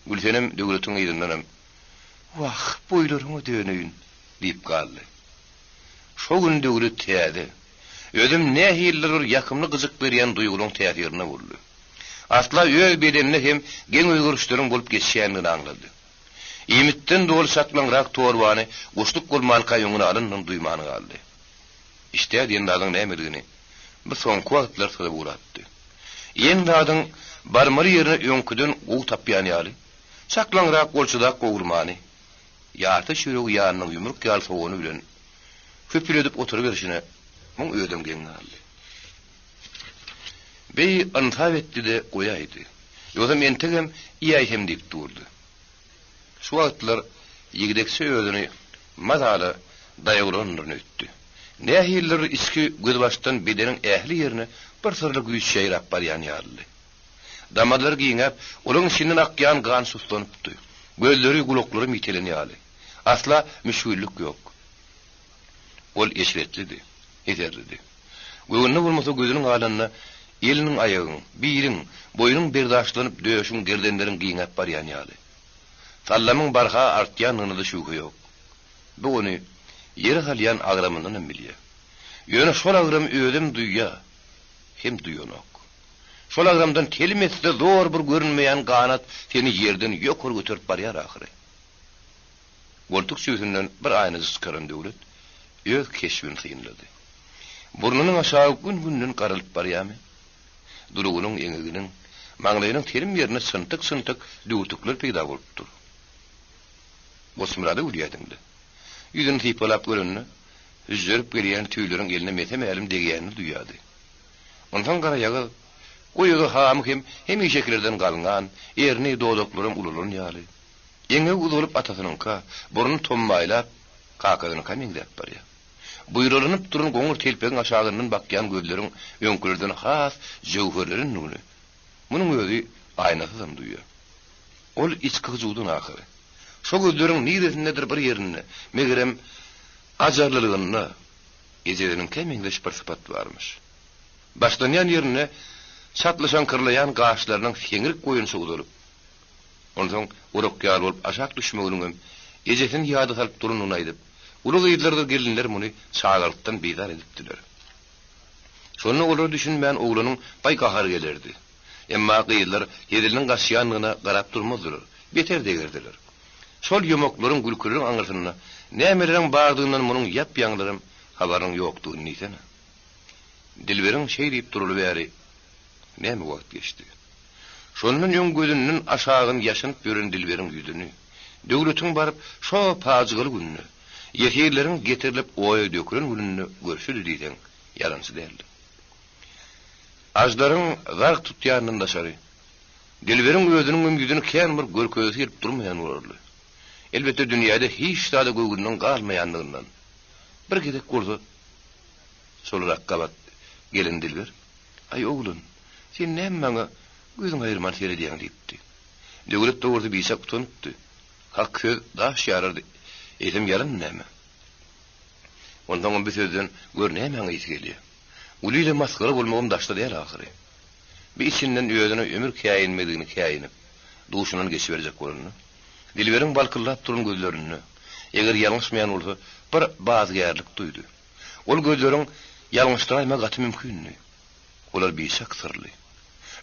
Gülsenem Döwletiň yzyndanam, Wah, boýlaryňa döneýin! diýip galdy. Şo gün Döwlet täze, özem nähilidir bir ýakymly gyjyk berýän duýgynyň täsirinde boldy. Asla öz bedeninde hem geň özgerişleriň bolup geçýändigini aňlady. Iýmitden doly çaklaňrak torbany guşluk bolmanka öňüne alanyny duýman galdy. Işdä diýen zadyň nämedigini bu soňky wagtlar syzyp ugrapdy. Iýen zadyň barmaly ýerini öňküden gowy tapýan ýaly, çaklaňrak golçadak gowurmany, ýarty çöregi ýanynyň ýumruk ýaly sogany bilen köpüledip oturyberşine muň özem geň galdy. Beý ynsap etdi-de goýaýdy. Ýogsam entegem iýäýsem diýip durdy. Şu wagtlar ýigdekçe özüni mazaly daýawlandyryn öýtdi. Nähilidir içki gözbaşdan bedeniň ähli ýerine bir syrly güýç ýaýrap barýan ýalydy. Damarlary giňäp, olaryň içinden akýan gan suslanypdy. Gözleri, gulaklary mitelen ýaly. Asla müşgillik ýok. Ol eşretlidi, heserlidi. Göwnüne bolmasa gözüniň alnynda eliniň aýagyň, biliň, boýnuň berdaşlanyp döşüň gerdenleriň giňäp barýan ýaly. Sallamyň barha artýandygyna-da şübhe ýok. Bu ony ýere salýan agramyndanam bilýär. Ýöne şol agramy özem duýýar, hem duýanok. Şol agramdan telim etse zor bir görünmeýän ganat seni ýerden ýokary göterip barýar ahyry. Goltuk jübüsinden bir aýnajyk çykaran Döwlet öz keşbini synlady. Burnunyň aşagy gün-günden garalyp barýarmy? Dulugynyň, eňeginiň, maňlaýynyň telim ýerinde çyntyk-çyntyk düwürtikler peýda bolupdyr. Goçmyrada gülýärdiň-le. Ýüzüni sypalap görende, hüžžerip gelýän tüýleriň eline mese-mälim degýänini duýýardy. Onsoň garaýagyz, goýagy hamy hem hemişekilerden galňan, erni, dodaklaram ulalan ýaly. Eňegi uzalyp atasynyňka, burny tommaýlap, kakasynyňka meňzäp barýar. Buýralanyp duran goňur telpegiň aşagyndan bakýan gözleriň öňkülerden has jöwherlenendigini munuň özi aýnasyzam duýýar. Ol içki hyjuwdan ahyry. Şo gözleriň niresindedir bir ýerinde, megerem, ajarlylygynda ejesiniňkä meňzeş bir sypat barmyş. Başlanýan ýerinde çatlyşaňkyrlaýan gaşlarynyň seňrik boýunça uzalyp, Onsoň orak ýaly bolup aşak düşmeginiňem ejesini ýada salyp durandygyny aýdyp, uly gyzlardyr gelinler muny çagalykdan bizar edipdiler. Şonda olara düşünmän oglanyň baý gahary gelerdi. Emma gyzlar heziliniň gaçýandygyna garap durmazdylar, beter degerdiler. Şol ýomaklaryň, gülküleriň aňyrsynda nämeleriň bardygyndan munuň ýap-ýaňylaram habarynyň ýokdugyny diýsene. Dilberiň şeý diýip duraly bäri näme wagt geçdi. Şondan öň gözünden aşagyny ýaşynyp ýören Dilberiň ýüzüni, Döwletiň baryp şo pajygaly günde, ýesirleriň getirilip oýa dökülen gününde görşüdi diýseň, ýalançy däldir. Aždaryň zarg tutýanyndan daşary, Dilberiň özüniňem ýüzüni kän bir görkezesi gelip durmaýan bolarly. Elbetde dünýäde hiç zada göwnüniň galmaýandygyndan. Bir gezek bolsa, çolarak gabat gelen Dilber. Aý, oglan, sen näme maňa gözüňi aýyrman seredýäň diýipdi. Döwlet dogrusy biçak utanypdy. Hak söz daş ýarardy. Eýsem ýalan näme? Onsoňam bu sözden gör nämäň ysy gelýär. Uly ile masgara bolmagym daşda däl ahyry. Bir içinden özüne ömür käýinmedigini käýinip, duşundan geçiberjek bolanda, Dilberiň balkyldap duran gözlerinde, eger ýalňyşmaýan bolsa, bir bazygärlik duýdy. Ol gözleriň ýalňyşdyraýmagy gaty mümkindi. Olar biçak syrly.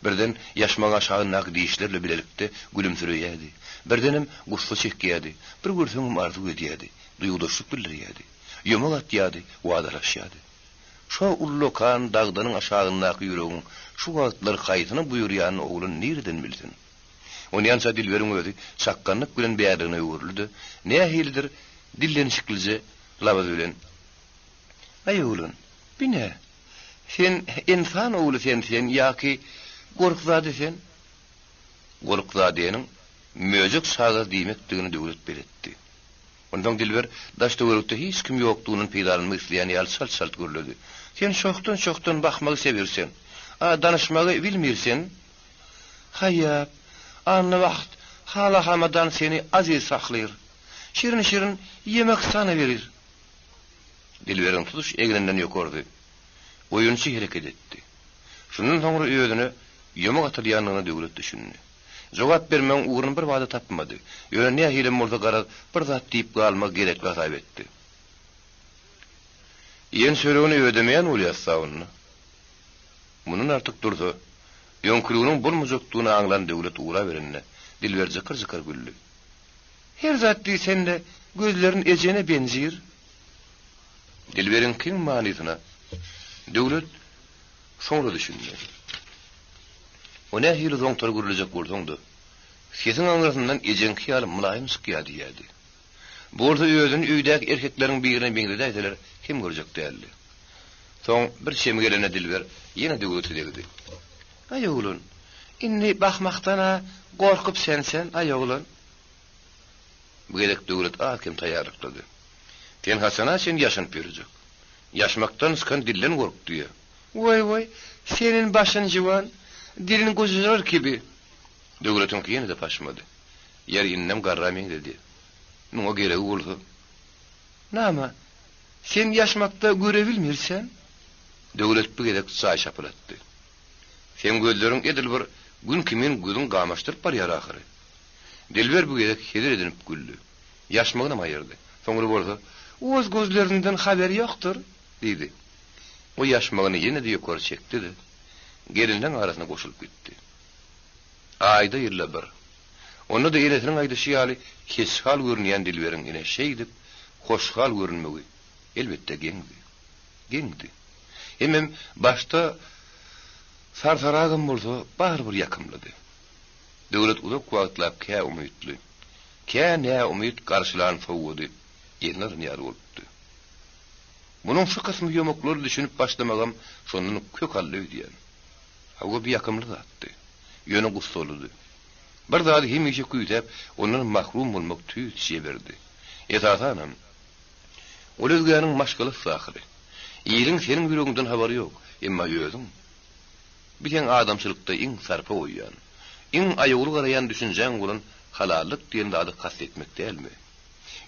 Birden ýaşmagyň aşagyndaky dişler bilen bilelikde gülümsireýärdi. Birdenem gussa çekýärdi. Bir görseňem arzuw edýärdi. Duýgudaşlyk bildirýärdi. Ýomak atýardy, wadalaşýardy. Şo ullakan dagdanyň aşagyndaky ýüregiň şu wagtlar haýsyna buýurýanyny oglan nireden bilsin? Onýança Dilberiň özi çakganlyk bilen bärligine öwrüldi-de, nähilidir dillenişiklije labyz bilen, Aý oglan, bi nä? Sen ynsan ogly sen sen ýa-ki Gorkzade sen? Gorkzadeniň möjek çagasy diýmekdigini Döwlet beletdi. Onsoň Dilber daş-töwerekde hiç kim ýokdugyndan peýdalanmak isleýän ýaly çalt-çalt gürledi. Sen çohdan-çohdan bakmagy sebirsen, a danyşmagy bilmirsen? Haýýap, Annabagt hala-hamadan seni aziz saklyr. Şirin-şirin ýemek sana berir. Dilberiň tutuş egninden ýokardy. Oýunçy hereket etdi. Şundan soňra özüne ýomak atylýandygyna Döwlet düşündi. Jogap bermegiň ugruny bir bada tapmady. Ýöne nähilem bolsa garaz bir zat diýip galmagy gerekli hasap etdi. Iýen çöregini ödemeýän bolýas-da onda. Mundan artyk dursa, öňküliginiň bolmajakdygyny aňlan Döwlet ugraberende, Dilber jykyr-jykyr güldi. Her zat diýsen-de, gözlerin ejene benjir. Dilberiňkiň manysyna Döwlet soňra düşündi. O nähili zoňtar gürlejek bolsaň-da, sesiň aňyrsyndan ejeňki ýaly mylaýym çykýar diýýärdi. Bu bolsa özüni öýdäki erkekleriň birine meňzedäýseler kem görjek däldi. Soň bir çemi gelende Dilber ýene Döwlete degdi. Aý oglan, indi bakmakdan-a gorkup sen-sen, aý oglan. Bu gezek Döwlet az-kem taýýarlyklady. Sen haçana çen ýaşanyp ýörejek? Ýaşmakdan çykan dilden gork diýýä. Waý-waý, senin başyn juwan, dilin gujujylar kibi. Döwletiňki ýene-de paşmady. Ýer indem garra meňzedi. Muňa geregi bolsa. Name, sen ýaşmakda görebilmirsen? Döwlet bu gezek jaý şapylatdy. Seň gözleriň edil bir Gün kimin gözüň gamaşdyryp barýar ahyry. Dilber bu gezek hezil edinip güldi. Ýaşmagynam aýyrdy. Soňra bolsa, Oz gözlerinden haberi ýokdur, diýdi. O ýaşmagyny ýene-de ýokary çekdi-de, gelinleň arasyna goşulyp gitdi. Aýda-ýylda bir. Onda-da enesiniň aýdyşy ýaly keçhal görünýän Dilberiň ine şeýdip hoşhal görünmegi, elbetde, geňdi. Geňdi. Hemem başda sarsaragam bolsa, barybir ýakymlydy. Döwlet uzak wagtlap kä umytly, kä näumyt garşylan sowgady eline alan ýaly bolupdy. Munuň şu kysmy ýomaklara düşünip başlamagam şondan kök aldy öýdýän. Hawa, bu ýakymly zatdy. Ýöne gussalydy. Bir zady hemişe küýsäp, ondan mahrum bolmak tüýs jebirdi. Esasanam, ol özgäniň maşgalasy ahyry. Iliň seniň ýüregiňden habary ýok, emma özüň. Bu seň adamçylykda iň sarpa goýýan, iň aýawly garaýan düşünjäň bolan halallyk diýen zady kast etmek dälmi?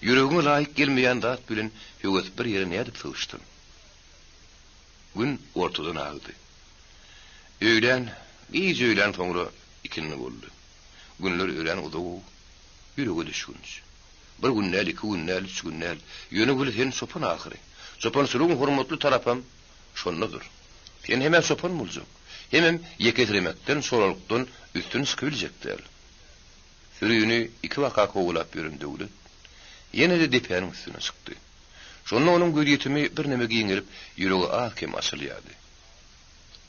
Ýüregiňe laýyk gelmeýän zat bilen höwes bir ýere nädip sygyşsyn? Gün ortadan agdy. Öýlän, giç öýlän soňra ikindi boldy. Günler örän uzag-ow, ýürege düşgünç. Bir gün däl, iki gün däl, üç gün däl. Ýöne weli sen çopan ahyry. Çopançylygyň hormatly tarapam şondadyr. Sen hem-ä çopan boljak, hemem ýekesiremekden, çolalykdan üstün çykybiljek däl. Sürini ikibaka kowalap ýören Döwlet ýene-de depäniň üstüne çykdy. Şonda onuň gözýetimi birneme giňelip, ýüregi az-kem açylýardy.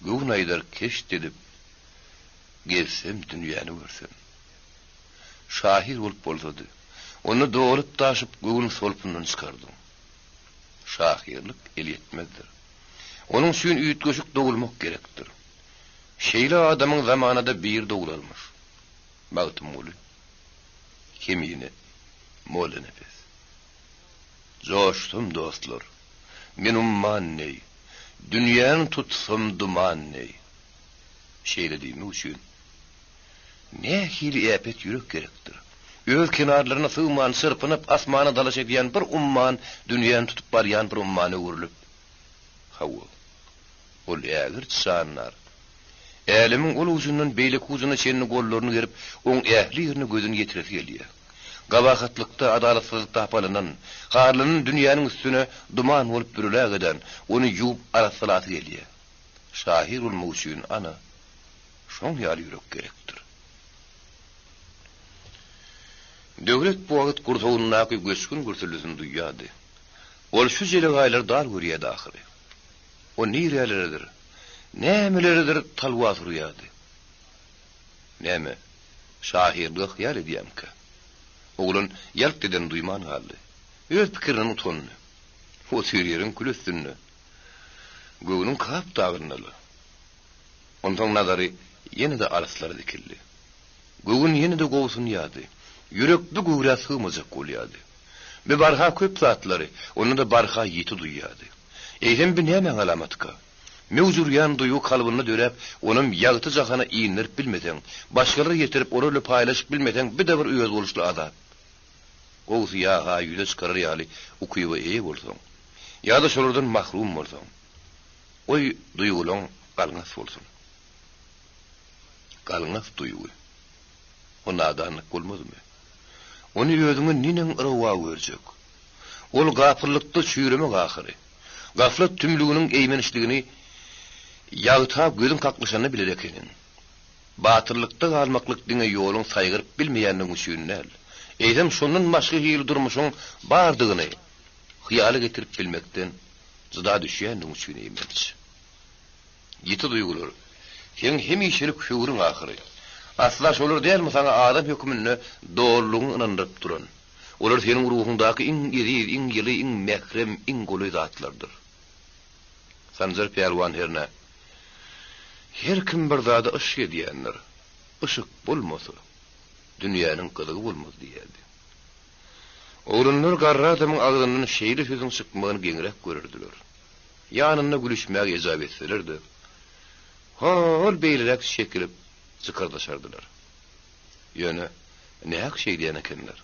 Göwün aýdar keşt edip, gezsem dünýäni görsem. Şahyr bolup bolsady, onda dolup-daşyp göwün solpundan çykardyň. Şahyrlyk elýetmezdir. Onuň üçin üýtgeşik dogulmak gerekdir. Şeýle adamyň zamanada biri doglarmyş. Magtymguly. Kemine. Mollanepes. Joşsam dostlar, men umman deý, Dünýäni tutsam duman deý. Şeýle diýmek üçin nähili äpet ýürek gerekdir. Öz kenarlaryna sygman, çyrpynyp, asmana dalaş edýän bir umman dünýäni tutup barýan bir ummana öwrülip, hawa, ol ägirt jandar. Älemiň ol ujundan beýleki ujuna çenli gollaryny gerip, oň ähli ýerine gözüni ýetiresi gelýär. Gabahatlykda, adalatsyzlykda hapalanan, harlanan dünýäniň üstüne duman bolup bürülägeden, ony ýuwup arassalasy gelýär. Şahyr bolmak üçin, ana, şoň ýaly ýürek gerekdir. Döwlet bu wagt gursagyndaky göçgün gürsüldisini duýýardy. Ol şu jelegaýlary dar görýärdi ahyry. O nireleredir, nämeleredir talwas urýardy. Näme, şahyrlyga hyýal edýämikä? Oglan ýalk edenini duýman galdy. Öz pikirinden utandy. Otyr ýeriň kül üstünde. Göwnüň Kap dagynda-la. Onsoň nazary ýene-de alyslara dikildi. Göwün ýene-de gobsunýardy. Ýürek bu göwrä sygmajak bolýardy. Bu barha köp zatlary, onda-da barha ýiti duýýardy. Eýsem bu nämäň alamatyka? Möwç urýan duýgy kalbynda döräp, onam ýagty jahana inderip bilmeseň, başgalara ýetirip, olar bilen paýlaşyp bilmeseň, bu-da bir özboluşly azap. Gowusy ýa-ha ýüze çykarar ýaly ukyba eýe bolsaň, ýa-da şolardan mahrum bolsaň. Goý, duýgulaň galňas bolsun. Galňas duýgy. O nadanlyk bolmazmy? Ony özüňe neneň rowa görjek? Ol gapyllykda çüýremek ahyry. Gaflat tümlüginiň eýmençligini ýagta gözüň kaklyşanda biler ekeniň. Batyllykda galmaklyk diňe ýoluň saýgaryp bilmeýänligiň üçin däl, eýsem şondan başga hili durmuşyň bardygyny hyýala getirip bilmekden jyda düşýänligiň üçin eýmenç. Ýiti duýgular, seň hemişelik höwrüň ahyry. Asla şolar dälmi saňa adam höküminde dolulygyňy ynandyryp duran? Olar seniň ruhuňdaky iň eziz, iň ýyly, iň mährem, iň golaý zatlardyr. Sanjar pälwan hernä, Her kim bir zada yşk edýändir. Yşk bolmasa, dünýäniň gyzygy bolmaz diýerdi. Oglanlar garry adamyň agzyndan şeýle sözüň çykmagyny geňräk görerdiler. Ýanynda gülüşmäge ejap etseler-de, hol beýleräk çekilip jykyrdaşardylar. Ýöne, nähak şeýdýän ekenler.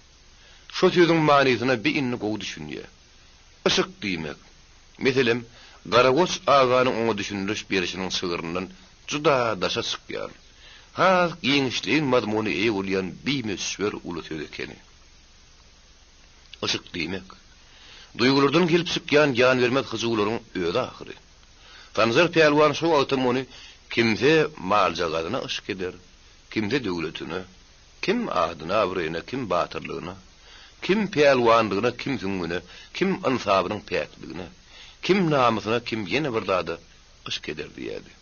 Şo sözüň manysyna bi indi gowy düşünýär. Yşyk diýmek, meselem, Garagoç aganyň oňa düşündiriş berişiniň çygryndan juda daşa çykýan, has giňişleýin mazmuna eýe bolýan bimöçber uly söz ekeni. Yşyk diýmek, duýgulardan gelip çykýan ýanbermez hyjuwlaryň özi ahyry. Sanjar pälwan şo wagtam ony kimse maljagazyna yşk eder, kimse döwletine, kim adyna-abraýyna, kim batyrlygyna, kim pälwanlygyna, kim süňňüne, kim ynsabynyň päkligine, kim namysyna, kim ýene bir zada yşk eder diýerdi.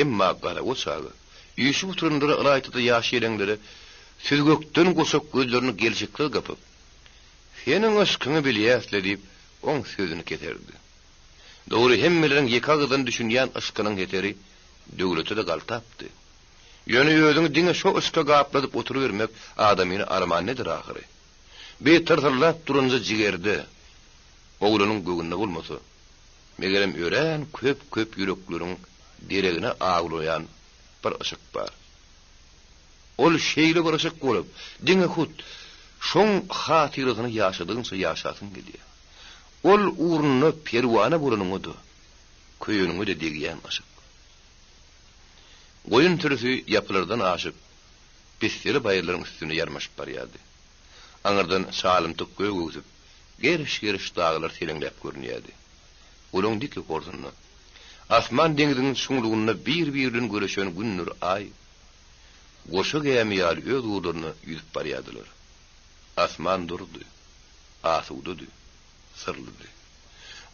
Emma Garagoç aga üýşüp oturanlara, ylaýta-da ýaş-ýeleňlere süzgekden goçak gözlerini gelşiksiz gypyp, Seniň yşkyňy bilýäs-le diýip, oň sözüni keserdi. Dogry, hemmeleriň ýeke agyzdan düşünýän yşkynyň heteri Döwlete-de galtapdy. Ýöne özüňi diňe şo yşka gapladyp oturybermek adamyny arman nedir ahyry. Bi tyrsyrdap duranja jigerde, oglanyň göwnüne bolmasa, megerem örän köp-köp ýürekleriň deregine awlaýan bir yşyk bar. Ol şeýle bir yşyk bolup, diňe hut şoň hatyrasyna ýaşadygyňça ýaşasyň gelýär. Ol ugrunda perwana bolanyňa-da, köýeniňe-de degýän yşyk. Goýun sürüsi ýapylardan aşyp, pisseli baýyrlaryň üstünde ýarmaşyp barýardy. Aňyrdan çalymtyk gök öwsüp, geriş-geriş daglar seleňläp görünýärdi. Olaň dik ýokarsynda, asman deňziň çuňlugynda bir-biri bilen göreşen Gündür Aý goşa gämi ýaly öz ugurlaryna ýüzüp barýardylar. Asman durdy, asudady, syrlydy.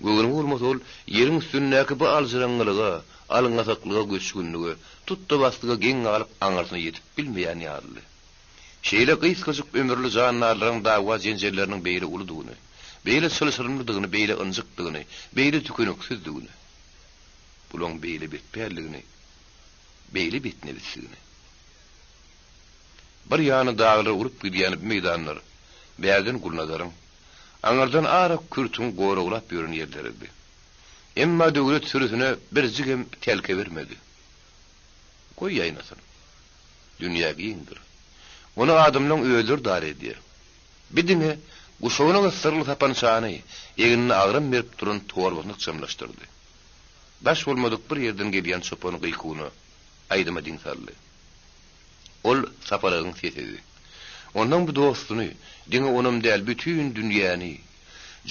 Göwni bolmasa ol ýeriň üstündäki bu aljyraňňylyga, alňasaklyga, göçgünlige, tutda-baslyga geň galyp aňyrsyna ýetip bilmeýän ýalydy. Şeýle gysgajyk ömürli jandarlaryň dawa-jenjelleriniň beýle uludygyny, beýle çylşyrymlydygyny, beýle ynjykdygyny, beýle tükeniksizdigini, bulaň beýle betpälligini, beýle betnebisligini. Bir ýany daglara urup gidýän bu meýdanlar bärden Gulnazaryň, aňyrdan arak kürtüň goraglap ýören ýerleridi. Emma döwlet sürüsine birjigem telke bermedi. Goý ýaýnasyn. Dünýä giňdir. Ony adamlaň özleri dar edýär. Bi diňe guşagyna gysdyrly sapançany, egnine agram berip duran torbasyny ykjamlaşdyrdy. Daş bolmadyk bir ýerden gelýän çopan gykuwyna, aýdyma diň saldy. Ol Saparagyň sesidi. Onnoň bu dostuny, diňe onam däl, bütin dünýäni,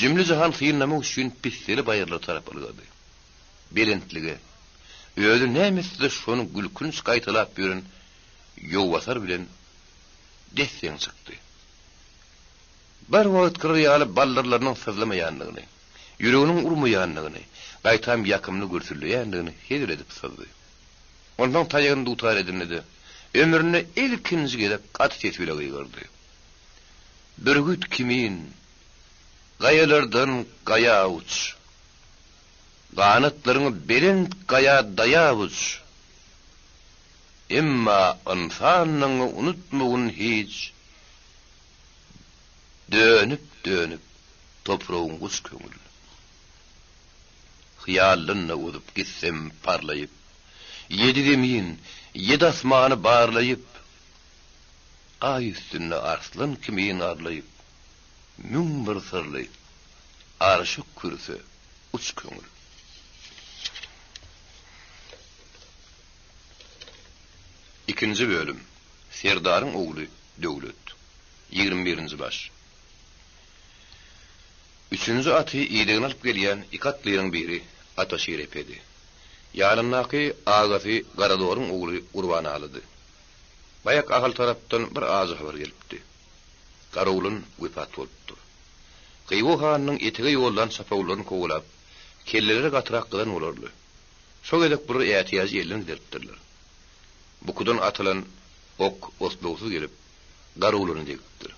jümle-jahan synlamak üçin pisseli baýyrlara tarap ylgady. Belentlige, özi näme etse-de şony gülkünç gaýtalap ýören Ýowbasar bilen des-deň çykdy. Bir wagtkylar ýaly baldyrlarynyň syzlamaýandygyny, ýüreginiň urmaýandygyny, gaýtam ýakymly gürsüldeýändigini hezil edip syzdy. Onsoň taýagyny dutar edindi-de, ömründe ilkinji gezek gaty ses bile gygyrdy. Bürgüt kimin gaýalardan gaýa uç! Ganatlaryňy belent gaýa daýap uç! Emma ynsanlygyňy unutmagyn hiç, Dönüp-dönüp topragyň guç köňül. Hyýalynda uzup gitsem parlaýyp, Ýedi zemin, ýedi asmany barlaýyp, Aý üstünde arslan kimin arlaýyp, 1001 syrly arşa kürse uç köňül. Ikinji bölüm. Serdaryň ogly Döwlet. 21-nji baş. Üçünji aty idegine alyp gelýän iki atlynyň biri Ataşir epedi. Ýanyndaky agasy Garadoruň ogly Gurbanalydy. Baýak Ahal tarapdan bir ajy habar gelipdi. Garoglan wepat bolupdyr. Hywa hanynyň etege ýollan çapawullaryny kowalap, kelleleri gatyrak gyzan bolarly. Şo gezek bular ätiýajy elden gideripdirler. Bukudan atylan ok oslugsyz gelip, Garoglana degipdir.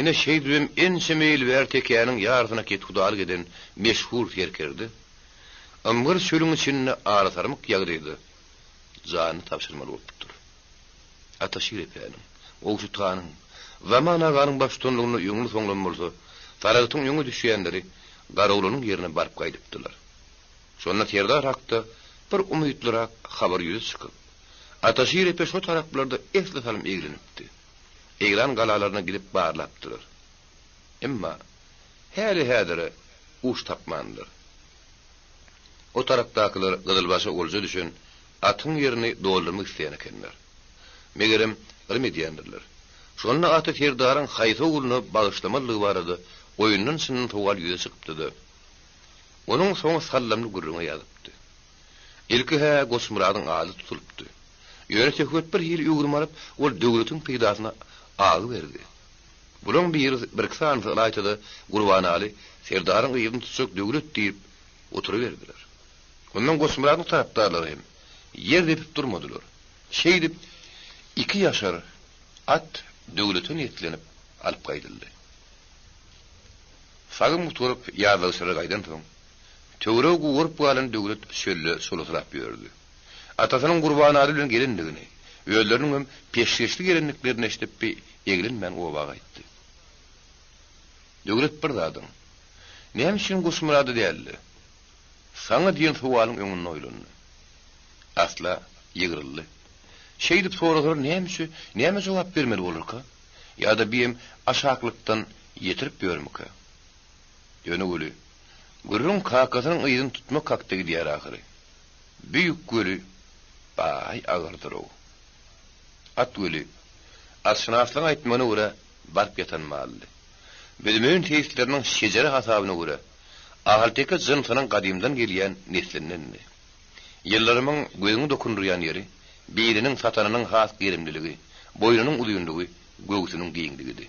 Ine, şeýdibem ençeme ýyl bäri tekäniň ýarysyna kethudalyk eden meşhur serkerde ymgyr çölüň içinde arasarmyk ýagdaýda janyny tabşyrmaly bolupdyr. Ataşir epäniň, Gowşut hanyň, Zaman aganyň baştutanlygynda öňli-soňlam bolsa, Saragtyň öňe düşýänleri Garoglanyň ýerine baryp gaýdypdylar. Şonda serdar hakda bir umytlyrak habar ýüze çykyp, Ataşir epe şo taraplarda esli salym eglenipdi. Eýran galalaryna gidip barlapdylar. Emma häli-häzire uç tapmandylar. O tarapdakylar gyzylbaşa olja düşen atyň ýerini doldurmak isleýän ekenler. Megerem, yrym edýändirler. Şonda aty serdaryň haýsy ogluna bagyşlamalydygy barada oýundan-çyndan sowal ýüze çykypdy-da, onuň soňy sallamly gürrüňe ýazypdy. Ilki-hä Goçmyradyň ady tutulypdy. Ýöne söhbet bir hili öwrüm alyp, ol döwletiň peýdasyna agy berdi. Bulaň biri, birki sanysy ylaýta-da Gurbanaly serdaryň yzyny tutjak döwlet diýip oturyberdiler. Ondan Goçmyradyň tarapdarlary hem ýer depip durmadylar. Şeýdip, iki ýaşar at döwlete niýetlenip alyp gaýdyldy. Sagym gutaryp, ýazlagçylara gaýdansoň, töweregi gugaryp galan Döwlet çölde çolasyrap ýördi. Atasynyň Gurbanaly bilen gelendigini, özleriniňem peşgeşli gelendiklerini eşidip bi eglenmän oba gaýtdy. Döwlet bir zadyň, Näme üçin Goçmyrady däl-de, saňa diýen sowalyň öňünde oýlandy. Asla ýygryldy. Şeýdip sorasalar näme üçin, näme jogap bermeli bolarka? Ýa-da biem aşaklykdan ýetirip ýörmükä? Ýöne weli, gürrüň kakasynyň yzyny tutmak hakda gidýär ahyry. Büýük weli, baý agyrdyr-ow. At weli, atşynaslaryň aýtmagyna görä, baryp ýatan maldy. Büzmeýin seýisleriniň şejere hasabyna görä, ahalteke jynsynyň gadymdan gelýän neslindendi. Ýyldyrymyň gözüňi dokundyrýan ýeri, biliniň satanynyň has gerimliligi, boýnunyň uzynlygy, göwsüniň giňligidi.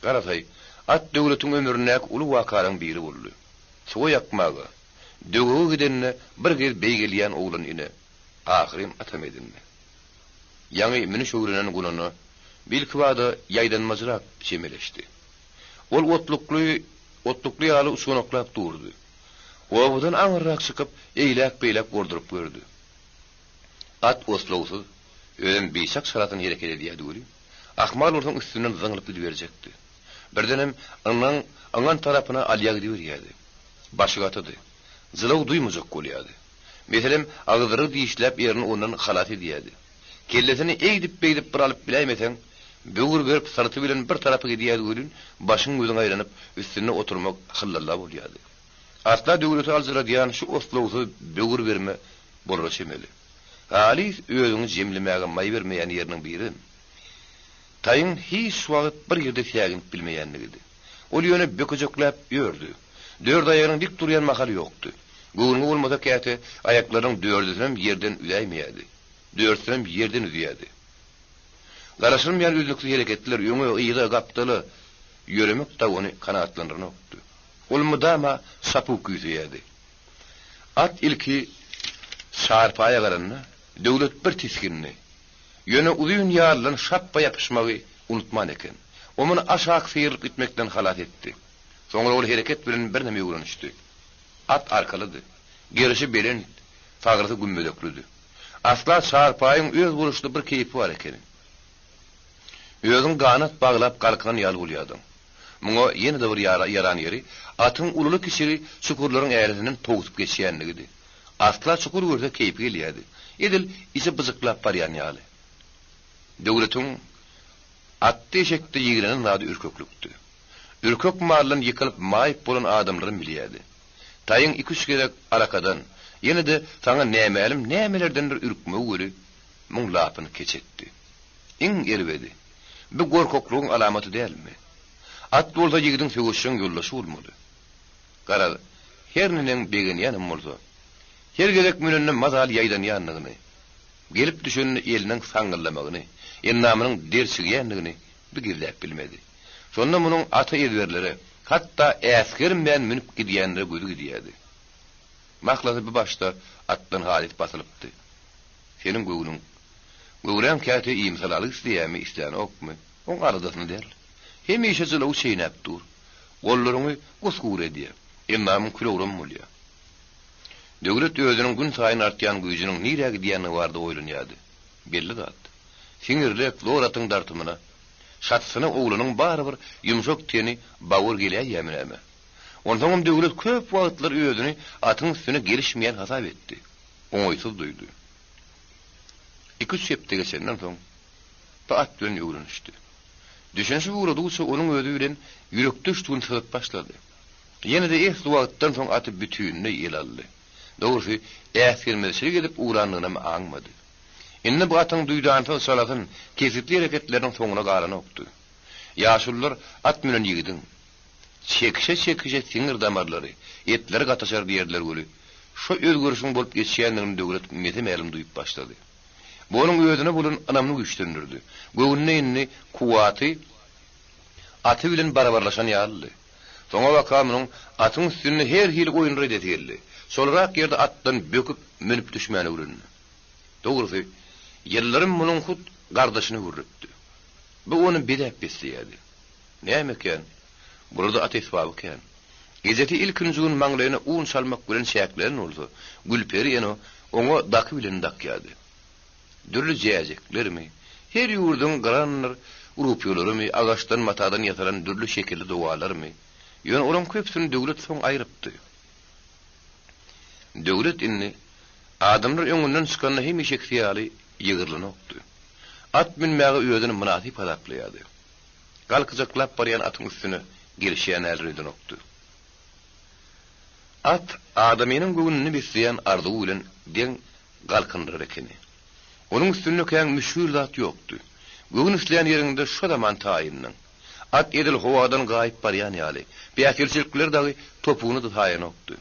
Garasaý, at döwletiň ömründäki uly wakalaryň biri boldy. Suwa ýakmaga, döwege gidende bir gez beýgelýän oglan ine, ahyrym atam edindi. Ýaňy münüş öwrenen gunana ilkibada ýaýdanmajyrak çemeleşdi. Ol otlukly, otlukly ýaly uçganaklap durdy. Obadan aňyrrak çykyp, eýläk-beýläk gorduryp gördi. At oslagsyz, özem biçak çalasyn hereket edýärdi welin, ahmal bolsaň üstünden zyňlyp gidiberjekdi. Birdenem yňan, yňan tarapyna alýa gidiberýärdi. Başy gatydy. Jylaw duýmajak bolýardy. Meselem, agyzdyrygy dişläp erini ondan halas edýärdi. Kellesini eýdip-beýdip bir alyp biläýmeseň, böwür berip syrty bilen bir tarapa gidýärdi welin, başyň-gözüň aýlanyp, üstünde oturmak hyllalla bolýardy. Asla döwleti aljyradýan şu oslagsyz böwür berme bolara çemeli. Halys özüňi jemlemäge maý bermeýän ýeriniň birem, taýyň hiç wagt bir ýerde säginip bilmeýänligidi. Ol ýöne bökejekläp ýördi. Dört aýagynyň dik durýan mahaly ýokdy. Göwnüňe bolmasa käte aýaklarynyň dördüsinem ýerden üzäýmeýärdi. Dördüsinem ýerden üzýärdi. Garaşylmaýan üznüksiz hereketler, öňe, yza, gapdala ýöremek dagy ony kanagatlandyranokdy. Ol mydama çapuw küýseýärdi. At ilki çarpaýa galanda, Döwlet bir tisgindi. Ýöne uzyn ýalydan şapba ýapyşmagy unutman eken. O muny aşak syrylyp gitmekden halas etdi. Soňra ol hereket bilen birneme öwrenişdi. At arkalydy. Gerşi belent, sagrysy gümmedeklidi. Asla çarpaýyň özboluşly bir keýpi bar ekeni. Özüň ganat baglap galkynan ýaly bolýardyň. Muňa ýene-de bir ýaran ýeri, atyň ululy-kiçili çukurlaryň äresinden towsup geçýänligidi. Asla çukur görse keýpi gelýärdi. Edil içi byjyklap barýan ýaly. Döwletiň atda-eşekde ýigrenen zady ürkeklikdi. Ürkek maldan ýykylyp maýyp bolan adamlaram bilýärdi. Taýyň iki-üç gezek alakadan, ýene-de saňa nämälim nämelerdendir ürkmegi weli, muň lapyny keç etdi. Iň erbedi, bu gorkaklygyň alamaty dälmi? At bolsa ýigidiň söweşjeň ýoldaşy bolmaly. Garaz, her neneň begenýänem bolsa, her gezek münende mazaly ýaýdanýandygyny, gelip düşende eliniň saňňyldamagyny, endamynyň derçigýändigini bir gizläp bilmedi. Şonda munuň ata ezberlere, hatda äsgermän münüp gidýänlere gözi gidýärdi. Mahlasy bu başda atdan halys basylypdy. Seniň göwnüň, göwräň käte iýmsalalyk isleýärmi, islänokmy, oň aladasyna däl. Hemişe jylawy çeýnäp dur. Gollaryňy gus-gury edýär. Endamyň kül-owram bolýar. Döwlet özüniň günsaýyn artýan güýjüniň nirä gidýändigi barada oýlanýardy. Belli zat. Siňirlek zor atyň dartymyna, şatsyna oglanyň barybir ýumşak teni bagyr geläýýärmi näme? Onsoňam Döwlet köp wagtlar özüni atyň üstüne gelişmeýän hasap etdi. Oňaýsyz duýdy. Iki-üç hepde geçenden soň, bu at bilen öwrenişdi. Düşünişip ugradygyça onuň özi bilen ýürekdeşdigini syzyp başlady. Ýene-de esli wagtdan soň aty bütinleý ele aldy. Dogrusy, äsgermezçilik edip ugrandygynam aňmady. Indi bu atyň duýdansyz çalasyn, kesgitli hereketleriniň soňuna galanokdy. Ýaşulular at münen ýigidiň, Çekişe-çekişe siňir damarlary, etleri gataşar diýerdiler weli, şo özgerişiň bolup geçýändigini Döwlet mese-mälim duýup başlady. Bu onuň özüne bolan ynamyny güýçlendirdi. Göwnüne indi kuwwaty aty bilen barabarlaşan ýalydy. Soňabaka munuň atyň üstünde her hili oýunlar edesi geldi. Çolarak ýerde atdan böküp münüp düşmäni öwrendi. Dogrusy, Ýyldyrym munuň hut gardaşyna öwrülipdi. Bu ony bezäp besleýärdi. Näme kän? Bularda at esbaby kän. Ejesi ilkinji gün maňlaýyna un çalmak bilen çäklenen bolsa, Gülperi ene oňa daky bilen dakýardy. Dürli jäjeklermi, her ýurduň gyrandyr rupýalarymy, agaçdan, matadan ýasalan dürli şekilli dogalarmy, ýöne olaň köpüsini Döwlet soň aýrypdy. Döwlet indi adamlar öňünden çykanda hemişekisi ýaly ýygrylanokdy. At münmäge özüni mynasyp hasaplaýardy. Galkyjaklap barýan atyň üstüne gelişýän älini öýdenokdy. At adamynyň göwnüni besleýän arzuwy bilen deň galkyndyrar ekeni. Onuň üstünde kän müşgil zat ýokdy. Göwün islän ýeriňde şo zaman taýyndyň. At edil howadan gaýyp barýan ýaly, päsgelçilikleri dagy topugyna-da saýanokdy.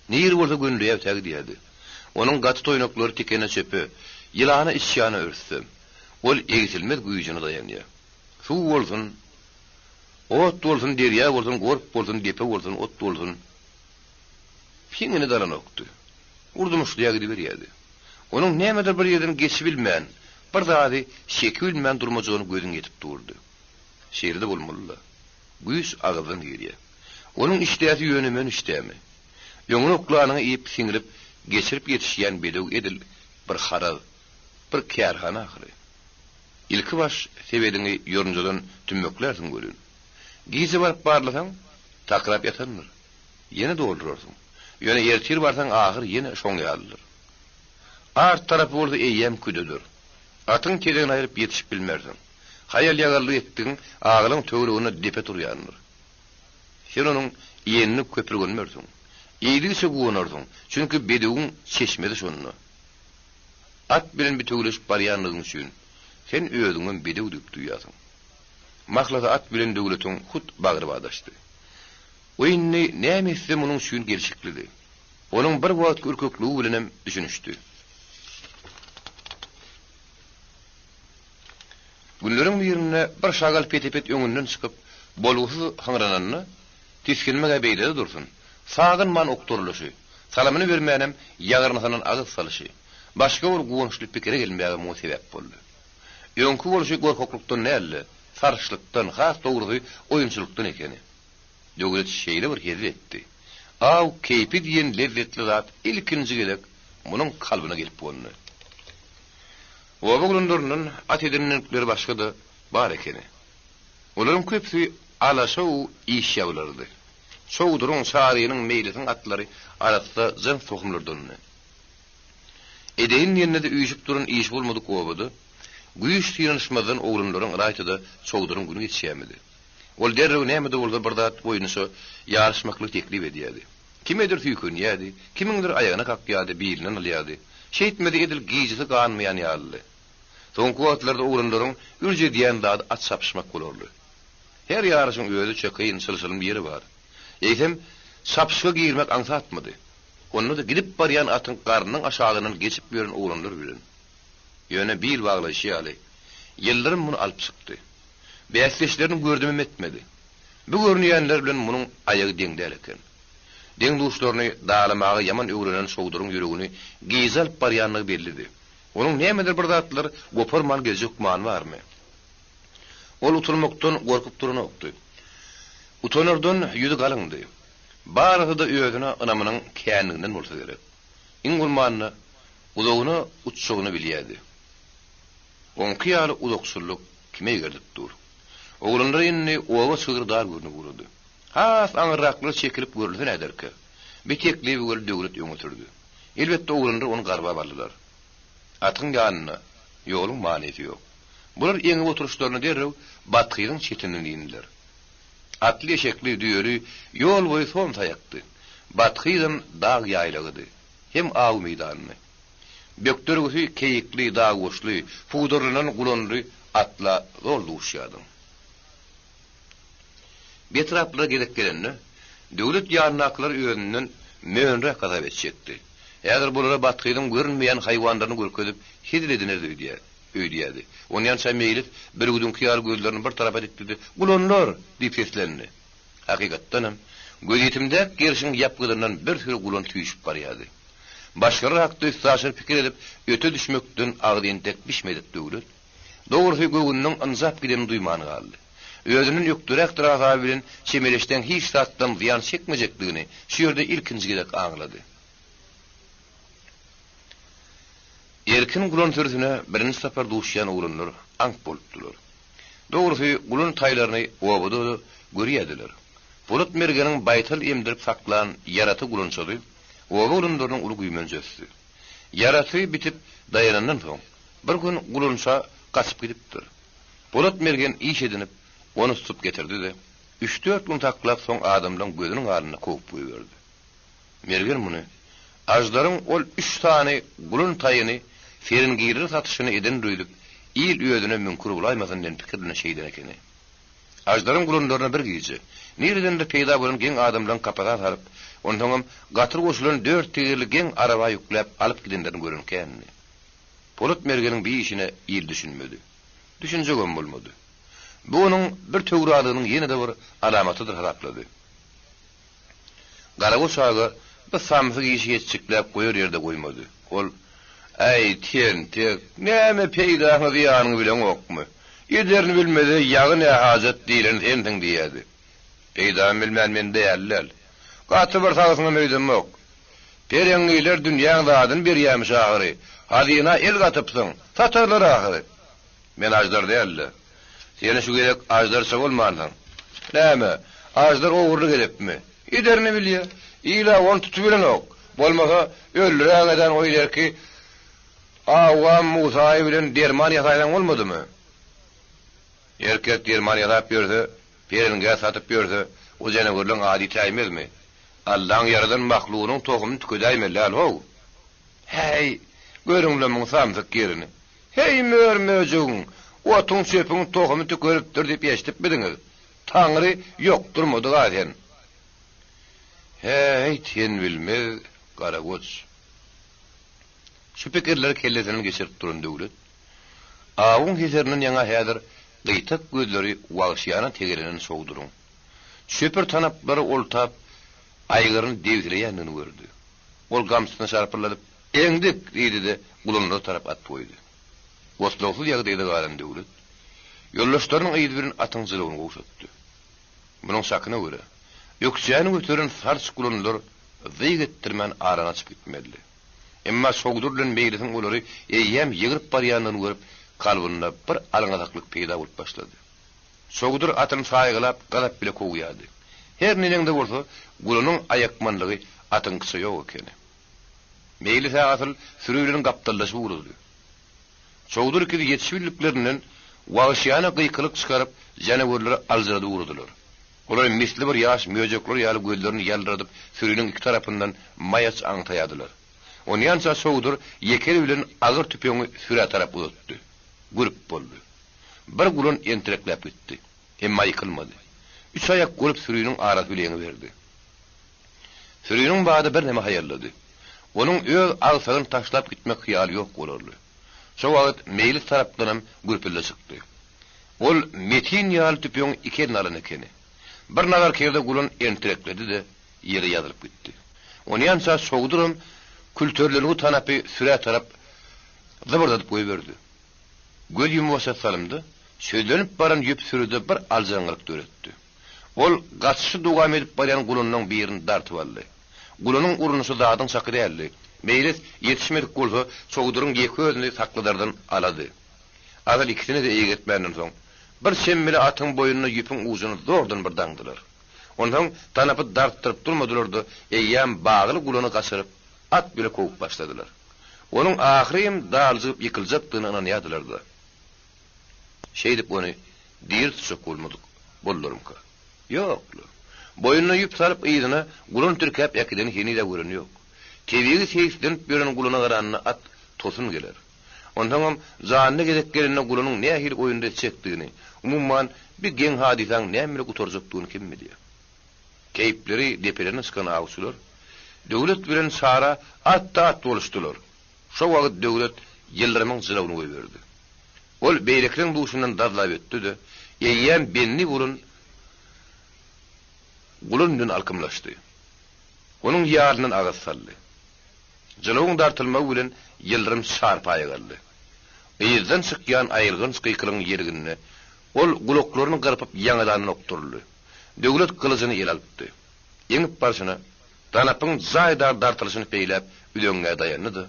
Nir bolsa gönüleýä ötägidýärdi. Onuň gaty toýnaklary tikene-çöpe, ýylana-içýana örtse, ol egsilmez güýjüne daýanýar. Suw bolsun, ot bolsun, derýa bolsun, gorp bolsun, depe bolsun, ot bolsun, piňine dalanokdy. Urdumyşlaýa gidiberýärdi. Onuň nämedir bir ýerden geçibilmän, bir zady çekibilmän durmajagyny gözüň ýetip durdy. Şeýle-de bolmaly-da. Güýç agyzdan girýär. Onuň işdäsi ýöne-möne işdämi? Öňüne oklanyňy iýip, siňirip, geçirip ýetişýän bedew edil bir haraz, bir kärhana ahyry. Ilkibaş sebediňi ýorunjadan tümmeklersiň welin, gije baryp barlasaň, takyrap ýatandyr. Ýene doldurarsyň. Ýöne ertir barsaň ahyr ýene şoň ýalydyr. Art tarapy bolsa eýýäm küdedir. Atyň tezegini aýryp ýetişip bilmersiň. Haýal-ýagallyk etdigiň agylyň töwereginde depe turýandyr. Sen onuň iýenini köpürgenmersiň. Iýdigiçe guwanarsyň, çünki bedewiň çeşmesi şonda. At bilen bitewüleşip barýanlygyň üçin, sen özüňem bedew diýip duýýarsyň. Mahlasy at bilen Döwletiň hut bagry badaşdy. O indi näme etse munuň üçin gelşiklidi. Onuň bir wagtky ürkekligi bilenem düşünişdi. Günleriň birinde bir şagal pete-pet öňünden çykyp, bolgusyz hyňrananda, tisginmek-ä beýle-de dursun, sagynman okdurylyşy, salamyny bermänem ýagyrnysyndan agyz salyşy, başga bir guwançly pikire gelmäge muňa sebäp boldy. Öňki bolşy gorkaklykdan däl-de, saryşlykdan, has dogrusy, oýunçylykdan ekeni. Döwlet şeýle bir hezil etdi. Aw keýpi diýen lezzetli zat ilkinji gezek munuň kalbyna gelip gondy. Oba oglanlaryndan at edinendikleri başga-da bar ekeni. Olaryň köpüsi alaşaw iş ýabylarydy. Çowduryň, Çarynyň, Meýlisiň atlary arassa jyns tohumlardandy. Edeýin diýende-de üýşüp duran işi bolmadyk obada güýç synanyşmazdan oglanlaryň ylaýta-da Çowduryň güni geçýärmidi? Ol derrew näme-de bolsa bir zat boýunça ýaryşmaklygy teklip edýärdi. Kimedir süýkenýärdi, kimiňdir aýagyna kakýardy, bilinden alýardy. Şeýtmese edil gijesi ganmaýan ýalydy. Soňky wagtlarda oglanlaryň ürç edýän zady at çapyşmak bolarly. Her ýaryşyň özüçe kyn, çylşyrymly ýeri bar. Eýsem, çapyşyga girmek aňsatmydy? Onda-da gidip barýan atyň garnynyň aşagyndan geçip ýören oglanlar bilen. Ýöne bil baglaýşy ýaly, Ýyldyrym muny alyp çykdy. Bäsdeşlerini gördümem etmedi. Bu görünýänler bilen munuň aýagy deň däl eken. Deň-duşlaryny dalamaga ýaman öwrenen Çowduryň ýüregini gije alyp barýandygy bellidi. Onuň nämedir bir zatlar goparman geljek gümany barmy? Ol utulmakdan gorkup duranokdy. Utanardan ýüzi galyňdy. Barysy-da özüne ynamynyň känliginden bolsa gerek. Iň bolmanda, uzagyna uçjagyny bilýärdi. Oňky ýaly uzakçyllyk kime eýgerdip dur? Oglanlara indi oba çygyry dar görnüp ugrady. Has aňyrraklara çekilip görülse näderkä? Bir teklibi weli Döwlet öňe sürdi. Elbetde oglanlar ony garbap aldylar. Atyň ýanynda ýoluň manysy ýok. Bular eňip oturyşlaryna derrew Bathyzyň çetinden indiler. Atly-eşekli, düýeli ýol boýy som-saýakdy. Bathyzam dag ýaýlagydy. Hem aw meýdanydy. Bökdergisi keýikli, daggoşly, pudarlanan gulanly atla zol duşýardyň. Bu etraplara gezek gelende, Döwlet ýanyndakylar özünden möhümräk hasap etjekdi. Häzir bulara Bathyzyň görünmeýän haýwanlaryny görkezip hezil ediner öýdýärdi. Onýança Meýlis bürgüdiňki ýaly gözlerini bir tarapa dikdi-de, Gulanlar! diýip seslendi. Hakykatdanam, gözýetimdäki gerşiň ýapgydyndan bir süri gulan süýşüp barýardy. Başgalar hakda üstaşyr pikir edip, öte düşmekden agzy entek bişmedik Döwlet, dogrusy, göwnüniň ynjap gidenini duýman galdy. Özünden ökderäkdir hasaby bilen çemeleşseň hiç zatdan zyýan çekmejekdigini şu ýerde ilkinji gezek aňlady. Erkin gulan sürüsine birinji sapar duşýan oglanlar aňk bolupdylar. Dogrusy, gulan taýlaryny obada-da görýärdiler. Polat mergeniň baýtal emdirip saklan ýaraty gulançady oba oglanlarynyň uly güýmenjesidi. Ýarasy bitip daýanandan soň, bir gün gulança gaçyp gidipdir. Polat mergen iş edinip, ony tutup getirdi-de, üç-dört gün saklap soň adamlaň gözüniň alnynda kowup goýberdi. Mergen muny, Aždaryň ol üç sany gulun taýyny seringirler satyşyny edendir öýdüp, il özüne müňkür bolaýmasyn diýen pikir bilen şeýden ekeni. Aždaryň gulunlaryna bir gije, niredendir peýda bolan geň adamlaň kapasa salyp, onsoňam gatyr goşulan dört tigirli geň araba ýükläp alyp gidenlerini gören kändi. Polat mergeniň bi işine il düşünmedi. Düşünjegem bolmady. Bu onuň bir töwralygynyň ýene-de bir alamatydyr hasaplady. Garagoç aga bu samsyk işi hetjikläp goýar ýerde goýmady. Ol, Äý, tentek, näme peýdaňy zyýanyňy bileňokmy? Ederini bilmeze ýagy nä hajat diýleni sensiň diýýärdi. Peýdamy bilmän men däli däl. Gaty bir sagsyňam öýdemok. Pereňliler dünýäň zadyny berýämiş ahyry. Hazyna el gatypsyň, satarlar ahyry. Men aždar däl-de. Sen şu gezek aždarça bolmansyň. Näme, aždar ogurlyk edipmi? Ederini bilýä. Il-ä ony tutubilenok. Bolmasa, öldürägeden o ilerki Awgam Musaýy bilen derman ýasaýsaň bolmadymy? Erkek derman ýasap ýörse, pereňgä satyp ýörse, o janawerleň ady ýitäýmezmi? Allaň ýaradan mahlugynyň tohumyny tükedäýmeli däl-how. Häý, görüň-le muň samsyk ýerini. Heý, mör-möjegiň, otuň-çöpüň tohumy tükenipdir diýip eşidipmidiňiz? Taňry ýokdurmadyg-a sen. Häý, tenbilmez Garagoç. Şu pikirleri kellesinden geçirip duran Döwlet, awuň heserinden ýaňa häzir gyýtak gözleri wagşyýana tegelenen Çowduryň, çöpür tanaplary oltap, aýgyryny debsileýändigini gördi. Ol gamçysyny şarpyrladyp, Eňdik! diýdi-de, gulanlara tarap at goýdy. Oslagsyz ýagdaýda galan Döwlet, ýoldaşlarynyň yzy bilen atyň jylawyny gowşatdy. Munuň çakyna görä, ökjäni göteren sarç gulanlar zyýk etdirmän arany açyp gitmelidi. Emma Çowdur bilen Meýlisiň olary eýýäm ýygryp barýandygyny görüp, kalbynda bir alňasaklyk peýda bolup başlady. Çowdur atyny saýgylap, gazap bile kowýardy. Her neneň-de bolsa, gulanyň aýakmanlygy atyňkyça ýok ekeni. Meýlis-ä asyl süri bilen gapdallaşyp ugrady. Çowdur ikisi ýetişibildiklerinden wagşyýana gykylyk çykaryp, janawerleri aljyradyp ugradylar. Olar misli bir ýaş möjekler ýaly gözlerini ýaldyradyp süriniň iki tarapyndan maýaç aňtaýardylar. Onýança Çowdur ýeke eli bilen agyr tüpeňi sürä tarap uzatdy. Gürp boldy. Bir gulan entirekläp gitdi. Emma ýykylmady. Üç aýak bolup süriniň arasy bile ýeňiberdi. Süriniň bady birneme haýallady. Onuň öz agsagyny taşlap gitmek hyýaly ýok bolarly. Şo wagt meýlis tarapdanam gürpüldi çykdy. Ol metin ýaly tüpeňi iki eline alan ekeni. Bir nazar kerde gulan entirekledi-de, ýere ýazylyp gitdi. Onýança Çowduram külterlengi tanapy sürä tarap zybyrdadyp goýberdi. Göz ýumup-açar salymda, sözlenip baran ýüp sürüde bir aljyraňňylyk döretdi. Ol gaçyşy dowam edip barýan gulanyň birini dartyp aldy. Gulanyň urnuşy zadyň çaky däldi. Meýlis ýetişmedik bolsa, Çowduryň ýeke özüni sakladardan alady. Asyl ikisine-de eýgertmänden soň, bir çemmeli atyň boýnuna ýüpüň ujuny zordan bir daňdylar. Onsoň tanapy dartdyryp durmadylar-da, eýýäm bagly gulany gaçyryp, at bile kowup başladylar. Onuň ahyrym daljygyp ýykyljakdygyna ynanýardylar-da. Şeýdip ony diri tutjak bolmadyk boldularmyka? Ýok-la. Boýnuna ýüp salyp yzyna gulan tirkäp äkideni heniz-ä gören ýok. Tebigy seýislenip ýören gulana garanda at tosun geler. Onsoňam janyna gezek gelende gulanyň nähili oýunda etjekdigini, umuman, bi geň hadysaň näme bile gutarjakdygyny kim bilýär. Keýpleri depelerine çykan awçylar Döwlet bilen Sara atda-at boluşdylar. Şo wagt Döwlet Ýyldyrymyň jylawyny goýberdi. Ol beýlekileň duşundan dazlap ötdi-de, eýýäm bendi bolan gulan bilen alkymlaşdy. Onuň ýalyndan agyz saldy. Jylawyň dartylmagy bilen Ýyldyrym çarpaýa galdy. Yzdan çykýan aýylganç gykylygyň ýelginde ol gulaklaryny gyrpyp ýaňadandan okduryldy. Döwlet gylyjyny ele alypdy. Eňip barşyna, tanapyň jaýdar dartylyşyny peýläp üzeňňä daýandy-da,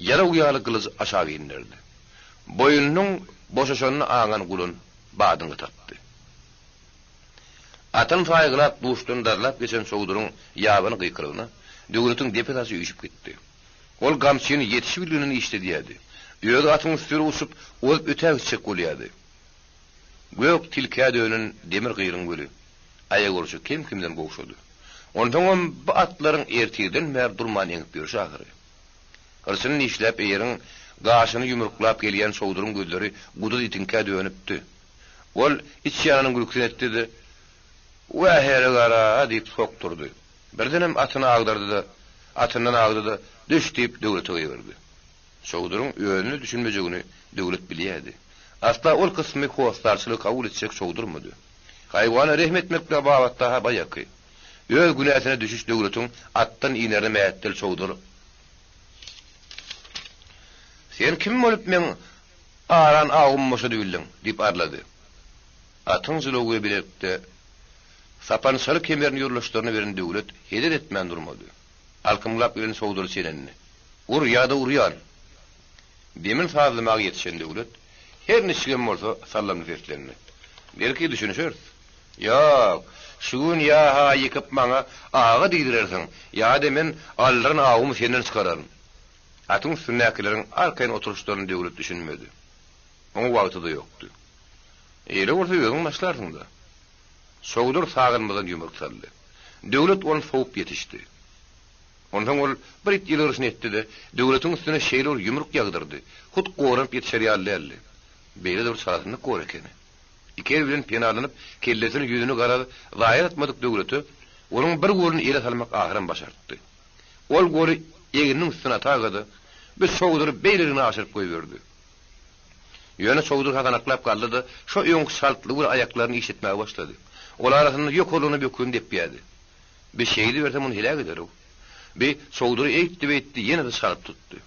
ýalaw ýaly gylyjy aşak inderdi. Boýnunyň boşaşanyny aňan gulan badyňy tapdy. Atyny saýgylap duşdan dazlap geçen Çowduryň ýabany gykylygyna Döwletiň depe saçy üýşüp gitdi. Ol gamçyny ýetişibildiginden işledýärdi. Özi atyň üstüne uçup, ozup ötägitjek bolýardy. Gök tilkä dönen demir gyryň weli, aýak urşy kem-kemden gowşady. Onsoňam bu atlaryň ertirden bäri durman eňip ýörşi ahyry. Hyrçyny dişläp eýeriň gaşyny ýumruklap gelýän Çowduryň gözleri guduz itiňkä dönüpdi. Ol iç ýanynyň gülküsini etdi-de, Wähere-gara! diýip sokdurdy. Birdenem atyny agdardy-da, atyndan agdy-da, Düş! diýip, Döwlete gygyrdy. Çowduryň özüne düşünmejegini Döwlet bilýärdi. Asla ol kysmy hossarçylygy kabul etjek Çowdurmady. Haýwana rehm etmek babatda-ha baýaky. Öz günäsine düşüş Döwletiň atdan inerine mähetdel Çowdur. Sen kim bolup meň aran awumy boşadybildiň? diýip arlady. Atyň jylawy bilelikde sapançaly kemerini ýoldaşlaryna beren Döwlet heder etmän durmady. Alkymlap gelen Çowdury çenendi. Ur ýa-da urýan! Demini sazlamaga ýetişen Döwlet, her niçigem bolsa sallamly seslendi. Belki düşünişeris. Ýok, şu gün ýa-ha ýykyp maňa aga diýdirersiň, ýa-da men aldyran awumy senden çykararyn. Atyň üstündäkileriň arkaýyn oturyşlaryna Döwlet düşünmedi. Oňa wagty-da ýokdy. Eýle bolsa özüň başlarsyň-da. Çowdur sagynmadan ýumruk saldy. Döwlet ony sowup ýetişdi. Onsoň ol bir it ýylgyryşyny etdi-de, Döwletiň üstüne şeýle bir ýumruk ýagdyrdy, hut goranyp ýetişer ýaly däldi. Beýle-de bir çalasynlyk bor ekeni. Iki eli bilen penalanyp, kellesini, ýüzüni garaz, zaýalatmadyk Döwlete onuň bir goluny ele salmak ahyram başartdy. Ol goly egniniň üstüne ataga-da, bir çowdury beýleligine aşyryp goýberdi. Ýöne çowdur hasanaklap galdy-da, şo öňki çaltlygy bilen aýaklaryny işletmäge başlady. Ol arasynda ýokarlygyna bökügini depýärdi. Bi şeýdiberse muny heläk eder-ow. Bi çowdury eýtdi-beýtdi ýene-de çalyp tutdy.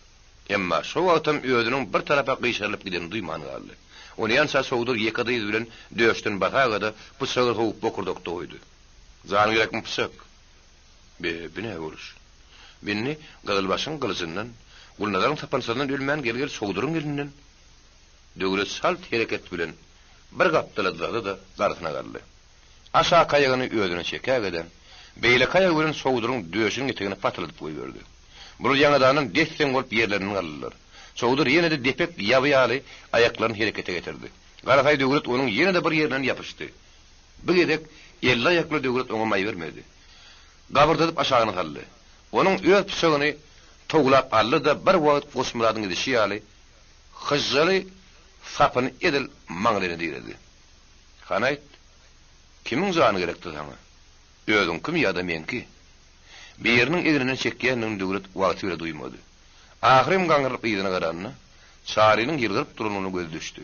Emma şo wagtam özüniň bir tarapa gyşarylyp gidenini duýman galdy. Onýança çowdur ýeke dyz bilen döşden basaga-da pyçagy sowup bokurdakda goýdy. Jan gerekmi pyçak? Be, bi nä boluş? Indi gyzylbaşyň gylyjyndan, Gulnazaryň sapançasyndan ölmän gel-gel çowduryň elinden. Döwlet çalt hereket bilen bir gapdala dyzady-da garysyna galdy. Aşaky aýagyny özüne çekäge-de, beýleki aýagy bilen Çowduryň döşüniň etegine patyrladyp goýberdi. Bular ýaňadandan des-deň bolup ýerlerinden galdylar. Çowdur ýene-de depek ýaby ýaly aýaklaryny herekete getirdi. Garasaý Döwlet onuň ýene-de bir ýerinden ýapyşdy. Bu gezek elli aýakly Döwlet oňa maý bermedi. Gabyrdadyp aşagyna saldy. Onuň öz pyçagyny towlap aldy-da, bir wagt Goçmyradyň edişi ýaly, hyžžaly. Sapyny edil maňlaýyna diredi. Hany aýt, kimiň jany gerekdi saňa? Özüňkimi ýa-da meňki? Biriniň egninden çekýändigini Döwlet wagty bile duýmady. Ahyrym gaňrylyp yzyna garanda, Çarynyň ýylgyryp duranyna gözi düşdi.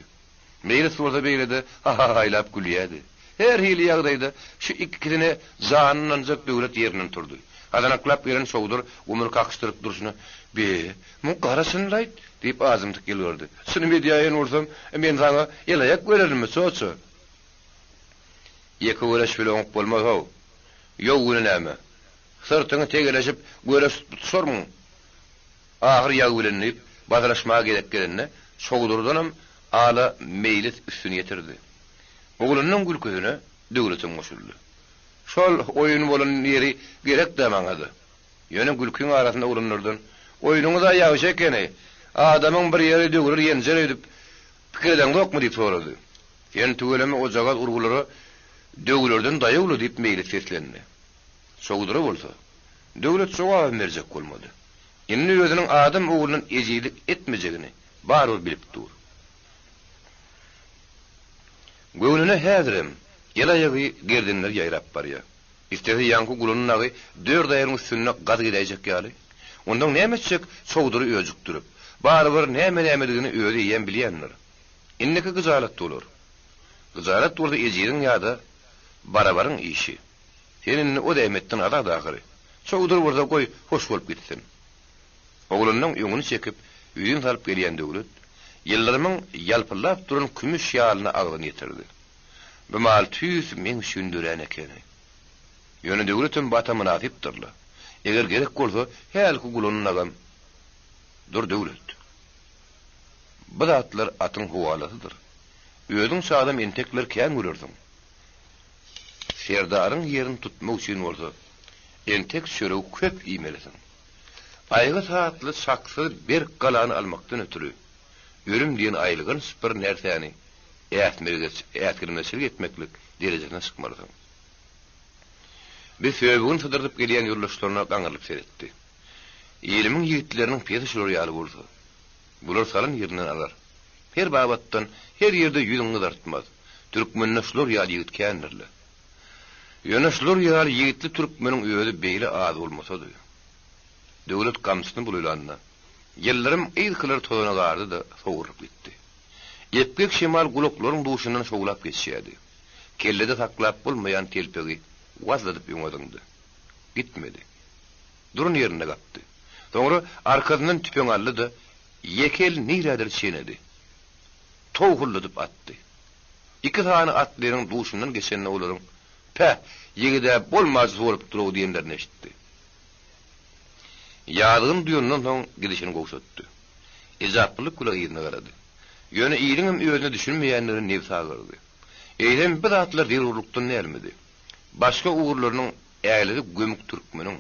Meýlis bolsa beýlede ha-ha-haýlap gülýärdi. Her hili ýagdaýda şu ikisine janyny ynanjak Döwlet ýerinden turdy. Hasanaklap gelen Çowdur gumuny kakyşdyryp durşuna, Be, muň gara çynlaýt! diýip azymtyk ýylgyrdy. Çynym edýäýen bolsam, men saňa el-aýak bererinmi, çoça? Ýeke göreş bile oňup bolmaz-how. Ýow güni näme? Syrtyňy tegeleşip göreş tutuşarmyň? Ahyr ýag bilen diýip, bazalaşmaga gezek gelende, Çowdurdanam ala Meýlis üstüni ýetirdi. Oglunyň gülküsine Döwletem goşuldy. Şol oýun bolan ýeri gerek-dä maňa-da. Ýöne gülkiň arasynda oglanlardan, Oýnuňyz-a ýagşy ekeni, adamyň bir ýeri döwrer ýenjer öýdüp pikir edeňzokmy diýip sorady. Sen tüweleme ojagaz urgulara döwlerden daýawly diýip Meýlis seslendi. Çowdura bolsa, Döwlet jogabam berjek bolmady. Indi özüniň adam oglundan ejizlik etmejegini barybir bilip dur. Göwnüne häzirem el-aýagy gerdenleri ýaýrap barýar. Islese ýaňky gulanyň dagy dört aýagynyň üstünde gaz gezäýjek ýaly. Ondan näme etjek Çowdury öjükdirip. Barybir näme-nämedigini özi eýýäm bilýändir. Indiki gyjalat bolar. Gyjalat bolsa ejiziň ýa-da barabaryň işi. Sen indi o zähmetden azat ahyry. Çowdur bolsa goý, hoş bolup gitsin. Oglanynyň öňüni çekip, ýüzin salyp gelýän Döwlet, ýyldyrymyň ýalpyldap duran kümüş ýalyna agzyny ýetirdi. Bu mal tüýs meň üçin dörän ekeni. Ýöne Döwletem bu ata mynasypdyr-la. Eger gerek bolsa, hälki gulanynagam Dur, Döwlet. Bu zatlar atyň howalasydyr. Özüň çagdam entekler kän görersiň. Serdaryň ýerini tutmak üçin bolsa, entek çöregi köp iýmelisiň. Aýgyt atly çaksyz berk galany almakdan ötri, ölüm diýen aýylganç bir närsäni äsgermezçilik etmeklik derejesine çykmalysyň. Biz söbügini sydyrdyp gelýän ýoldaşlaryna gaňrylyp seretdi. Ilimiň ýigitleriniň pesi şular ýaly bolsa, bular salan ýerinden alar. Her babatdan, her ýerde ýüzüňi gyzartmaz. Türkmende şular ýaly ýigit kändir-le. Ýöne şular ýaly ýigitli türkmeniň özi beýle az bolmasady. Döwlet gamçysyny bulaýlanda, ýyldyrym yzkylary tozana gardy-da, sowrulyp gitdi. Epgek şemal gulaklaryň duşundan şowlap geçýärdi. Kellede saklap bolmaýan telpegi wazladyp öňe zyňdy. Gitmedi. Duran ýerinde gapdy. Soňra arkasyndan tüpeň aldy-da, ýeke el nirädir çenedi. Towhulladyp atdy. Iki sany atlynyň duşundan geçende olaryň, Päh, ýigid-ä bolmajysy bolupdyr-ow diýenlerini eşitdi. Ýazygyny duýandan soň gidişini gowşatdy. Ejaplylyk bilen yzyna garady. Ýöne iliňem özüne düşünmeýändigini nebsi agyrdy. Eýsem bu zatlar zerurlykdan dälmidi? Başga ugurlarynyň äligi gömük türkmeniň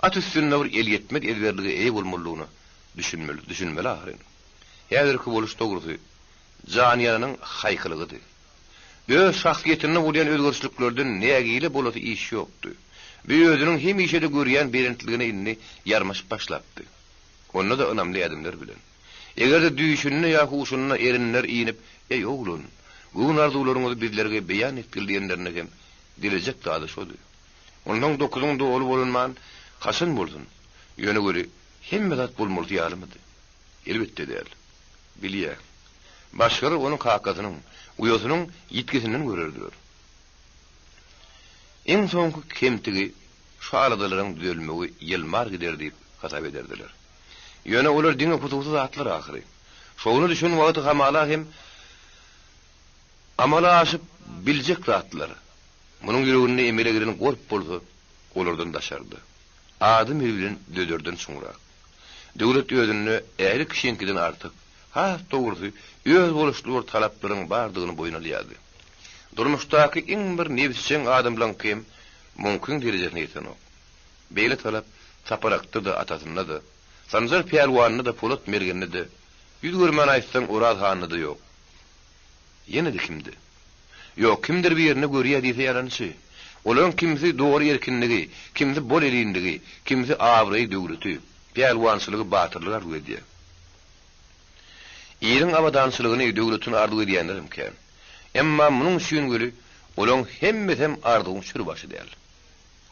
at üstünde bir elýetmez ezberlige eýe bolmalydygyna düşünmeli, düşünmeli ahyryn. Häzirki boluş dogrusy, janyýanynyň haýkylygydy. Öz şahsyýetinde bolýan özgerişliklerden nägile bolasy iş ýokdy. Bu özüniň hemişe-de görýän belentligine indi ýarmaşyp başlapdy. Onda-da ynamly ädimler bilen. Eger-de düýşünde ýa huşunda erinler inip, Eý, oglan, göwün-arzuwlaryňyzy bizlerge beýan etgil diýenlerinde hem dilejek zady şody. Onsoň dokuzyň doly bolunman, haçan bolsun? Ýöne weli, hemme zat bolmalysy ýalymydy? Elbetde däl. Bilýä. Başgalar onuň kakasynyň, uýasynyň ýitgisinden görerdiler. Iň soňky kemtigi şu aladalaryň düzelmegi ýylmar gider diýip hasap ederdiler. Ýöne olar diňe hususy zatlar ahyry. Şowuna düşen wagty hamala hem amala aşyp biljek zatlar. Munuň ýüreginde emele gelen gorp bolsa olardan daşarda. Adam eli bilen düzederden çuňrak. Döwlet özünde ähli kişiňkiden artyk, has dogrusy, özboluşly bir talaplaryň bardygyny boýun alýardy. Durmuşdaky iň bir nebisjeň adamlaňky hem muňkyň derejesine ýetenok. Beýle talap Saparakda-da, atasynda-da, Sanjar pälwanda-da, Polat mergende-de, ýüz görmän aýtsaň, Oraz handa-da ýok. Ýene-de kimde? Ýok, kimdir birinde görýä diýse ýalançy. Olaryň kimsi dogry erkinligi, kimsi bol-elinligi, kimsi abraýy-döwleti, pälwançylygy, batyrlygy arzuw edýär. Iliň abadançylygyny, döwletini arzuw edýänlerem kän. Emma munuň üçin weli olaň hemmesem arzuwyň çür başy däl.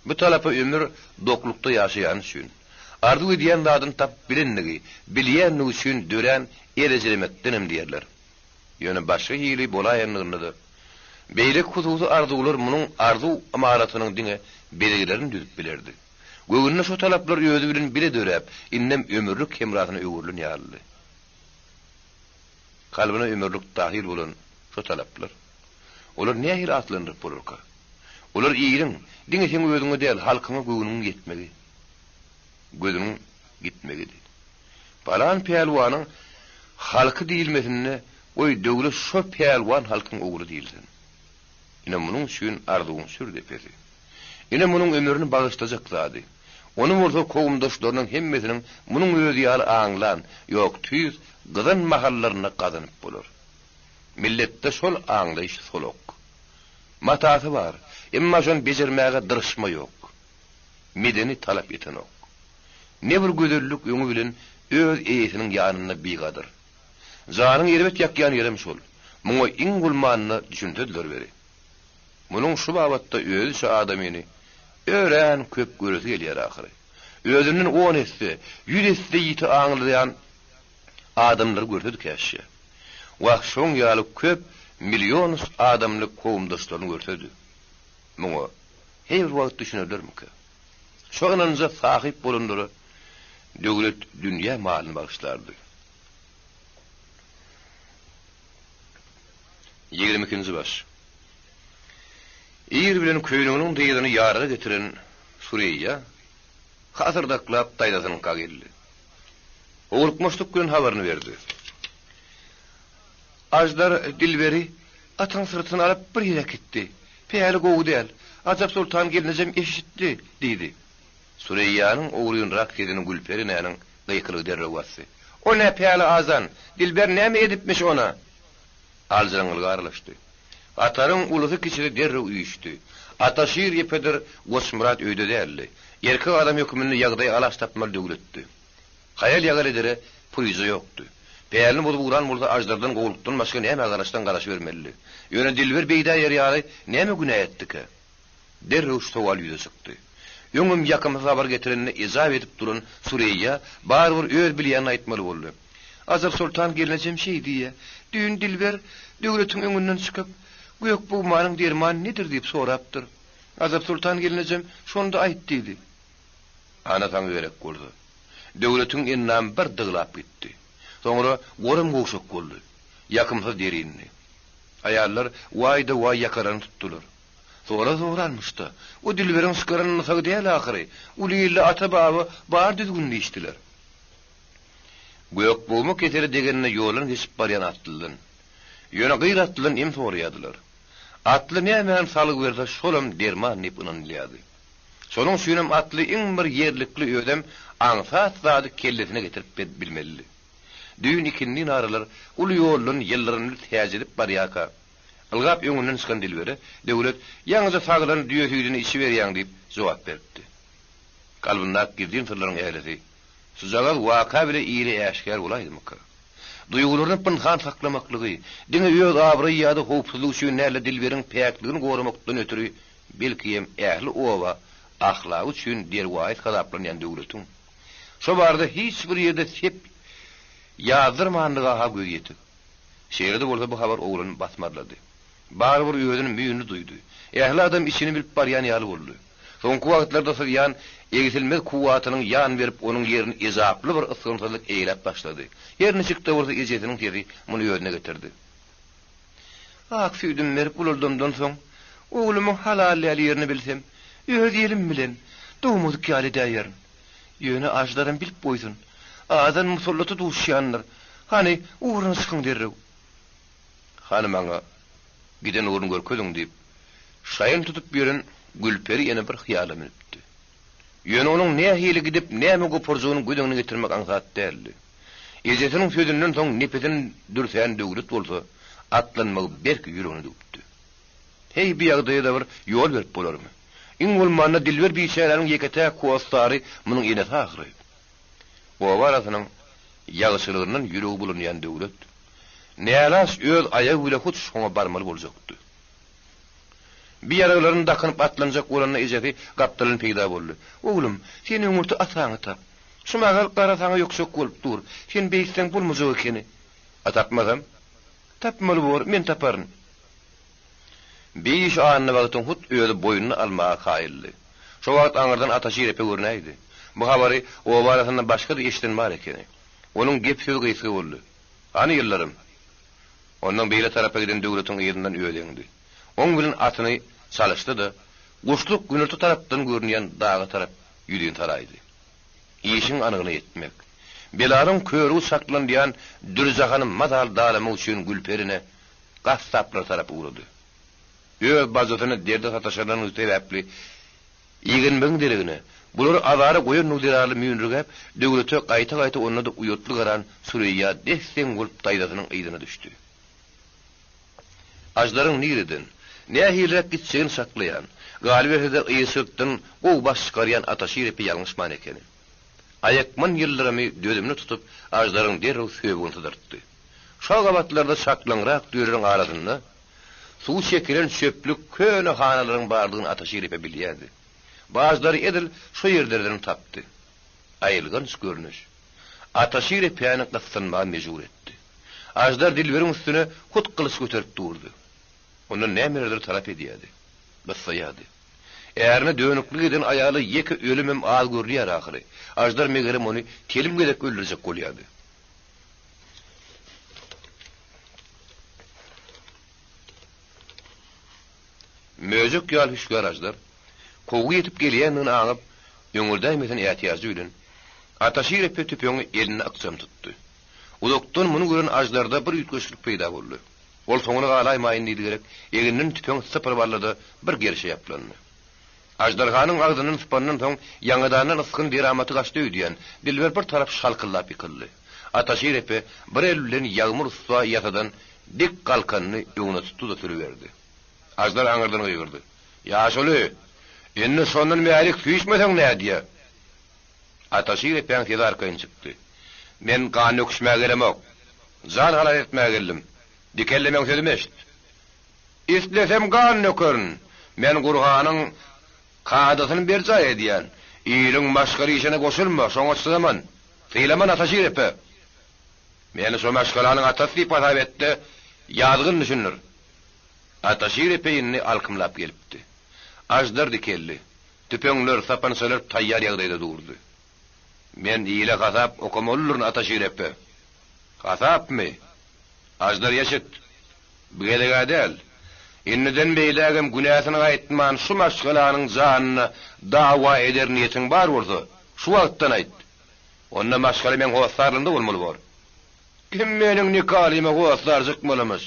Bu talapa ömür doklukda ýaşaýany üçin, arzuw edýän zadyny tapyp bilenligi, bilýänligi üçin dörän elejilemekdenem diýerler. Ýöne başga hili bolaýanlygynda-da, beýleki hususy arzuwlar munuň arzuw ymaratynyň diňe bezeglerini düzüp bilerdi. Göwnüne şo talaplar özi bilen bile döräp, indem ömürlik hemrasyna öwrülen ýalydy. Kalbyna ömürlik dahil bolan şo talaplar. Olary nähili atlandyryp bolarka? Olar iliň, diňe seň özüňe däl, halkyňa göwnüňiň ýetmegi, gözüniň gitmegidi. Palan pälwanyň halky diýilmesinde, goý, döwlet şo pälwan halkyň ogly diýilsin. Ine, munuň üçin arzuwyň çür depesi. Ine, munuň ömrüni bagyşlajak zady. Ony bolsa kowumdaşlarynyň hemmesiniň munuň özi ýaly aňlan, ýok, tüýs gyzan mahallarynda gazanyp bolar. Milletde şol aňlaýyş solak. Matasy bar, emma şony bejermäge dyrşma ýok. Medeni talap etenok. Ne bir gözellik öňi bilen öz eýesiniň ýanynda bigadyr. Janyňy erbet ýakýan ýerem şol. Muňa iň bolmanda düşünsediler beri. Munuň şu babatda özüçe adamyny örän köp göresi gelýär ahyry. Özünden on esse, ýüz esse ýiti aňlaýan adamlary görsedi käşgä. Wah, şoň ýaly köp millions adamly kowumdaşlaryny görsedi. Muňa heý bir wagt düşünerlermikä? Şo ynanja sahyp bolanlara döwlet dünýä malyny bagyşlardy. Ýigrimi ikinji baş. Ir bilen köýneginiň dyzyny ýaryga getiren Sureýýa hasyrdaklap daýzasynyňka geldi. Howlukmaçlyk bilen habaryny berdi. Aždar Dilberi atyň syrtyna alyp bir ýere äkitdi. Päli gowy däl. Ajap soltan gelnejem eşitdi, diýdi. Sureýýanyň ogrynrak sesini Gülperi enäniň gykylygy derrew basdy. O nä päli azan? Dilber näme edipmiş ona? Aljyraňňylyga aralaşdy. Hataryň ulusy-kiçisi derrew üýşdi. Ataşir epedir Goçmyrat öýde däldi. Erkek adam höküminde ýagdaýa alaç tapmaly döwletdi. Haýal-ýagal edere puryja ýokdy. Pälini bozup ugran bolsa aždardan gowulykdan başga nämä garaşsaň garaşybermelidi. Ýöne Dilber beýdäýer ýaly näme günä etdikä? Derrew şu sowal ýüze çykdy. Öňem ýakymsyz habar getirenine ejap edip duran Sureýýa barybir öz bilýänini aýtmaly boldy. Ajap soltan gelnejem şeý diýýä, Düýn Dilber döwletiň öňünden çykyp, Gökbugmanyň dermany nedir diýip sorapdyr. Ajap soltan gelnejem şonda aýt diýdi. Ana saňa gerek bolsa. Döwletiň endamy bir dyglap gitdi. Soňra goram gowşak boldy. Ýakymsyz der indi. Aýallar waý-da-waý ýakalaryny tutdular. Sora soranmyş-da. O Dilberiň çykaran nysagy däl ahyry. Uly ilde ata-baba bar düzgün diýişdiler. Gökbogma keseli degenine ýoldan geçip barýan atlydan. Ýöne gyr atlydan em soraýardylar. Atly nämäni salgy berse şolam derman diýip ynanylýardy. Şonuň üçinem atly iň bir ýerlikli özem aňsat zady kellesine getirip bilmelidi. Düýn ikindin aralar uly ýoldan ýyldyrymly täjedip barýarka, ylgap öňünden çykan Dilbere, Döwlet, ýaňyja sagylan düýe süýdüni içiberýäň diýip jogap beripdi. Kalbyndaky gizlin syrlaryň ählisi şujagaz waka bile ile äşgär bolaýdymyka? Duýgularyny pynhan saklamaklygy, diňe öz abraýy ýa-da howpsuzlygy üçin däl-de Dilberiň päkligini goramakdan ötri belki hem ähli oba ahlagy üçin derwaýys hasaplanýan döwletiň şo barada hiç bir ýerde sep ýazdyrmandyga-ha göz ýetik. Şeýle-de bolsa bu habar oglany basmarlady. Barybir özüni müýnli duýdy. Ähli adam içini bilip barýan ýaly boldy. Soňky wagtlarda syzýan egsilmez kuwwatynyň ýan berip onuň ýerini ezaply bir ysgynsyzlyk eýläp başlady. Her niçik-de bolsa ejesiniň sesi muny özüne getirdi. Ak süýdümi berip ulaldamdan soň, oglumyň halal däl ýerini bilsem, öz elim bilen, dogmadyk ýaly edäýerin. Ýöne aždaram bilip goýsun. Azan musallata duşýandyr. Hany, ugruna çykyň derrew. Hany maňa giden ugruny görkeziň diýip, şaýyny tutup ýören Gülperi ene bir hyýala münüpdi. Ýöne onuň nähili gidip, näme goparjagyny göz öňüne getirmek aňsat däldi. Ejesiniň sözünden soň nepesini dürsän Döwlet bolsa, atlanmagy berk ýüregine düwüpdi. Heý, bu ýagdaýa-da bir ýol berip bolarmy? Iň bolmanda Dilber biçäräniň ýeke-täk hossary munuň enesi ahyry. Oba arasynyň ýagşylygyndan ýüregi bulanýan Döwlet. Nälaç öz aýagy bile hut şoňa barmaly boljakdy. Bi ýaraglaryny dakynyp atlanjak bolanda ejesi gapdalyn peýda boldy. Oglum, sen öňürti ataňy tap. Şu mahal gara saňa ýokjak bolup dur. Sen beýtseň bolmajak ekeni. A tapmasam? Tapmaly bor, men taparyn. Bi işi Annabagtyň hut özi boýnuna almaga kaýyldy. Şo wagt aňyrdan Ataşir epe görnäýdi. Bu habary oba arasynda başga-da eşiden bar ekeni. Onuň gep-sözi gysga boldy. Hany Ýyldyrym? Ondan beýle tarapa giden Döwletiň yzyndan özi eňdi. Oň bilen atyny çalyşdy-da, guşluk günorta tarapdan görünýän daga tarap ýüzin saraýdy. Işiň anygyna ýetmek, belanyň körügi çaklanylýan Dürjahany mazaly dalamak üçin Gülperine gassaplar tarap ugrady. Öz bajysyny derde sataşanlygy sebäpli igenmegiň deregine, bulary azara goýanlygy zerarly müýnürgäp, Döwlete gaýta-gaýta onda-da uýatly garan Süreýýa des-deň bolup daýzasynyň yzyna düşdi. Aždaryň nireden, nähiliräk gitjegini çaklaýan, galyberse-de yzçylykdan gowy baş çykarýan Ataşir epe ýalňyşman ekeni. Aýakman ýyldyrymy dözümli tutup, aždaryň derrew söbügini sydyrtdy. Şo gabatlarda çaklaňrak düýeleriň arasynda suwy çekilen çöplük köne hanalaryň bardygyny Ataşir epe bilýärdi. Bu aždary edil şo ýerlerdenem tapdy. Aýylganç görnüş Ataşir epäni gyssanmaga mejbur etdi. Aždar Dilberiň üstüne hut gylyç göterip durdy. Ondan nämelerdir talap edýärdi. Gyssaýardy. Ärine dönüklik eden aýala ýeke ölümem az görülýär ahyry. Aždar megerem ony telim gezek öldürjek bolýardy. Möjek ýaly hüşgär aždar, kowgy ýetip gelýändigini aňyp, öňürdäýmesin ätiýajy bilen, Ataşir epe tüpeňi elinde ykjam tutdy. Uzakdan muny gören aždarda bir üýtgeşiklik peýda boldy. Ol soňuna galaýmaýyn diýdi gerek, eginden tüpeň sypyryp aldy-da, bir gerşe ýaplandy. Aždarhanyň agzyndan sypandan soň, ýaňadandan ysgyn deramaty gaçdy öýdýän, Dilber bir tarap şalkyldap ýykyldy. Ataşir epe bir el bilen Ýagmyr ussa ýasadan dik galkanyny öňüne tutdy-da sürüberdi. Aždar aňyrdan gygyrdy. Ýaşuly, indi şondan bärik süýşmeseň nädýä? Ataşir epäň sesi arkaýyn çykdy. Men gan döküşmäge gelemok. Jan halal etmäge geldim. Dikelle meň sözümi eşit. Islesem gan dökerin. Men Gurhanyň kadasyny berjaý edýän. Iliň maşgala işine goşulma, şoňa çydaman. Sylaman Ataşir epe. Meni şo maşgalanyň atasy diýip hasap et-de, ýazgyn düşündir. Ataşir epe indi alkymlap gelipdi. Aždar dikeldi. Tüpeňler, sapançalar taýýar ýagdaýda durdy. Men ile hasap okamalydyryn, Ataşir epe. Hasapmy? Aždar eşit. Bu gezeg-ä däl. Indiden beýlägem günäsini gaýtman şu maşgalanyň janyna dawa eder niýetiň bar bolsa, şu wagtdan aýt. Onda maşgala meň hossarlygymda bolmaly bor. Kim meniň nikalyma hossar çykmalymyş?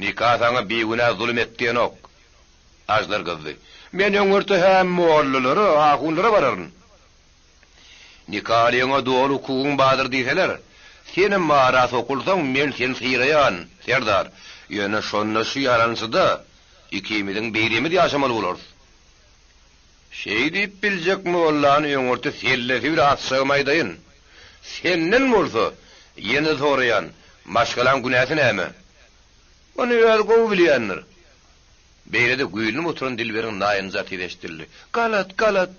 Nika saňa bigünä zulum et diýenok. Aždar gyzdy. Men öňürti-hä mollalara, ahunlara bararyn. Nikalyňa doly hukugyň bardyr diýseler, senem ara sokulsaň, men seni sylaýan, serdar. Ýöne şonda şu ýalançyda ikimiziň birimiz ýaşamaly bolarys. Şeý diýip biljek mollany öňürti sellesi bile atjagymy aýdaýyn. Senden bolsa, ýene-de soraýan, maşgalaň günäsi näme? Ony özi gowy bilýändir. Beýlede güýlünip oturan Dilberiň naýynjar sesi eşidildi. Galat, galat!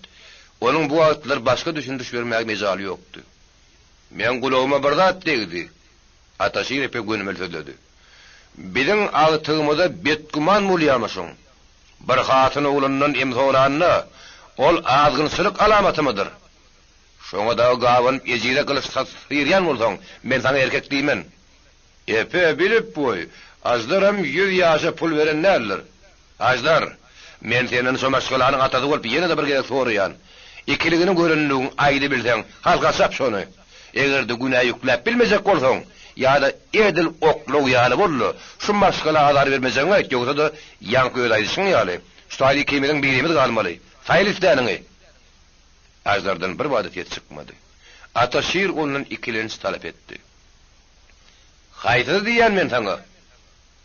Onuň bu wagtlar başga düşündiriş bermäge mejaly ýokdy. Meň gulagyma bir zat degdi. Ataşir epe gönümel sözledi. Biziň agtygymyza betgüman bolýamyşyň. Bir hatyn oglundan em soranda, ol azgynçylyk alamatymydyr? Şoňa dagy gabanyp ejize gylyç syrýan bolsaň, men saňa erkek diýmen. Epe, bilip goý, Aždaram ýüz ýaşa pul beren däldir. Aždar, men senden şo maşgalanyň atasy bolup ýene-de bir gezek soraýan. Ikiligini görenligiň aýdybilseň, halka çap şony. Eger-de günä ýükläp bilmejek bolsaň, ýa-da edil oklaw ýaly bol-da, şu maşgala azar bermejegiňi aýt, ýogsa-da, ýaňky öz aýdyşyň ýaly, şu taýda ikimiziň birimiz galmaly. Saýla isläniňi! Aždardan birbada ses çykmady. Ataşir ondan ikilenç talap etdi. Haýsysy diýýän men saňa?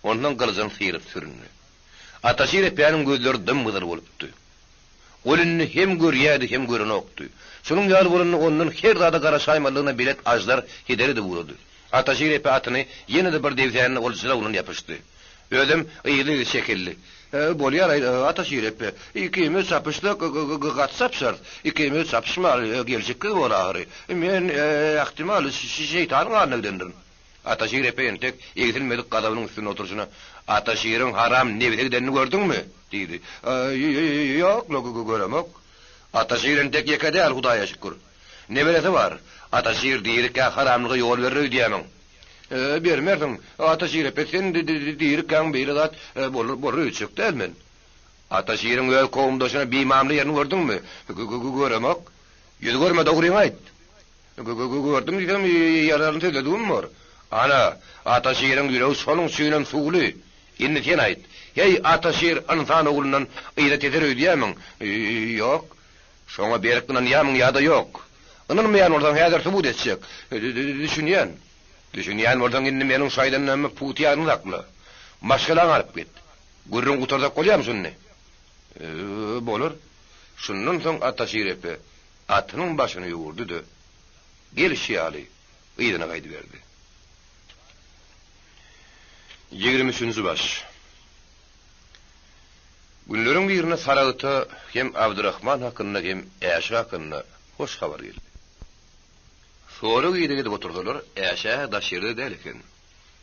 Onsoň gylyjyny syryp süründi. Ataşir epäniň gözleri dym-gyzyl bolupdy. Ol indi hem görýärdi, hem görenokdy. Şunuň ýaly bolanda ondan her zada garaşaýmalydygyna belet Aždar heder edip ugrady. Ataşir epe atyny ýene-de bir debsände ol jylawyndan ýapyşdy. Özem yzly-yzy çekildi. Bolýar-aý, Ataşir epe, ikimiz çapyşsak, gaty çapyşarys. Ikimiz çapyşmaly, gelşiksiz bor ahyry. Men, ähtimal, şeýtanyň alyna gidendirin. Ataşir epe entek egsilmedik gazabynyň üstünde oturyşyna, Ataşiriň haram nebise gidenini gördüňmi? diýdi. Ýok-la, göremok. Ataşir entek ýeke däl, Hudaýa şükür. Neberesi bar. Ataşir dirikä haramlyga ýol berer öýdýämiň? Bermersiň. Ataşir epe, sen dirikäň beýle zat bolar öýtjek däl men. Ataşiriň öz kowumdaşyna bimamla ýerini gördüňmi? Göremok. Ýüz görme, dogryňy aýt. Gördüm diýsem, ýalan sözledigim bor. Ana, Ataşiriň ýüregi şonuň üçinem suwly. Indi sen aýt, heý, Ataşir ynsan oglundan yza teser öýdýämiň? Ýok. Şoňa berk ynanýamyň ýa-da ýok? Ynanmaýan bolsaň häzir subut etjek. Düşünýän. Düşünýän bolsaň indi meniň şu aýdanlarymy pugta ýadyňda sakla. Maşgalaňy alyp git. Gürrüň gutarsak bolýarmy şuny? Bolar. Şundan soň Ataşir epe atynyň başyny öwürdi-de, gelşi ýaly yzyna gaýdyberdi. Ýigrimi üçünji baş. Günleriň birinde Saragta hem Abdyrahman hakynda hem Äşe hakynda hoş habar geldi. Sorag-ideg edip otursalar, Äşe-hä daş ýerde däl eken.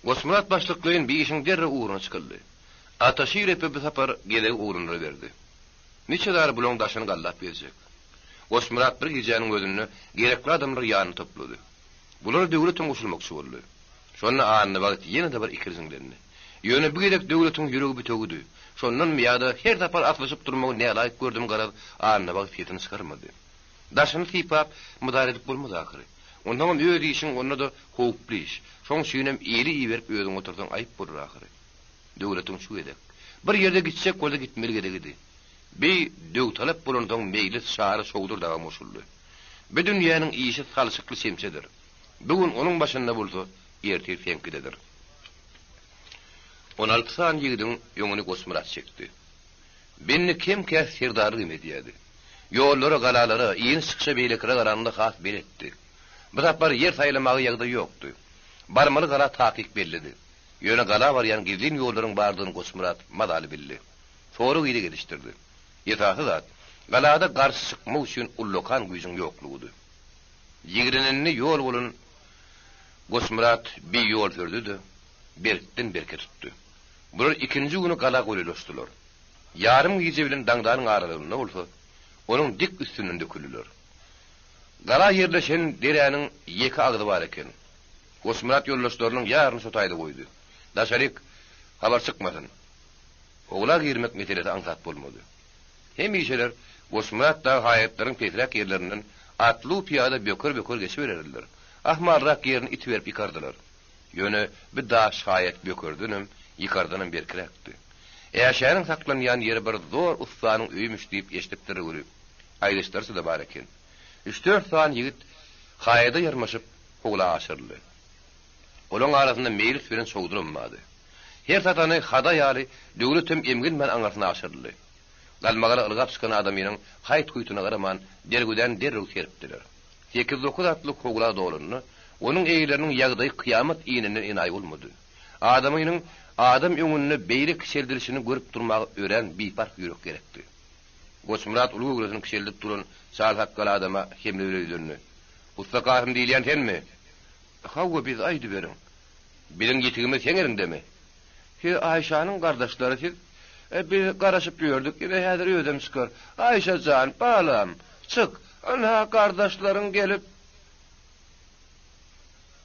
Goçmyrat başlyklaýyn bir işiň derrew ugruna çykyldy. Ataşir epe bu sapar gezegi oglanlara berdi. Niçe zary bulaň daşyny gallap gezjek. Goçmyrat bir gijäniň özünde gerekli adamlary ýanyna toplady. Bulara Döwletem goşulmakçy boldy. Şonda Annabagt ýene-de bir ikirjiňlendi. Ýöne bu gezek Döwletiň ýüregi bitewidi. Şondanmy ýa-da her sapar aslyşyp durmagy nälaýyk gördümi garaz, Annabagt sesini çykarmady. Daşyny sypap, mydar edip bolmaz ahyry. Onsoňam öz işiň onda-da howply iş. Şoň üçinem ili iberip özüň otursaň aýyp bolar ahyry. Döwletiň şu gezek, bir ýerde gitjek bolsa gitmeli gezegidi. Bi döwtalap bolansoň meýlis Çary Çowdur dagam goşuldy. Bi dünýäniň işi salçykly çemçedir. Bu gün onuň başynda bolsa, ertir seňkidedir. 16 sany ýigidiň öňüni Goçmyrat çekdi. Bendi kem-käs serdarlyk hem edýärdi. Ýollara, galalara, iniş-çykyşa beýlekilere garanyňda has beletdi. Bu sapar ýer saýlamaga ýagdaý ýokdy. Barmaly gala takyk bellidi. Ýöne gala barýan gizlin ýollaryň bardygyny Goçmyrat mazaly bildi. Sorag-ideg edişdirdi. Esasy zat, galada garşy çykmak üçin ullakan güýjüň ýoklugydy. Ýigrenenine ýol bolan Goçmyrat bi ýol sürdi-de, berkden berke tutdy. Bular ikinji güni gala golaýlaşdylar. Ýarym gije bilen daňdanyň aralygynda bolsa, onuň dik üstünden döküldiler. Gala ýerleşen deräniň ýeke agzy bar eken. Goçmyrat ýoldaşlarynyň ýaryny şo taýda goýdy. Daşaryk habar çykmasyn. Howla girmek meselesi aňsat bolmady. Hemişeler Goçmyrat dagy haýatlaryň pesräk ýerlerinden atlu-pyýada böker-böker geçibererdiler. Ahmalrak ýerini itiberip ýykardylar. Ýöne bi daş haýat bökerdenem, ýykardanam berkiräkdi. Äşäniň saklanýan ýeri bir zor ussanyň öýümiş diýip eşidipdir weli, aýdyşlaryça-da bar eken. Üç-dört sany ýigit haýada ýarmaşyp, howla aşyryldy. Olaň arasynda Meýlis bilen Çowduram bardy. Her satany hada ýaly Döwletem emgenmän aňyrsyna aşyryldy. Galmagala ylgap çykan adamynyň haýt-huýtuna garaman, dergüdän derrew seripdiler. Sekiz-dokuz atly howla dolanda, onuň eýeleriniň ýagdaýy kyýamat inenden enaýy bolmady. Adamynyň adam öňünde beýle kiçeldilişini görüp durmaga örän biparh ýürek gerekdi. Goçmyrat uly göwresini kiçeldip duran çal sakgaly adama hemle bilen ýüzlendi. Ussa Kasym diýilýän senmi? Hawa, biz, aýdyberiň. Biziň ýitigimiz seň eliňdemi? Siz Aýşanyň gardaşlary siz. Biz garaşyp ýördük, ine häzir özem çykar. Aýşa jan, balam, çyk, ynha gardaşlaryň gelip.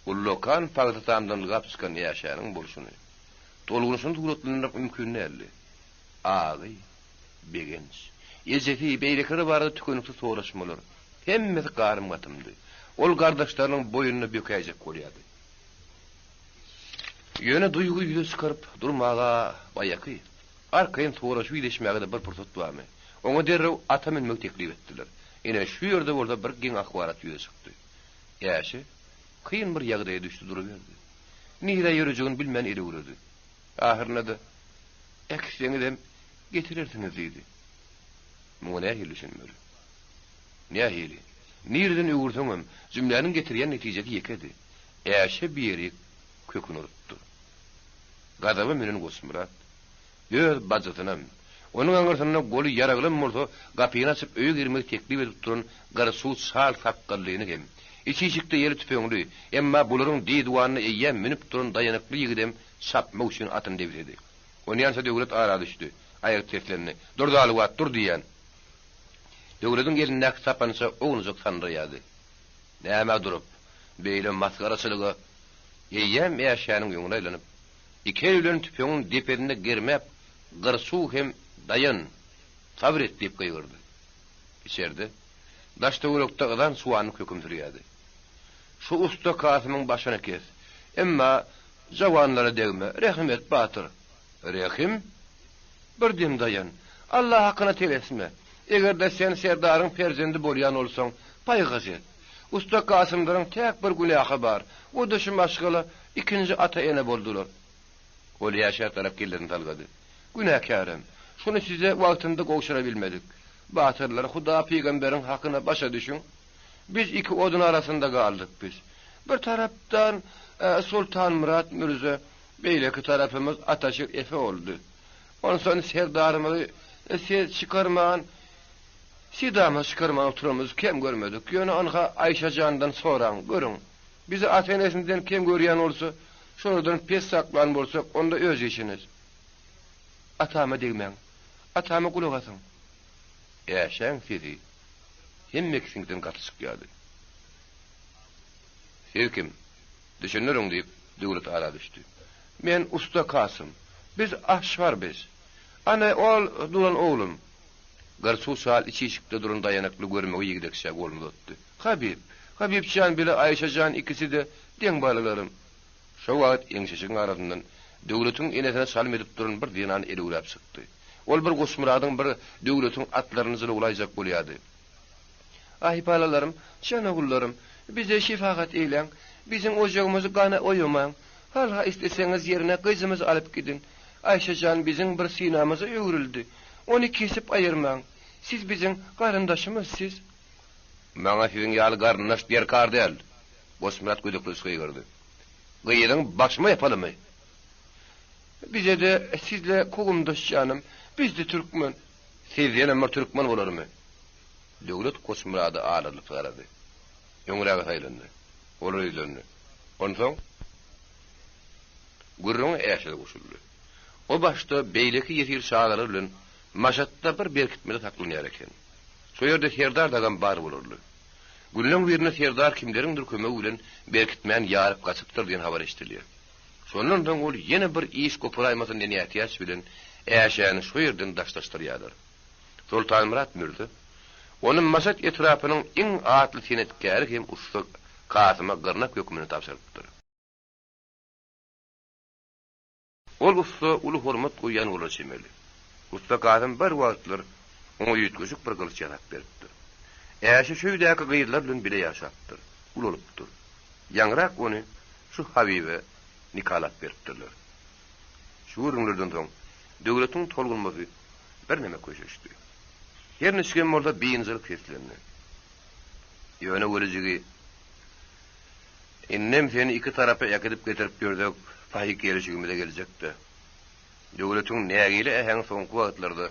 Ullakan pagta tamdan ylgap çykan Äşäniň bolşuny, tolgunyşyny suratlandyrmak mümkin däldi. Agy, begenç, ejesi, beýlekiler barada tükeniksiz soraşmalar, hemmesi garym-gatymdy. Ol gardaşlarynyň boýnuna bökäýjek bolýardy. Ýöne duýgy ýüze çykaryp durmaga baýaky, arkaýyn soraşyp-ideşmäge-de bir pursat barmy? Oňa derrew ata münmegi teklip etdiler. Ine, şu ýerde bolsa bir geň ahwalat ýüze çykdy. Äşe kyn bir ýagdaýa düşdi duruberdi. Nirä ýörejegini bilmän elewredi. Ahyrynda-da, Äkitseňizem getirersiňiz diýdi. Muňa nähili düşünmeli? Nähili? Nireden öwürseňem, jümläniň getirýän netijesi ýekedi. Äşe birik köküni urupdy. Gazaba münen Goçmyrat öz bajysynam, onuň aňyrsynda goly ýaraglam bolsa gapyny açyp öýe girmegi teklip edip duran gyrçuw çal sakgallyny hem, iç işikde eli tüpeňli, emma bularyň diduwanyna eýýäm münüp duran daýanykly ýigidem çapmak üçin atyny debsedi. Onýança Döwlet ara düşdi. Aýagy seslendi. Dur zaluwat, dur diýýän! Döwlediň elindäki sapança ownujak sandyraýardy. Nämä durup, beýle masgaraçylyga Eýýäm Äşäniň öňüne aýlanyp, iki eli bilen tüpeňiň depesinde germäp, Gyrçuw hem Daýan! Sabyr et! diýip gygyrdy. Içerde, daş-töwerekde yzan-çuwanlyk höküm sürýärdi. Şu ussa Kasymyň başyny kes. Emma jawanlara degme, rehim et, batyr! Rehim? Bir dem daýan. Alla hakyna teresme. Eger-de sen serdaryň perzendi bolýan bolsaň, paýhas et. Ussa Kasymlaryň täk bir günähi bar, o-da şu maşgala ikinji ata-ene boldular. Ol Äşä tarap kellesini salgady. Günäkärem. Şuny size wagtynda gowşura bilmedik. Batyrlar, Huda pygamberiň hakyna başa düşüň. Biz iki odun arasynda galdyk biz. Bir tarapdan Sultanmyrat mürze, beýleki tarapymyz Ataşir efe boldy. Onsoň serdarymyzy ses çykarman, Sidama çykarman oturamyzy kem görmedik. Ýöne anha Aýşa jandan soraň, görüň. Bizi ata-enesinden kem görýän bolsa, şolardan pes saklan bolsak, onda öz işiňiz. Atama degmäň. Atama gulak asyň. Äşäň sesi hemmekisiňkiden gaty çykýardy. Siz kim? Düşündiriň, diýip, Döwlet ara düşdi. Men ussa Kasym. Biz aşgar biz. Ana, ol duran oglum. Gyrçuw çal iç işikde duran daýanakly görmegi ýigdekçä goluny uzatdy. Habyp! Habyp jan bile Aýşa jan ikisi-de deň balalarym. Şo wagt eňşeşigiň arasyndan Döwletiň enesine çalym edip duran bir zenan elewräp çykdy. Ol bir Goçmyradyň bir Döwletiň atlaryny jylawlaýjak bolýardy. Aý, balalarym, jan ogullarym, bize şefagat eýläň, biziň ojagymyzy gana oýamaň. Halha isleseňiz ýerine gyzymyzy alyp gidiň. Aýşa jan biziň bir synamyza öwrüldi. Ony kesip aýyrmaň. Siz biziň garyndaşymyz siz. Maňa siziň ýaly garyndaş derkar däl! Goçmyrat gödekleç gygyrdy. Gyzyň başyma ýapalymy? Bize-de sizle kowumdaş janym, biz-de türkmen. Sizdenem bir türkmen bolarmy? Döwlet Goçmyrada alarylyp garady. Öňräge saýlandy. Olara ýüzlendi. Onsoň? Gürrüňe Äşe-de goşuldy. O başda beýleki ýesir çagalar bilen Maşatda bir berkitmede saklanýar eken. Şo ýerde Serdar dagam bar bolarly. Günleň birinde Serdar kimleriňdir kömegi bilen berkitmäni ýaryp gaçypdyr diýen habar eşidilýär. Şondan soň ol ýene bir iş goparaýmasyn diýen ätiýaç bilen Äşäni şo ýerden daşlaşdyrýarlar. Soltanmyrat mürze ony Maşat etrapynyň iň atly senetkäri hem ussa Kasyma gyrnak hökmünde tabşyrypdyr. Ol ussa uly hormat goýýan bolara çemeli. Ussa Kasym bir wagtlar oňa üýtgeşik bir gylyç ýasap beripdir. Äşe şu öýdäki gyzlar bilen bile ýaşapdyr, ulalypdyr. Ýaňyrak ony şu Habibe nikalap beripdirler. Şu gürrüňlerden soň Döwletiň tolgunmasy birneme köşeşdi. Her niçigem bolsa biynjalyk seslendi. Ýöne weli jigi, indem seni iki tarapa äkidip getirip ýörsek, paýy gelşigimize geljek-dä. Döwletiň nägile äheňi soňky wagtlarda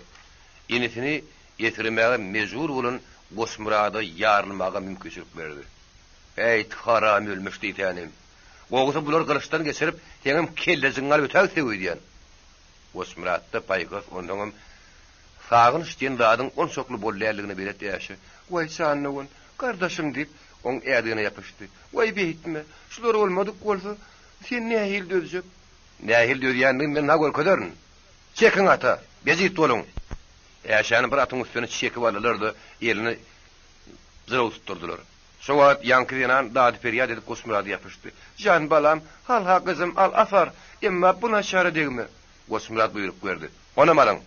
inisini ýesirmäge mejbur bolan Goçmyrada ýarylmaga mümkinçilik berdi. Äýt, haram ölmüş diýsänim. Gowusy bulary gylyçdan geçirip, seňem kellejigiňi alyp ötägitsek öýdýän. Goçmyratda paýhas, onsoňam sagynyş diýen zadyň onçakly bol däldigine belet Äşe, Waý, jandogan, gardaşym diýip, oň ädigine ýapyşdy. Waý, beýtme, şular bolmadyk bolsa, sen nähili dözjek? Nähili dözýändigimi men saňa görkezerin. Çekiň ata, bejit boluň! Äşäni bir atyň üstüne çekip aldylar-da, eline jylaw tutdurdylar. Şo wagt ýaňky zenan dady-perýat edip Goçmyrada ýapyşdy. Jan balam, halha gyzym, al apar, emma bu naçara degme! Goçmyrat buýruk berdi. Onam alyň!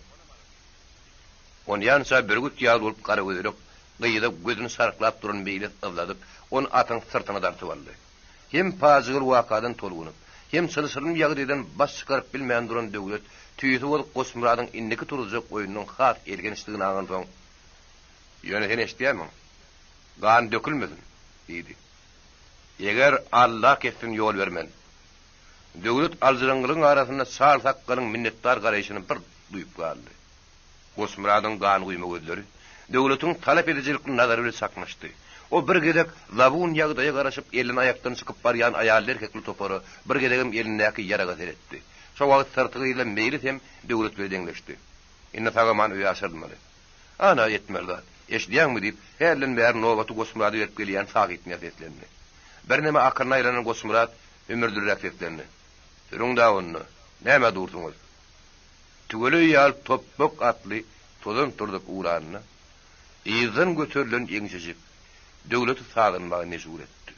Onýança bürgüt ýaly bolup garagözelek gyza gözüni şarklap duran Meýlis yzladyp, ony atyň syrtyna dartyp aldy. Hem pajygaly wakadan tolgunyp, hem çylşyrymly ýagdaýdan baş çykaryp bilmän duran Döwlet tüýsi bozuk Goçmyradyň indiki turuzjak oýnunyň has elhençdigini aňansoň, Ýöne sen eşidýärmiň? Gan dökülmesin! diýdi. Eger Alla kessin ýol bermen. Döwlet aljyraňňylygyň arasynda çal sakgalyň minnetdar garaýşyny bir duýup galdy. Goçmyradyň gan guýma gözleri Döwletiň talap edijilikli nazary bilen çaknyşdy. O bir gezek zabun ýagdaýa garaşyp elden-aýakdan çykyp barýan aýally-erkekli topara, bir gezegem elindäki ýaraga seretdi. Şo wagt syrty gyýylan Meýlis hem Döwlet bile deňleşdi. Indi sag-aman öýe aşyrylmaly. Ana, etmeli zat. Eşidýäňmi? diýip, hälden bäri nobaty Goçmyrada berip gelýän Sahytnyýaz seslendi. Birneme akylyna aýlanan Goçmyrat hümürdiliräk seslendi. Sürüň-dä onda. Nämä dursuňyz? Tüweleý ýaly topbak atly tozan turzup ugranda, yzdan göterilen ýeňsejik Döwleti sazynmaga mejbur etdi.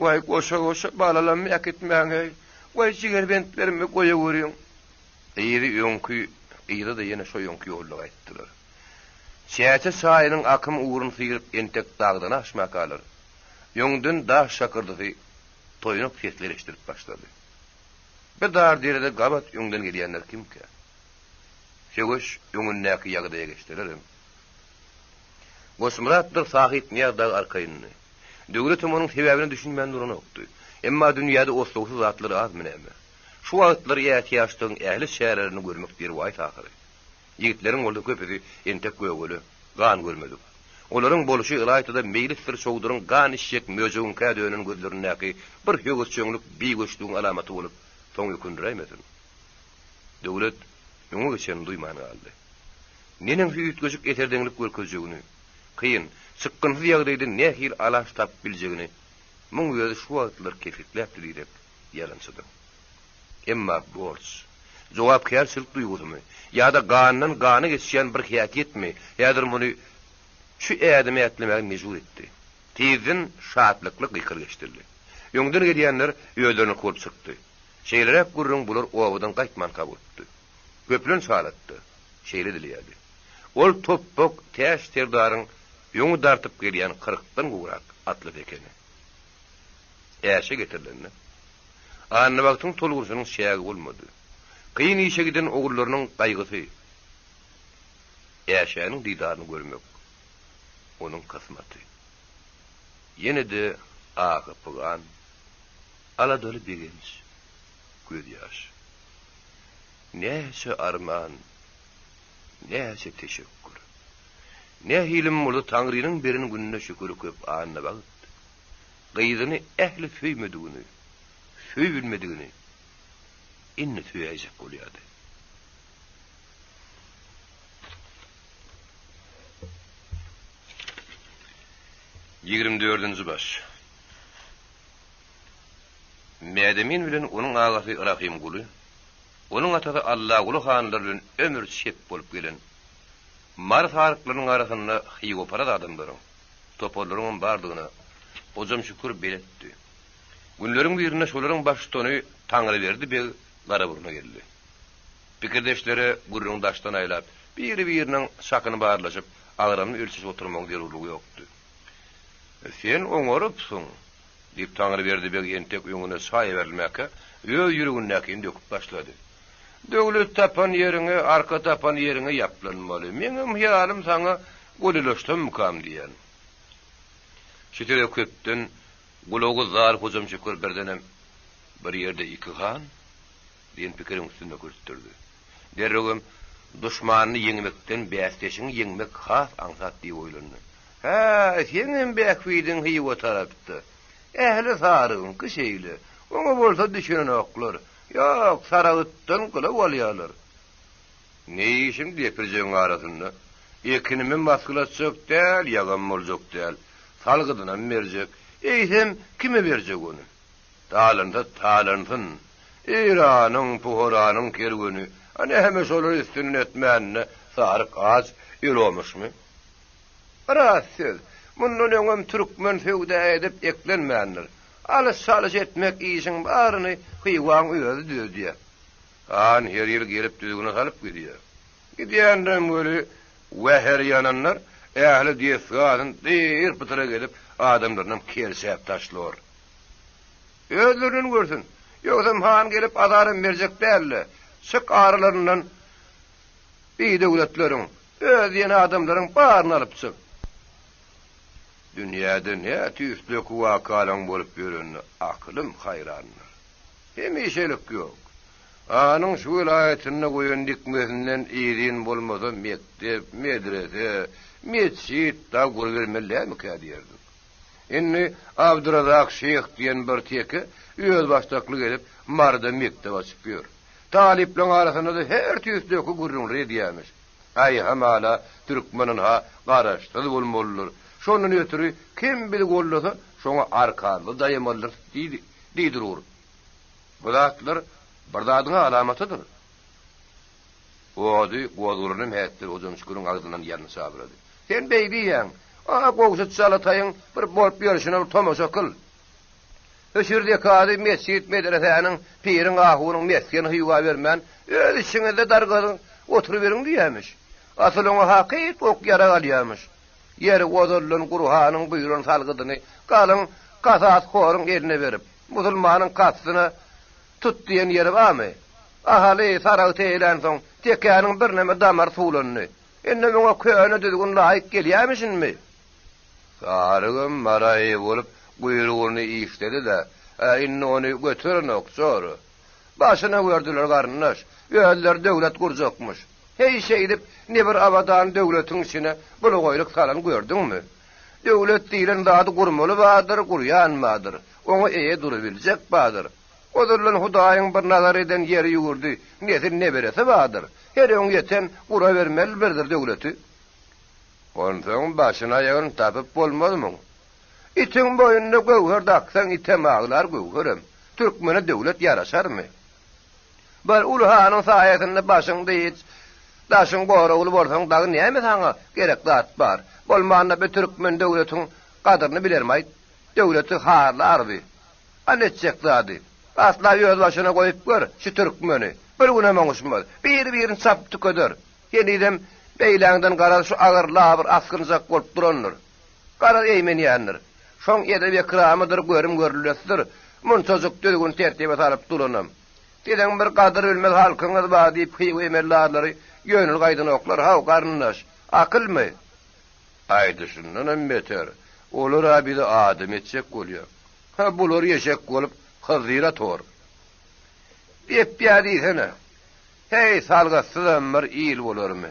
Waý, goşa-goşa balalamy äkitmäň-eý! Waý, jigerbentlerimi goýaweriň! Yzy öňki, yza-da ýene şo öňki ýolda gaýtdylar. Çäçe çaýynyň akym ugruny syryp entek dagdan aşmakalar, öňden daş şakyrdysy, toýnak sesleri eşidilip başlady. Bir dar derede gabat öňden gelýänler kimkä? Söweş öňündäki ýagdaýa geçselerem. Goçmyratdyr Sahypnyýaz dagy arkaýyndy. Döwletem onuň sebäbine düşünmän duranokdy. Emma dünýäde oslagsyz zatlar azmy näme? Şu wagtlar ätiýaçlygyň ähli çärelerini görmek derwaýys ahyry. Ýigitleriň bolsa köpüsi entek gögele, gan görmedik. Olaryň bolşy ylaýta-da meýlisdir çowduryň gan içjek möjegiňkä dönen gözlerindäki bir höwesjeňlik bigöçlügiň alamaty bolup, soň ökündiräýmesin. Döwlet öňe geçenini duýman galdy. Neneňsi üýtgeşik eserdeňlik görkezjegini, kyn, çykgynsyz ýagdaýda nähili alaç tapyp biljegini muň özi şu wagtlar kesgitläpdi diýsek, ýalançydyr. Emma borç, jogapkärçilik duýgusymy ýa-da gandan gana geçýän bir häsiýetmi häzir muny şu ädimi ätlemäge mejbur etdi. Tizden şatlykly gykylyk eşidildi. Öňden gelýänler özleriniki bolup çykdy. Şeýleräk gürrüň bular obadan gaýtmanka bolupdy. Köplenç halatda şeýle edilýärdi. Ol topbak Täç serdaryň öňi dartyp gelýän kyrkdan gowrak atlysy ekeni. Äşe getirilende, Annabagtyň tolgunyşynyň çägi bolmady. Kyn işe giden ogullarynyň gaýgysy, Äşäniň didaryny görmek onuň kysmaty. Ýene-de ahy-pygan, aladaly begenç, gözýaş. Näçe arman, näçe teşekgür. Nähilem bolsa Taňrynyň beren gününe şüküri köp Annabagt. Gyzyny ähli söýmedigini, söýübilmedigini indi söýäýjek bolýardy. 24-nji baş. Mädemin bilen onuň agasy Rahymguly, onuň atasy Allaguly hanlar bilen ömür çep bolup gelen Mary saryklarynyň arasynda hywaparaz adamlaryň, toparlaryňam bardygyna Hojam Şükür beletdi. Günleriň birinde şolaryň baştutany Taňryberdi beg Garaburuna geldi. Pikirdeşlere gürrüňi daşdan aýlap, biri-biriniň çakyny barlaşyp, agramyny ölçeşip oturmagyň zerurlygy ýokdy. Sen oňarypsyň, diýip, Taňryberdi beg entek öňüne çaý berilmäkä, öz ýüregindäkini döküp başlady. Döwlet tapan ýeriňe, arka tapan ýeriňe ýaplanmaly. Meňem hyýalym saňa golaýlaşsammykam diýýän. Şu söze köpden gulagy zar Hojam Şükür birdenem, Bir ýerde iki han? diýen pikiriň üstünde kürtdürdi. Derrewem, Duşmanyny ýeňmekden bäsdeşiňi ýeňmek has aňsat diýip oýlandy. Hä, seňem bähbidiň Hywa tarapda. Ähli sarygyňky şeýle. Oňa bolsa düşünenoklar. Ýok, Saragtdan gylaw alýarlar. Ne işim depirjegiň arasynda. Ekinimi masgylatjak däl, ýagam boljak däl. Salgydynam berjek. Eýsem, kime berjek ony? Talansa talansyn. Eýranyň, Buharanyň kerweni, a näme şolar üstünden ötmänine saryk aç ölemyşmy? Rast söz, mundan öňem türkmen söwda edip eklenmändir. Alyş-çalyş etmek işiň baryny Hywaň özi düzedýär. Han her ýyl gelip düzgüne salyp gidýär. Gidýänlerem weli wäheri ýananlar ähli desgasyny dyr-pytyrak edip adamlarynam kerçäp taşlar. Özlerinden görsün. Ýogsam han gelip azaram berjek däl-de. Çyk aralaryndan bidöwletleriň, öz diýen adamlaryň baryny alyp çyk. Dünýäde nä tüýsdeki wakalaň bolup ýörenine akylym haýrandyr. Hemişelik ýok. Hanyň şu welaýatynda goýan dikmesinden yzyn bolmasa mekdep, medrese, metjit dagy gurubermeli dälmikä diýerdik. Indi Abdyrazak şyh diýen bir teke özbaşdaklyk edip Maryda mekdep açyp ýör. Talyplaň arasynda-da her tüýsdeki gürrüňler edýämiş. Aý, hamala, türkmen ynha garaşsyz bolmalydyr. Şondan ötri kim bizi goldasa, şoňa arkamyzy daýamalydyrys diýdi, diýdirur. Bu zatlar bir zadyň alamatydyr. Ody gozgalany mähetdel Hojamşüküriň agzyndan ýalyn çabrady. Sen beý diýýäň. A Gowşut çalataýyň bir bolup ýörşüne bir tomaşa kyl. Höşür-zekady metjit-medresäniň, piriň-ahunyň mesgen hywa bermän, öz içiňizde dargadyň oturyberiň diýýämiş. Asyl oňa hakyt ok-ýarag alýamyş. Ýeri ozaldan Gurhanyň buýran salgydyny galyň kasashoryň eline berip, musulmanyň kastyna tut diýen ýeri barmy? Ahaly Saragta eýlänsoň, tekäniň birneme damary suwlandy. Indi muňa köne düzgün laýyk gelýämişinmi? Sarygam maraý bolup guýrugyny işledi-de, Ä, indi ony göterenok, jora. Başyna gördüler, garyndaş. Özleri döwlet gurjakmyş. Heý, şeýdip, ne bir abadan döwletiň içine bulagaýlyk salan gördüňmi? Döwlet diýlen zady gurmaly bardyr, gurýan bardyr. Oňa eýe durubiljek bardyr. Ozaldan Hudaýyň bir nazar eden ýeri-ýurdy, nesil-neberesi bardyr. Her öňýeten gurabermeli birdir döwleti. Onsoň başyny-aýagyny tapyp bolmaz muň. Itiň boýnuna göwher daksaň item aglar göwherem. Türkmene döwlet ýaraşarmy? Bir uly hanyň saýasynda başyň dynç, daşyň goragly bolsaň dagy näme saňa gerek zat bar? Bolmanda bi türkmen döwletiň gadyryny bilermi-aýt? Döwleti harlar bi. A netjek zady? Asla öz başyna goýup gör şu türkmeni. Bir günem oňuşmaz. Biri-birini çapyp tükeder. Henizem beýläňden garaz şu agyr labyr asgynjak bolup durandyr. Garaz eýmenýändir. Şoň edep-ekramydyr, görüm-görüllesidir munçajyk düzgün-tertibe salyp duranam. Siziň bir gadyr bilmez halkyňyz bar diýip hywa emeldarlary ýönel gaýdanoklar, haw, garyndaş. Akylmy? Aýdyşyndanam beter, olar-a bizi adam etjek bolýar. Ha, bular eşek bolup Hyzyra tor. Depýä diýsene. Heý, salgytsyzam bir il bolarmy?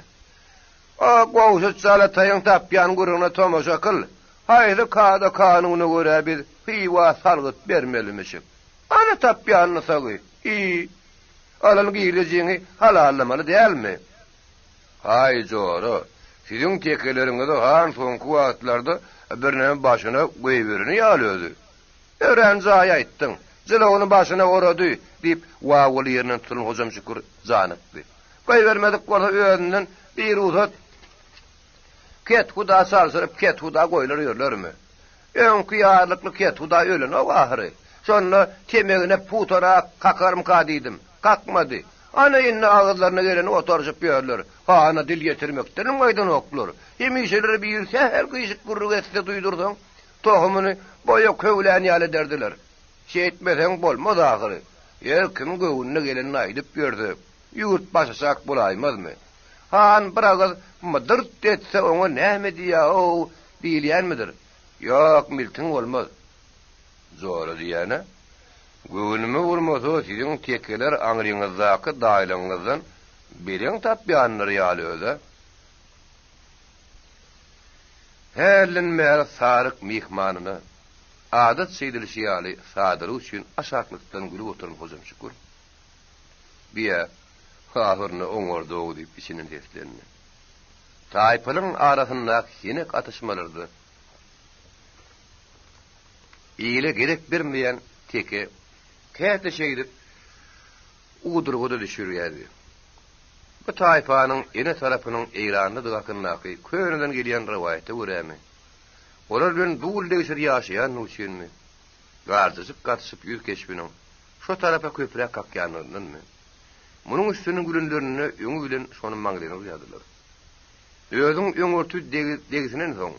A Gowşut jalataýyň tapýan gürrüňine tomaşa kyl. Haýsy kada-kanuna görä biz Hywa salgyt bermelimişik? Ana tapýan nysagy. I Alan girdejiňi halallamaly dälmi? Haý, jora, siziň tekeleriňizi han soňky wagtlarda birneme başyna goýbereni ýaly özi. Örän jaý aýtdyň. Jylawyny başyna orady, diýip, wawwaly ýerinden turan Hojamşükür janykdy. Goýbermedik bolsa özünden birugsat kethuda çalşyryp kethuda goýlar ýörlermi? Öňki ýarlykly kethuda ölenok ahyry. Şonda temegine putarak kakarmyka diýdim. Kakmady. Ana indi agyzlaryna geleni otaryşyp ýörler. Hana dil ýetirmekdenem gaýdanoklar. Hemişeler biri sähel gyşyk gürrüň etse duýdursaň, Tohumyny boýa köwlän ýaly ederdiler. Şeýtmeseň bolmaz ahyry. Her kim göwnüne gelenini aýdyp ýörse, ýurt başaşak bolaýmazmy? Han bir agyz mydyrt etse oňa näme diýýä-ow diýilýänmidir? Ýok, miltiň bolmaz. Jora diýýän-ä. Göwnüme bolmasa, siziň tekeler aňryňyzdaky daýylaňyzdan beleň tapýandyr ýaly öz-ä. Hälden bäri Saryk myhmanyna, adatça edilişi ýaly, sadalygy üçin aşaklykdan gülüp oturan Hojamşükür, Biýä, ahyrynda oňardy-ow diýip içinden seslendi. Taýpalaryň arasyndaky henek atyşmalarda ile gezek bermeýän teke käte şeýdip ugdurga-da düşürýärdi. Bu taýpanyň ene tarapynyň eýranlydygy hakyndaky köneden gelýän rowaýata görämi, olar bilen dul-degşir ýaşaýandygy üçinmi, garjaşyp-gatyşyp ýüz keşbiniň şo tarapa köpräk kakýanlygyndanmy, munuň üstünden gülenlerinde öňi bilen şony maňlaýyna urýardylar. Özüň öňürti degsinensoň,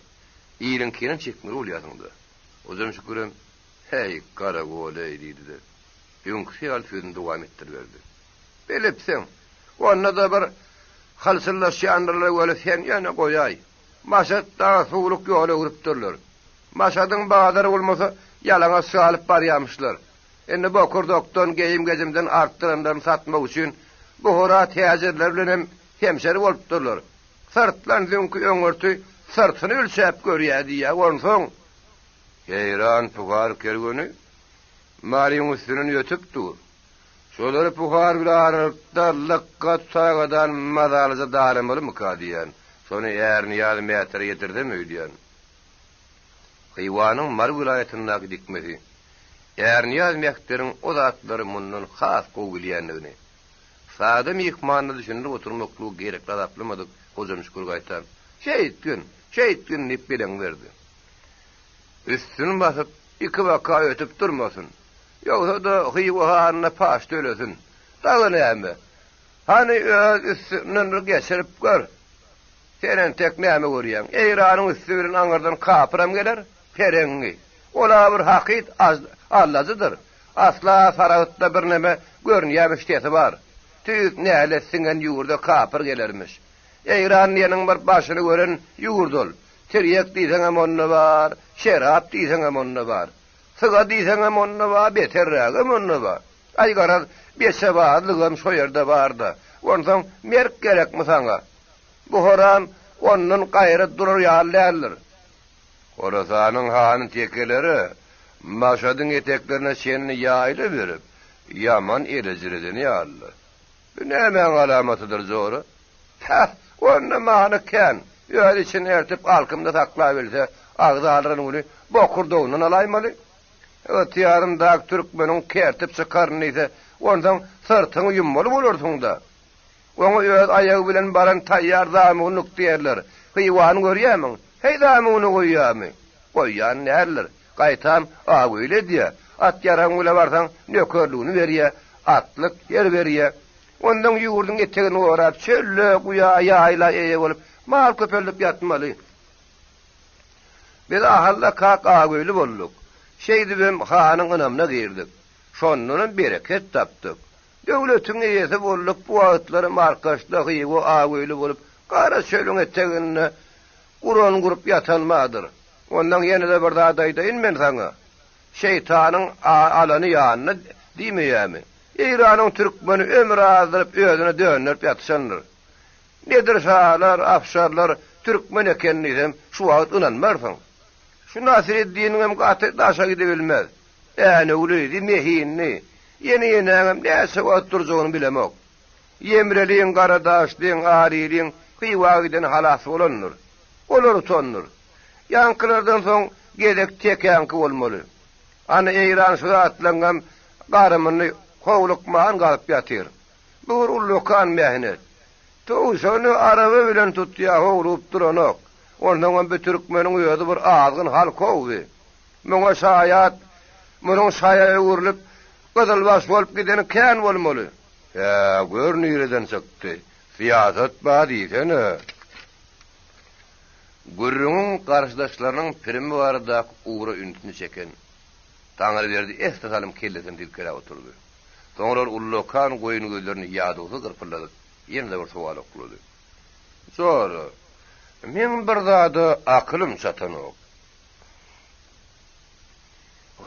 iliňkinem çekmeli bolýarsyň-da. Hojam Şükürem, Häý, garagol-eý diýdi-de, öňküsi ýaly sözüni dowam etdiriberdi. Bilipsiň. Onda-da bir hylçyllaşýandyrlar weli sen ýöne goýaý. Maşat dagy suwluk ýola öwrüpdirler. Maşadyň bazary bolmasa, ýalaňaç galyp barýamyşlar. Indi bokurdakdan, geýim-gejimden artdyranlaryny satmak üçin Buhara täjirleri bilen hem hemşeri bolupdyrlar. Syrtlan züňki öňürti syrtyny ölçäp görýä diýýä, onsoň. Heýran puhar kerweni Maryň üstünden ötüp dur. Şolary puhar bile aralykda lykga tutagadan mazalyja daramalymyka diýýän. Şony Ärnyýaz mätere ýetirsem öýdýän. Hywanyň Mary welaýatyndaky dikmesi Ärnyýaz mehteriň o zatlary mundan has gowy bilýändigini, sada myhmanyna düşündirip oturmaklygy gerekli hasaplamadyk Hojamşükür gaýtam, Şeýtgin, şeýtgin diýip geleň berdi. Üstüni basyp, ikibaka ötüp durmasyn. Ýogsa-da Hywa hanyna paç tölesin. Dagy näme? Hany öz üstünden bir geçirip gör. Sen entek näme görýäň? Eýranyň üsti bilen aňyrdan kapyram geler, pereňňi. Ol-a bir hakyt allajydyr. Asla Saragtda birneme görünýämiş sesi bar. Tüýs nälet siňen ýurda kapyr gelermiş. Eýran diýeniň bir başyny gören ýurt ol. Tirýek diýseňem onda bar, şerap diýseňem onda bar. Syga diýseňem onda bar, beterrägem onda bar. Aý garaz, beçebazlygam şo ýerde bar-da. Onsoň merk gerekmi saňa? Bu horan ondan gaýra durar ýaly däldir. Horasanyň hany tekelere Maşadyň eteklerine çenli ýaýla berip, ýaman elejireden ýalydy. Bu nämäň alamatydyr, jora? Päh, onda many kän. Öz içini ertip alkymda saklabilse, agzy alyran güni bokurdagyndan alaýmaly. Ygtyýaryndaky türkmeniň kertip çykaryn diýse, onsoň syrtyňy ýummaly bolarsyň-da. Oňa öz aýagy bilen baran taýýar zamunlyk diýerler. Hywany görýärmiň? Heý zamuny goýýarmy? Goýýan däldir. Gaýtam, agöýli edýär. At-ýaragyň bile barsaň, nökerligini berýär, atlyk ýer berýär. Ondan ýurduň etegini gorap, çölde, guýa, ýaýla eýe bolup, mal köpeldip ýatmaly. Biz Ahalda kak agöýli bolduk. Şeýdibem hanyň ynamyna girdik. Şondanam bereket tapdyk. Döwletiň eýesi bolduk, bu wagtlaram Arkaçda Hywa agöýli bolup, gara çölüň eteginde guran gurup ýatan bardyr. Ondan ýene-de bir zat aýdaýyn men saňa. Şeýtanyň alany ýanyna diýmeýärmi? Eýranyň türkmeni ömür azdyryp özüne dönderip ýatyşandyr. Nedir şalar, afşarlar türkmen eken diýsem şu wagt ynanmarsyň. Şu Nasreddiniňem gaty daşa gidibilmez. Änewli, zehinli. Ýene-ýenäňem näçe wagt durjagyny bilemok. Ýemreliň, Garadaşlyň, Ariliň Hywa gideni halas bolandyr. Olar utandyr. Ýaňkylardan soň gezek tekäňki bolmaly. Ana Eýran şu zatlaňňam garymyny howlukman gazyp ýatyr. Bu bir ullakan mähnet. Towşany araba bilen tutýa howlugyp duranok. Onsoňam bu türkmeniň özi bir azgyn halk-ow bi. Muňa şaýat, munuň şaýa öwrülip, gyzylbaş bolup gideni kän bolmaly. Hä, gör nireden çykdy. Syýasat bar diýsene. Gürrüňiň garşydaşlarynyň primi baradaky ugra ünsüni çeken Taňryberdi esli salym kellesini silkeläp oturdy. Soňra ol ullakan goýun gözlerini ýadawsyz gyrpyldadyp, ýene-de bir sowal oklady. Jora, meň bir zada akylym çatanok.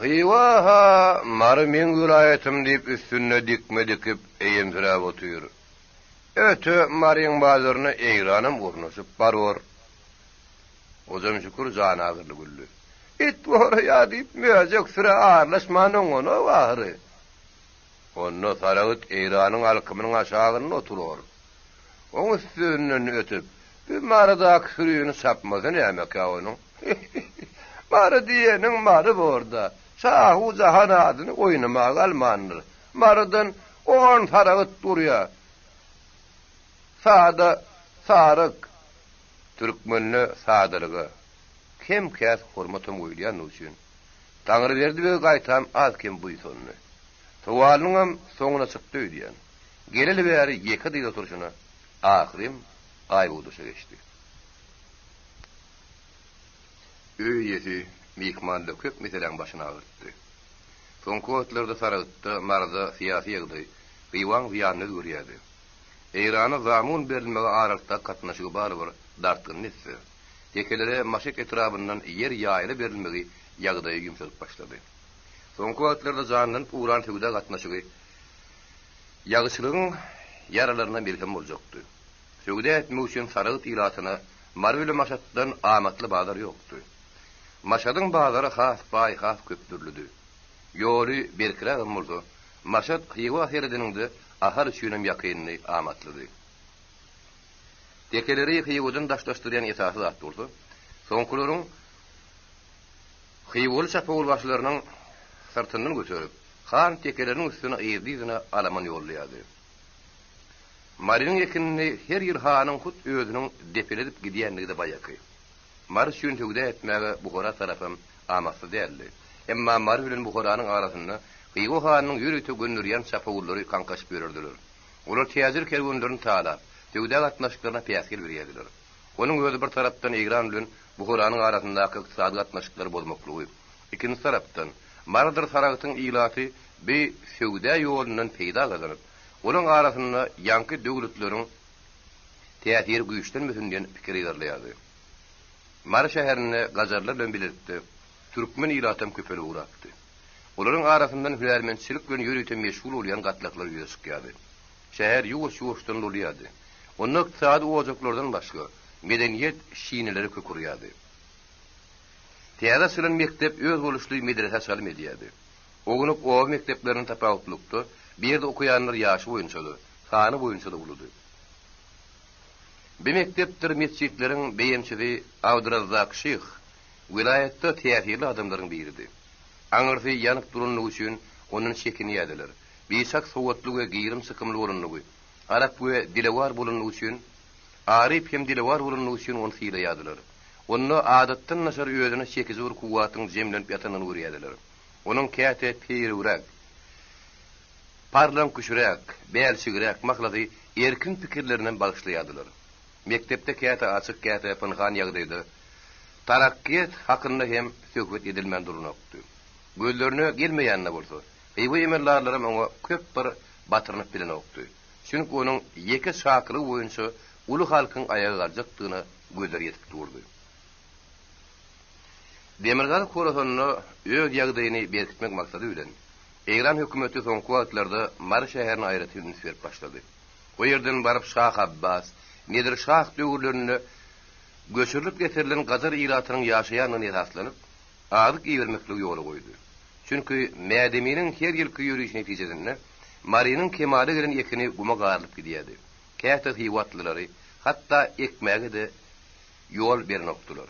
Hywa-ha Mary meň welaýatym diýip üstünde dikme dikip eýemsiräp otyr. Öte Maryň bazaryna Eýranam ornaşyp baror. Hojamşükür janagyrly güldi. It goraýa diýip möjek sürä aralaşman oňanok ahyry. Onda Saragyt Eýranyň alkymynyň aşagynda oturar. Oň üstünden ötüp, bu Marydaky sürini çapmasy nämekä onuň? Mary diýeniň Mary bor-da. Şahu jahan adyny oýnamaga almandyr. Marydan on saragyt durýar. Sada saryk. Türkmende sadalyga kem-käs hormatam goýulýandygy üçin, Taňryberdi beg gaýtam az-kem buýsandy. Sowalynyňam soňuna çykdy öýdýän. Geleli bäri ýeke dyz oturyşyna ahyrym aýbogdaşa geçdi. Öý eýesi myhmanda köp meseläň başyny agyrtdy. Soňky wagtlarda Saragtda, Maryda syýasy ýagdaý Hywaň zyýanyna özgerýärdi. Eýrana zamun berilmegi aralykdaky gatnaşygy barybir dartgynly etse. Tekelere Maşat etrabyndan ýer ýaýla berilmegi ýagdaýy ýumşadyp başlady. Soňky wagtlarda janlanyp ugran söwda gatnaşygy ýagyçylygyň ýaralaryna melhem boljakdy. Söwda etmek üçin Saragt ilatyna Mary bilen Maşatdan amatly bazar ýokdy. Maşadyň bazary has baý, has köp dürlüdi. Ýoly berkirägem bolsa, Maşat Hywa seredeniňde Ahal üçinem ýakyndy, amatlydy. Tekeleri Hywadan daşlaşdyrýan esasy zat bolsa, soňkularyň hywaly çapawulbaşylarynyň syrtyndan göterip, han tekeleriniň üstüne yzly-yzyna alaman ýollaýardy. Marynyň ekinini her ýyl hanyň hut özüniň depeledip gidýänligi-de baýaky. Mary üçin söwda etmäge Buhara tarapam amatsyz däldi. Emma Mary bilen Buharanyň arasynda Hywa hanynyň ýörite gönderýän çapawullary kaňkaşyp ýörerdiler. Olar täjir kerwenlerini talap, söwda gatnaşyklaryna päsgel berýärdiler. Onuň özi bir tarapdan Eýran bilen Buharanyň arasyndaky ykdysady gatnaşyklary bozmaklygy, ikinji tarapdan, Marydyr Saragtyň ilaty bi söwda ýolundan peýda gazanyp, olaň arasynda ýaňky döwletleriň täsiri güýçlenmesin diýen pikiri yzarlaýardy. Mary şäherinde gajarlar bilen bilelikde türkmen ilatam köpelip ugrapdy. Olaryň arasyndan hünärmentçilik bilen ýörite meşgul bolýan gatlaklar ýüze çykýardy. Şäher ýuwaş-ýuwaşdan dolýardy. Onda ykdysady ojaklardan başga, medeniýet şineleri kök urýardy. Täze açylan mekdep özboluşly medresä çalym edýärdi. Ownuk oba mekdeplerinden tapawutlylykda, bu ýerde okaýanlar ýaşy boýunça-da, sany boýunça-da uludy. Bu mekdepdir metjitleriň beýemçisi Abdyrazzak şyh welaýatda täsirli adamlaryň biridi. Aňyrsy ýanyp duranlygy üçin ondan çekinýärdiler. Biçak sowatly we girim-çykymly bolanlygy, arap we dilewar bolanlygy üçin, aryp hem dilewar bolanlygy üçin ony sylaýardylar. Onda adatdan daşary özüne çekiji bir kuwwatyň jemlenip ýatanyny görýärdiler. Onuň käte peýrewräk, parlaňküşüräk, bälçigräk, mahlasy erkin pikirlerinem bagyşlaýardylar. Mekdepde käte açyk, käte pynhan ýagdaýda tarakkyýet hakynda hem söhbet edilmän duranokdy. Gözlerine gelmeýän-de bolsa, Hywa emeldarlaram oňa köp bir batyrynyp bilenokdy. Çünki onuň ýeke çakylygy boýunça uly halkyň aýaga galjakdygyna gözleri ýetip durdy. Demirgazyk Horasanda öz ýagdaýyny berkitmek maksady bilen, Eýran hökümeti soňky wagtlarda Mary şäherine aýratyn üns berip başlady. O ýerden baryp Şah Abbas, Nedir şah döwürlerinde göçürilip getirilen gajar ilatynyň ýaşaýandygyna esaslanyp, azyk ibermekligi ýola goýdy. Çünki Mädeminiň her ýylky ýörişi netijesinde Marynyň kemala gelen ekini guma garylyp gidýärdi. Käte hywa atlylary hatda ekmäge-de ýol berenokdylar.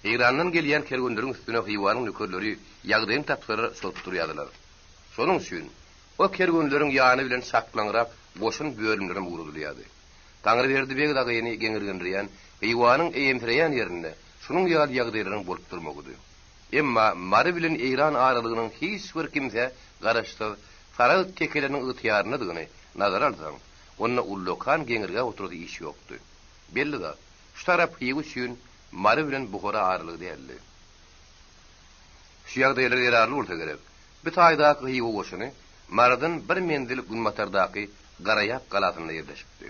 Eýrandan gelýän kerwenleriň üstüne Hywanyň nökerleri ýagdaýyny tapsalar çozup durýardylar. Şonuň üçin o kerwenleriň ýany bilen çaklaňrak goşun bölümlerem ugradylýardy. Taňryberdi beg dagyny geňirgendirýän Hywanyň eýemsireýän ýerinde şunuň ýaly ýagdaýlaryň bolup durmagydy. Emma Mary bilen Eýran aralygynyň hiç bir kimsä garaşsyz Saragt tekeleriniň ygtyýaryndadygyny nazara alsaň, onda ullakan geňirgä oturasy iş ýokdy. Belli zat, şu tarap Hywa üçin Mary bilen Buhara aralygy däldi. Şu ýagdaýlar zerarly bolsa gerek, bu taýdaky Hywa goşuny Marydan bir menzil günbatardaky Garaýap galasynda ýerleşipdi.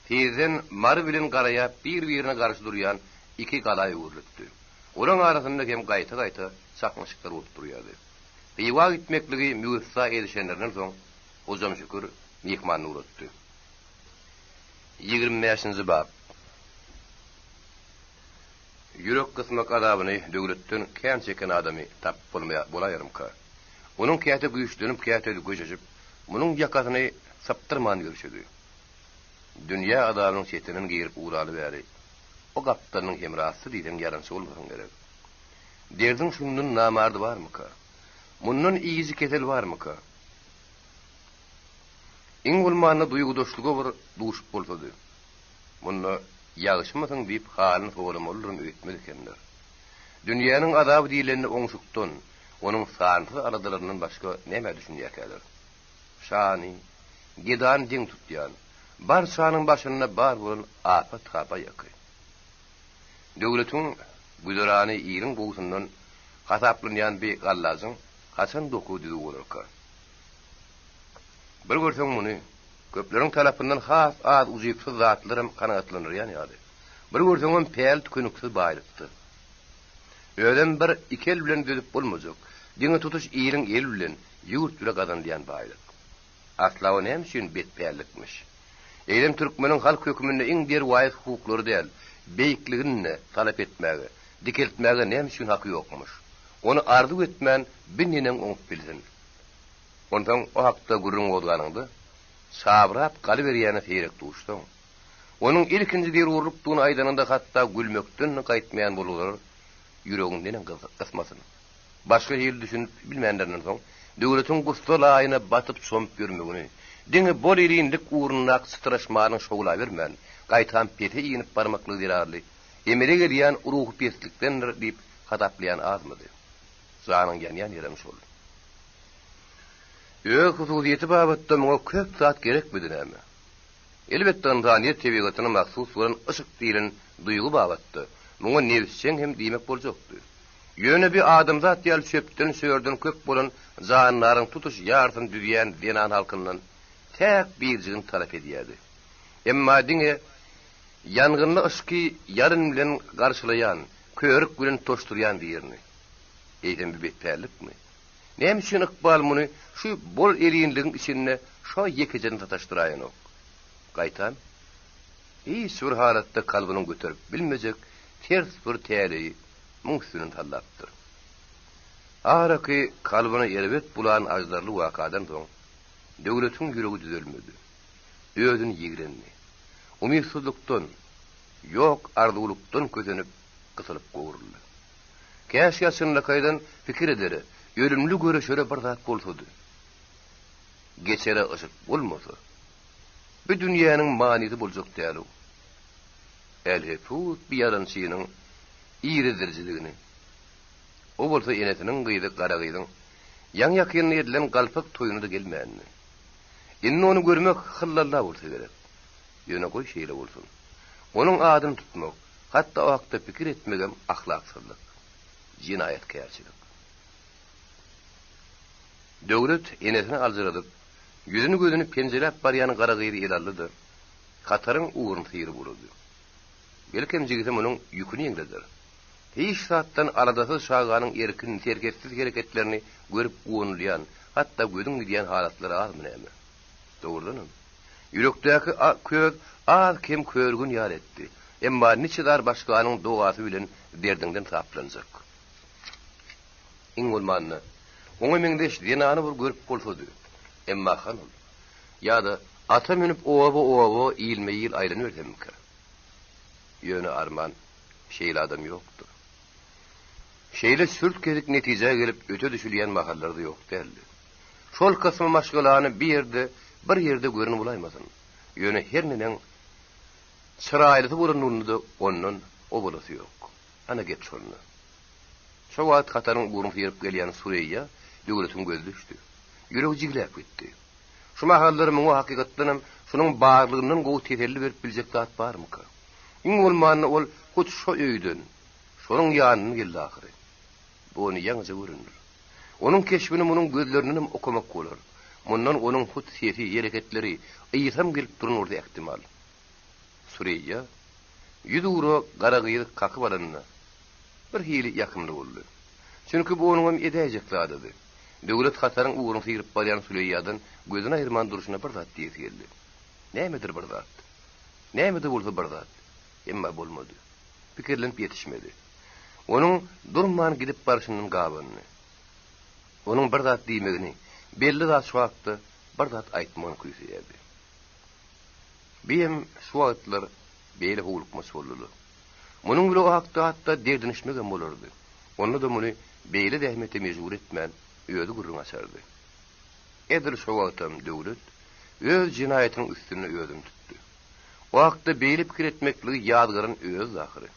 Tizden Mary bilen Garaýap bir-birine garşy durýan iki gala öwrülipdi. Olaň arasynda hem gaýta-gaýta çaknyşyklar bolup durýardy. Hywa gitmekligi müwessa edişenlerinden soň Hojamşükür myhmanyny ugratdy. 25-nji bap. Ýürek gysmak azabyny döwletden kän çeken adamy tapyp bolmaýar bolaýarmyka? Onuň käte güýçlenip, käte köşeşip, munuň ýakasyny sypdyrman ýörşüdi. Dünýä azabynyň çetinden girip ugraly bäri, o gapdalynyň hemrasy diýseň ýalançy bolmasaň gerek. Derdiň şundan namardy barmyka? Mundan iýiji kesel barmyka? Iň bolmanda duýgudaşlyga bir duşup bolsady. Munda ýagşymysyň diýip halyny soramalydyryn öýtmez ekenler. Dünýäniň azaby diýlende oňşukdan, onuň sansyz aladalaryndan başga nämä düşünýärkäler? Şany, gedany deň tutýan, barçanyň başynda bar bolan apat-ha baýaky. Döwletiň güzerany iliň gowusyndan hasaplanýan bi gallajyň haçan dokuwy düzüw bolarka? Bir görseň muny, köpleriň talapyndan has az ujypsyz zatlaram kanagatlandyrýan ýaly. Bir görseňem päl tükeniksiz baýlykdy. Özem bir iki el bilen düzüp bolmajak, diňe tutuş iliň eli bilen, ýurt bile gazanylýan baýlyk. Asla o näme üçin betpällikmiş? Eýsem türkmeniň halk höküminde iň derwaýys hukuklary däl, beýikligini-de talap etmäge, dikeltmäge näme üçin haky ýokmuş? Ony arzuw etmän bi neneň oňup bilsin? Onsoň o hakda gürrüň gozganyňda, çabrap galyberýäne seýrek duşsaň, onuň ilkinji zerurlykdygyny aýdanyňda hatda gülmekden-de gaýtmaýan bolsalar, ýüregiň neneň gysmasyn? Başga hili düşünip bilmänlerinden soň, döwletiň gussa laýyna batyp-çomup ýörmegini, diňe bol-elinlik ugrundaky çytraşmanyň şowlabermän, gaýtam pese inip barmaklygy zerarly emele gelýän ruhupeslikdendir diýip hasaplaýan azmydy? Janyň ýanýan ýerem şol. Öz hususyýeti babatda muňa köp zat gerekmidi näme? Elbetde, ynsanyýet tebigatyna mahsus bolan yşk diýlen duýgy babatda muňa nebisjeň hem diýmek boljakdy. Ýöne bi adamzat ýaly çöpden-şörden köp bolan jandaryň tutuş ýarsyny düzýän zenan halkyndan täk birjigini talap edýärdi. Emma diňe ýangynly yşky ýalyn bilen garşylaýan, körük bilen toşdurýan birini. Eýsem bi betpällikmi? Näme üçin ykbal muny şu bol-elinligiň içinde şo ýekejeden sataşdyraýanok? Gaýtam, hiç bir halatda kalbynyň göterip bilmejek ters bir täleýi muň üstünden sallapdyr. Araky kalbyny erbet bulan aždarly wakadan soň Döwletiň ýüregi düzelmedi. Özüni ýigrendi. Umytsyzlykdan, ýok arzuwlykdan kösenip, gysylyp gowruldy. Käşgä çynlakaýdan pikir edere, ölümli göreşere bir zat bolsady. Geçere yşyk bolmasa, bu dünýäniň manysy boljak däl-ow. Älhepus bir ýalançynyň irizdirjiligini. O bolsa enesiniň gyzy Garagyzyň ýaňy-ýakynda edilen galpak toýuna-da gelmändi. Indi ony görmek hyllalla bolsa gerek. Ýöne goý şeýle bolsun. Onuň adyny tutmak, hatda o hakda pikir etmegem ahlaksyzlyk, jenaýatkärçilik. Döwlet enesini aljyradyp, ýüzüni-gözüni penjeläp barýan Garagyzy ele aldy-da, hataryň ugruny syryp ugrady. Belkem jigisi munuň ýüküni ýeňleder. Hiç zatdan aladasyz çaganyň erkin, serhetsiz hereketlerini görüp guwanylýan, hatda gözüň gidýän halatlary azmy näme? Dogrudanam, ýürekdäki köz az-kem körgün ýaly etdi. Emma niçe zar başganyň dogasy bilen derdiňden saplanjak. Iň bolmanda, oňa meňzeş zenany bir görüp bolsady. Emma han ol. Ýa-da ata münüp oba-oba, ilme-il aýlanybersemmikä? Ýöne arman, şeýle adam ýokdur. Şeýle sürtgezik netijä gelip öte düşülýän mahallar-da ýok däldi. Şol kysmy maşgalany bir ýerde, bir ýerde gören bolaýmasyn. Ýöne her neneň çyraýlysy bolanlygynda-da ondan obalasy ýok. Ana gep şonda. Şo wagt hataryň ugruny syryp gelýän Sureýýa Döwletiň gözi düşdi. Ýüregi jigläp gitdi. Şu mahallar muňa hakykatdanam şunuň barlygyndan gowy teselli berip biljek zat barmyka? Iň bolmanda ol hut şo öýden, şonuň ýanyndan geldi ahyry. Bu ony ýaňyja görendir. Onuň keşbini munuň gözlerindenem okamak bolar. Mundan onuň hut sesi, hereketleri, ysam gelip duran bolsa ähtimal. Sureýýa ýüzugra gara gyzy kakyp alanda, bir hili ýakymly boldy. Çünki bu onuňam edäýjek zadydy. Döwlet hataryň ugruny syryp barýan Süleýýadan gözüni aýyrman durşuna bir zat diýesi geldi. Nämedir bir zat. Näme-de bolsa bir zat. Emma bolmady. Pikirlenip ýetişmedi. Onuň durman gidip barşyndan gabandy. Onuň bir zat diýmegini, belli zat şu hakda bir zat aýtmagyny küýseýärdi. Biýem şu wagtlar beýle howlukmaç boldular. Munuň bile o hakda hatda derdinişmegem bolardy. Onda-da muny beýle zähmete mejbur etmän, özi gürrüň açardy. Edil şo wagtam Döwlet öz jenaýatynyň üstünde özüni tutdy. O hakda beýle pikir etmekligi ýazgaran özüdi ahyry.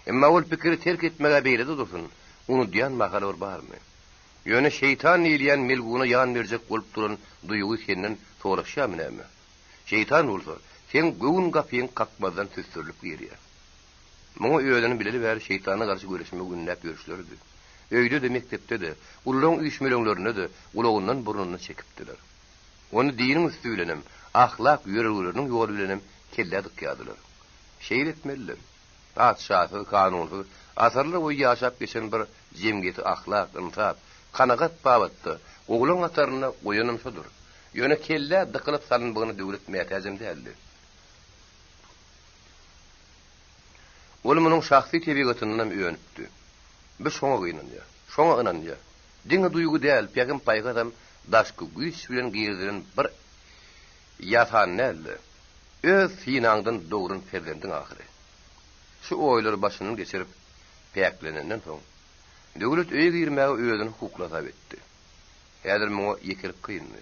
Emma ol pikiri terk etmeg-ä beýle-de dursun, unudýan mahaly bir barmy? Ýöne şeýtan diýilýän melguna ýan berjek bolup duran duýgy senden soraşýarmy näme? Şeýtan bolsa, seň göwün gapyňy kakmazdan süsdürilip girýär. Muňa özüni bileli bäri şeýtana garşy göreşmegi ündäp ýörüşleridi. Öýde-de, mekdepde-de, ulularyň üýşmeleňlerinde-de gulagyndan-burnundan çekipdiler. Ony diniň üsti bilenem, ahlak ýörelgeleriniň ýoly bilenem kellä dykýardylar. Şeýle etmeliler. Patyşasyz, kanunsyz asyrlar boýy ýaşap geçen bir jemgyýeti ahlak, ynsap, kanagat babatda gowulaň hatarynda goýanam şodur. Ýöne kellä dykylyp salynmagyna döwlet mätäjem däldi. Ol munuň şahsy tebigatyndanam önüpdi. Bu şoňa gynanýar. Şoňa ynanýar. Diňe duýgy däl, pähim-paýhasam daşky güýç bilen girizilen bir ýasan däl-de, öz synaňdan dogran perzendiň ahyry. Şu oýlary başyndan geçirip, päklenenden soň, Döwlet öýe girmäge özüni hukukly hasap etdi. Häzir muňa ýekelik kyndy.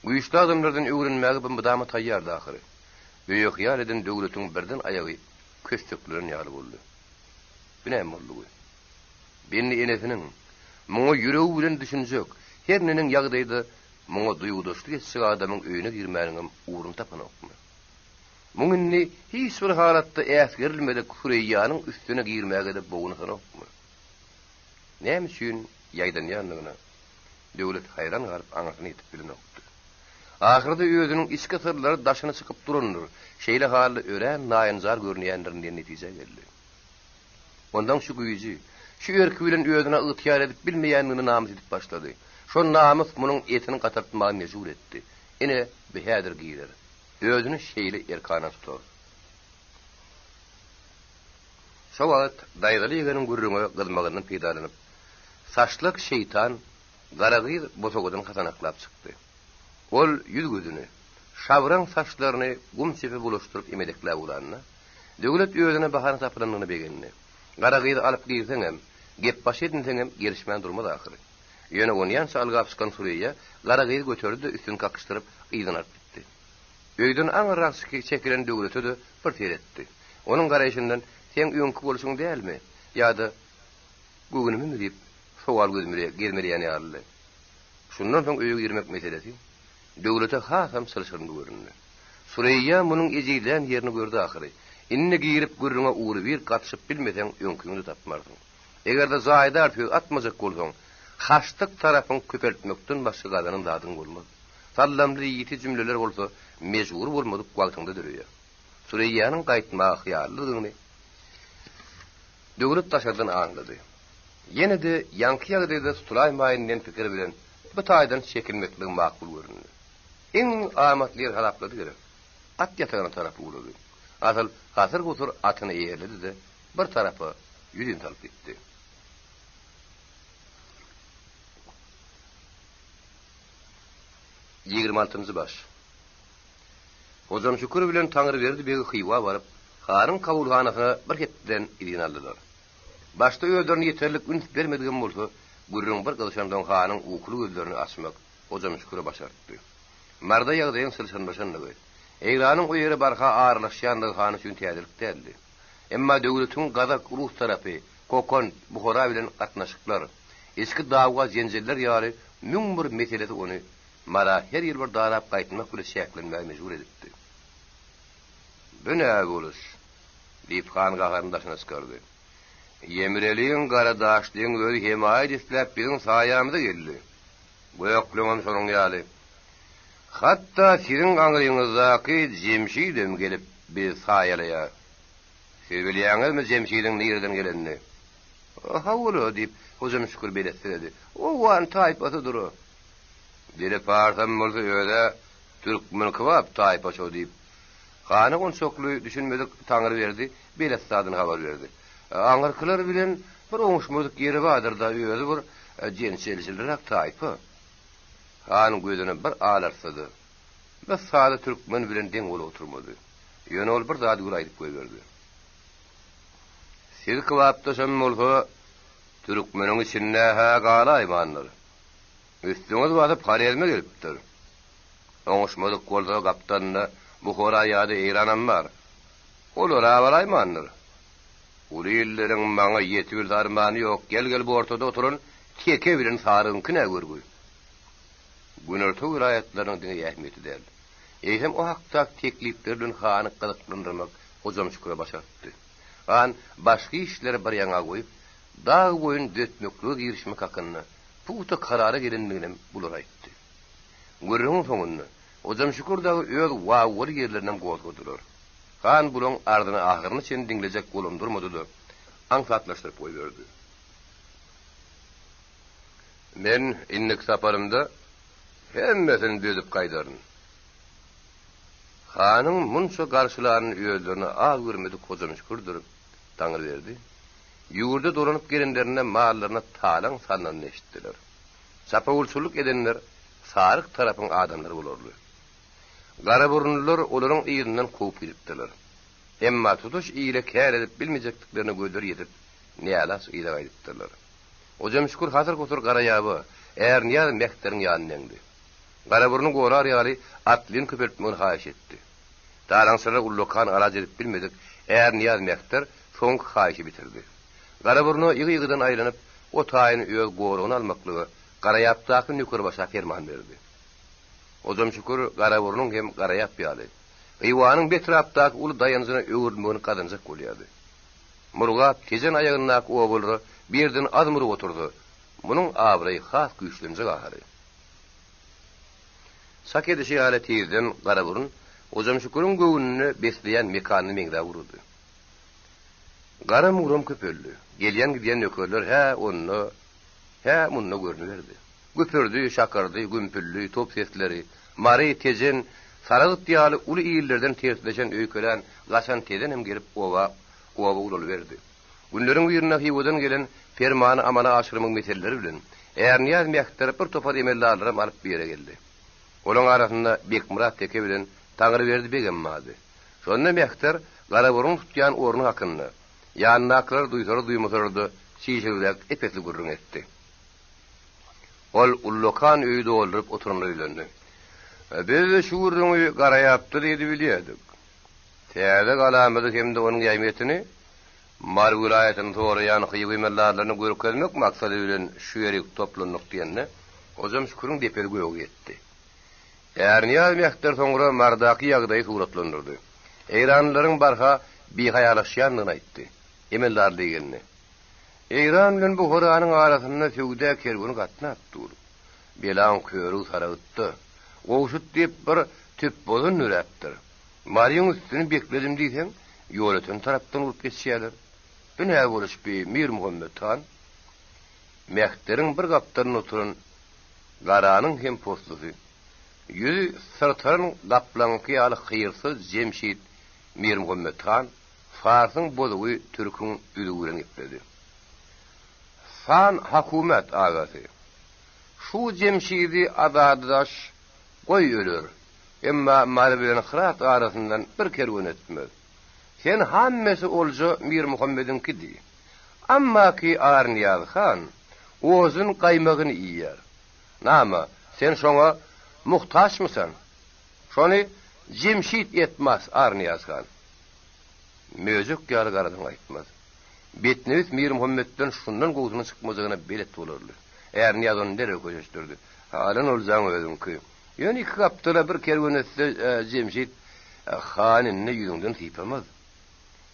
Güýçli adamlardan öwrenmäge bu mydama taýýardy ahyry. Öýe hyýal eden Döwletiň birden aýagy kösseklenen ýaly boldy. Bu näme boldugy? Bendi enesiniň, muňa ýüregi bilen düşünjek, her neneň ýagdaýda muňa duýgudaşlyk etjek adamyň öýüne girmäniňem ugruny tapanokmy? Muň indi hiç bir halatda äsgerilmedik Süreýýanyň üstüne girmäge-de bogny sanokmy? Näme üçin ýaýdanýandygyna Döwlet haýran galyp aňyrsyna ýetip bilenokdy. Ahyrda özüniň içki syrlary daşyna çykyp durandyr, şeýle halda örän naýynjar görünýändirin diýen netijä geldi. Ondan şu güýji, şu erki bilen özüne ygtyýar edip bilmeýändigine namys edip başlady. Şol namys munuň etini gataltmaga mejbur etdi. Ine, bu häzir girer. Özüni şeýle erkana tutar. Şo wagt Daýzaly ýegeniň gürrüňe gyzmagyndan peýdalanyp, saçlak şeýtan gara gyz bosagadan hasanaklap çykdy. Ol ýüz-gözüni, şabraň saçlaryny gum çöpe bulaşdyryp emedekläp ugranda, Döwlet özüne bahana tapylandygyna begendi. Gara gyzy alyp girseňem, gepbaşy edinseňem gelişmän durmaz ahyry. Ýöne onýança algap çykan Süreýýa gara gyzy göterdi-de üstüni kakyşdyryp, yzyna alyp gitdi. Öýden aňyrrak çekilen Döwlete-de bir seretdi. Onuň garaýşyndan Seň öňki bolşuň dälmi ýa-da göwnümemi diýip, sowal gezmeleýän ýalydy. Şundan soň öýe girmek meselesi Döwlete hasam çylşyrymly göründi. Süreýýa munuň ejizlän ýerini gördi ahyry. Indi girip gürrüňe ugrybir gatyşyp bilmeseň öňküňi-de tapmarsyň. Eger-de jaýdar söz atmajak bolsaň, haşdyk tarapyň köpeltmekden başga gazanan zadyň bolmaz. Sallamly ýiti jümleler bolsa mejbury bolmadyk wagtyňda döreýär. Süreýýanyň gaýtmaga hyýallydygyny Döwlet daşardan aňlady. Ýene-de ýaňky ýagdaýda tutulaýmaýyn diýen pikir bilen bu taýdan çekinmekligi makul göründi. Iň amatly ýer hasaplady gerek. At ýatagyna tarap ugrady. Asyl hasyr-husur atyny eýerledi-de, bir tarapa ýüzin salyp gitdi. Ýigrimi altynjy baş. Hojamşükür bilen Taňryberdi beg Hywa baryp, hanyň kabulhanasyna bir hepdeden izin aldylar. Başda özlerine ýeterlik üns bermedigem bolsa, gürrüň bir gyzyşansoň hanyň ukuly gözlerini açmak Hojamşüküre başartdy. Marda ýagdaýyň çylşyrymlaşandygy, Eýranyň o ýere barha aralaşýandygy han üçin täzelik däldi. Emma döwletiň gazak, rus tarapy, Kokant, Buhara bilen gatnaşyklar, içki dawa-jenjeller ýaly 1001 meselesi ony Mara her ýyl bir darap gaýtmak bile çäklenmäge mejbur edipdi. Bu nä boluş? diýip, han gaharyny daşyna çykardy. Ýemireliň Garadaşlyň özi hemaýat isläp biziň saýamyza geldi. Gökleňem şonuň ýaly. Hatda siziň aňryňyzdaky Jemşidem gelip bizi saýalaýar. Siz bilýäňizmi Jemşidiň nireden gelenini? Hawa-la, diýip, Hojamşükür beletsiredi. Owgan taýpasydyr o. Dili parsam bolsa öz-ä türkmen kybap taýpa şo diýip, hana onçakly düşünmedik Taňryberdi belet zadyny habar berdi. Aňyrkylar bilen bir oňuşmadyk ýeri bardyr-da, özi bir jençelçilräk taýpa. Han gözüni bir alartsa-da, bir sada türkmen bilen deň bolup oturmady. Ýöne ol bir zady gür aýdyp goýberdi. Siz kybapdaşam bolsa, türkmeniň içinde-hä galaýmandyr. Üstüňiz basyp Horezme gelipdir. Oňuşmadyk bolsa gapdalynda Buhara ýa-da Eýranam bar. Olara baraýmandyr. Uly illeriň maňa ýetibilse armany ýok, gel-gel bu ortada oturan teke bilen sarygyňky nä görgi. Günorta welaýatlarynyň diňe ähmiýeti däl, eýsem o hakdaky teklipler bilen hany gyzyklandyrmak Hojamşüküre başartdy. Han başga işleri bir ýaňa goýup, dag boýuny düzetmeklige girişmek hakynda pugta karara gelendiginem bulara aýtdy. Gürrüňiň soňunda Hojamşükür dagy öz wawwaly ýerlerinem gozgadylar. Han bulaň arzyny ahyryna çenli diňlejek bolam durmady-da, aňsatlaşdyryp goýberdi. Men indiki saparymda hemmesini düzedip gaýdaryn. Hanyň munça garşylanyny özlerine az görmedik Hojamşükürdir Taňryberdi ýurda dolanyp gelenlerinde mallaryna talaň salnanyny eşitdiler. Çapawulçylyk edenler saryk tarapyň adamlary bolarly. Garaburunlylar olaryň yzyndan kowup gidipdirler. Emma tutuş ile kär edip bilmejekdiklerine gözleri ýetip, nälaç yza gaýdypdyrlar. Hojamşükür hasyr-husur Garaýaba, Ärnyýaz mehteriň ýanyna eňdi. Garaburny gorar ýaly atlyny köpeltmegini haýyş etdi. Talaňçylara ullakan alaç edip bilmedik Ärnyýaz mehter soňky haýyşy bitirdi. Garaburna ýygy-ýygydan aýlanyp, o taýyny öz goragyna almaklyga Garaýapdaky nökerbaşa perman berdi. Hojamşükür Garaburnuň hem Garaýap ýaly, Hywanyň betrapdaky uly daýanjyna öwrülmegini gazanjak bolýardy. Murgap Tejen aýagyndaky obalara birden azm urup otursa, munuň abraýy has güýçlenjek ahyry. Çak edişi ýaly tizden Garaburun Hojamşüküriň göwnünde besleýän mekanyna meňzäp ugrady. Gara mugram köpeldi. Gelýän-gidýän nökerler hä onda, hä munda görnüberdi. Güpürdi, şakyrdy, gümpüldi, top sesleri, Mary, Tejen, Saragt ýaly uly illerden tersleşen, öýkelän, gaçan Tezenem gelip oba, oba ulalyberdi. Günleriň birinde Hywadan gelen permany amala aşyrmagyň meseleleri bilen Ärnyýaz mehter bir topar emeldarlaram alyp bu ýere geldi. Olaň arasynda Bekmyrat teke bilen Taňryberdi begem bardy. Şonda mehter Garaburun tutýan orny hakynda, ýanyndakylar duýsalar-duýmasalar-da çişiribräk ep-esli gürrüň etdi. Ol ullakan öýi dolduryp oturanlara ýüzlendi. Biz şu gürrüňi Garaýapda diýdi bilýärdik. Täze galamyzy hem-de onuň ähmiýetini Mary welaýatyny soraýan Hywa emeldarlaryna görkezmek maksady bilen şu ýerik toplandyk diýende, Hojam Şüküriň depesi göge ýetdi. Ärnyýaz mehter soňra Marydaky ýagdaýy suratlandyrdy. Eýranlylaryň barha bihaýalaşýandygyny aýtdy. Emeldar diýgenini. Eýran bilen Buharanyň arasynda söwda kerweni gatnap dur. Belaň körügi Saragytda. Gowşut diýip bir tüpbozan döräpdir. Maryň üstüni bekledim diýseň, Ýolöten tarapdan urup geçýärler. Bu nä boluş bi, Mirmuhammet han? Mehteriň bir gapdalynda oturan Garanyň hem poslusy, ýüzi syrtaran gaplaňky ýaly hyrsyz Jemşit Mirmuhammet han farsyň bozugy türküň üzügi bilen gepledi. San hakumat agasy, şu Jemşidi azady-daş goý öler, emma Mary bilen Hyrat arasyndan bir kerwen ötmez. Sen hammesi olja Mirmuhammediňki diý. Ammaki Arnyýaz han ozün gaýmagyny iýýär. Name, sen şoňa muhtaçmysan? Şony Jemşit etmaz, Arnyýaz han. Möjek ýaly garadan gaýtmaz. Betnebis Mirmuhammetden şundan gowusynyň çykmajagyna belet bolarly. Ärnyýaz ony derrew köşeşdirdi. Alan oljaň özüňki. Ýöne iki gapdala bir kerwen ötse, Jemşit han indi ýüzüňden sypamaz.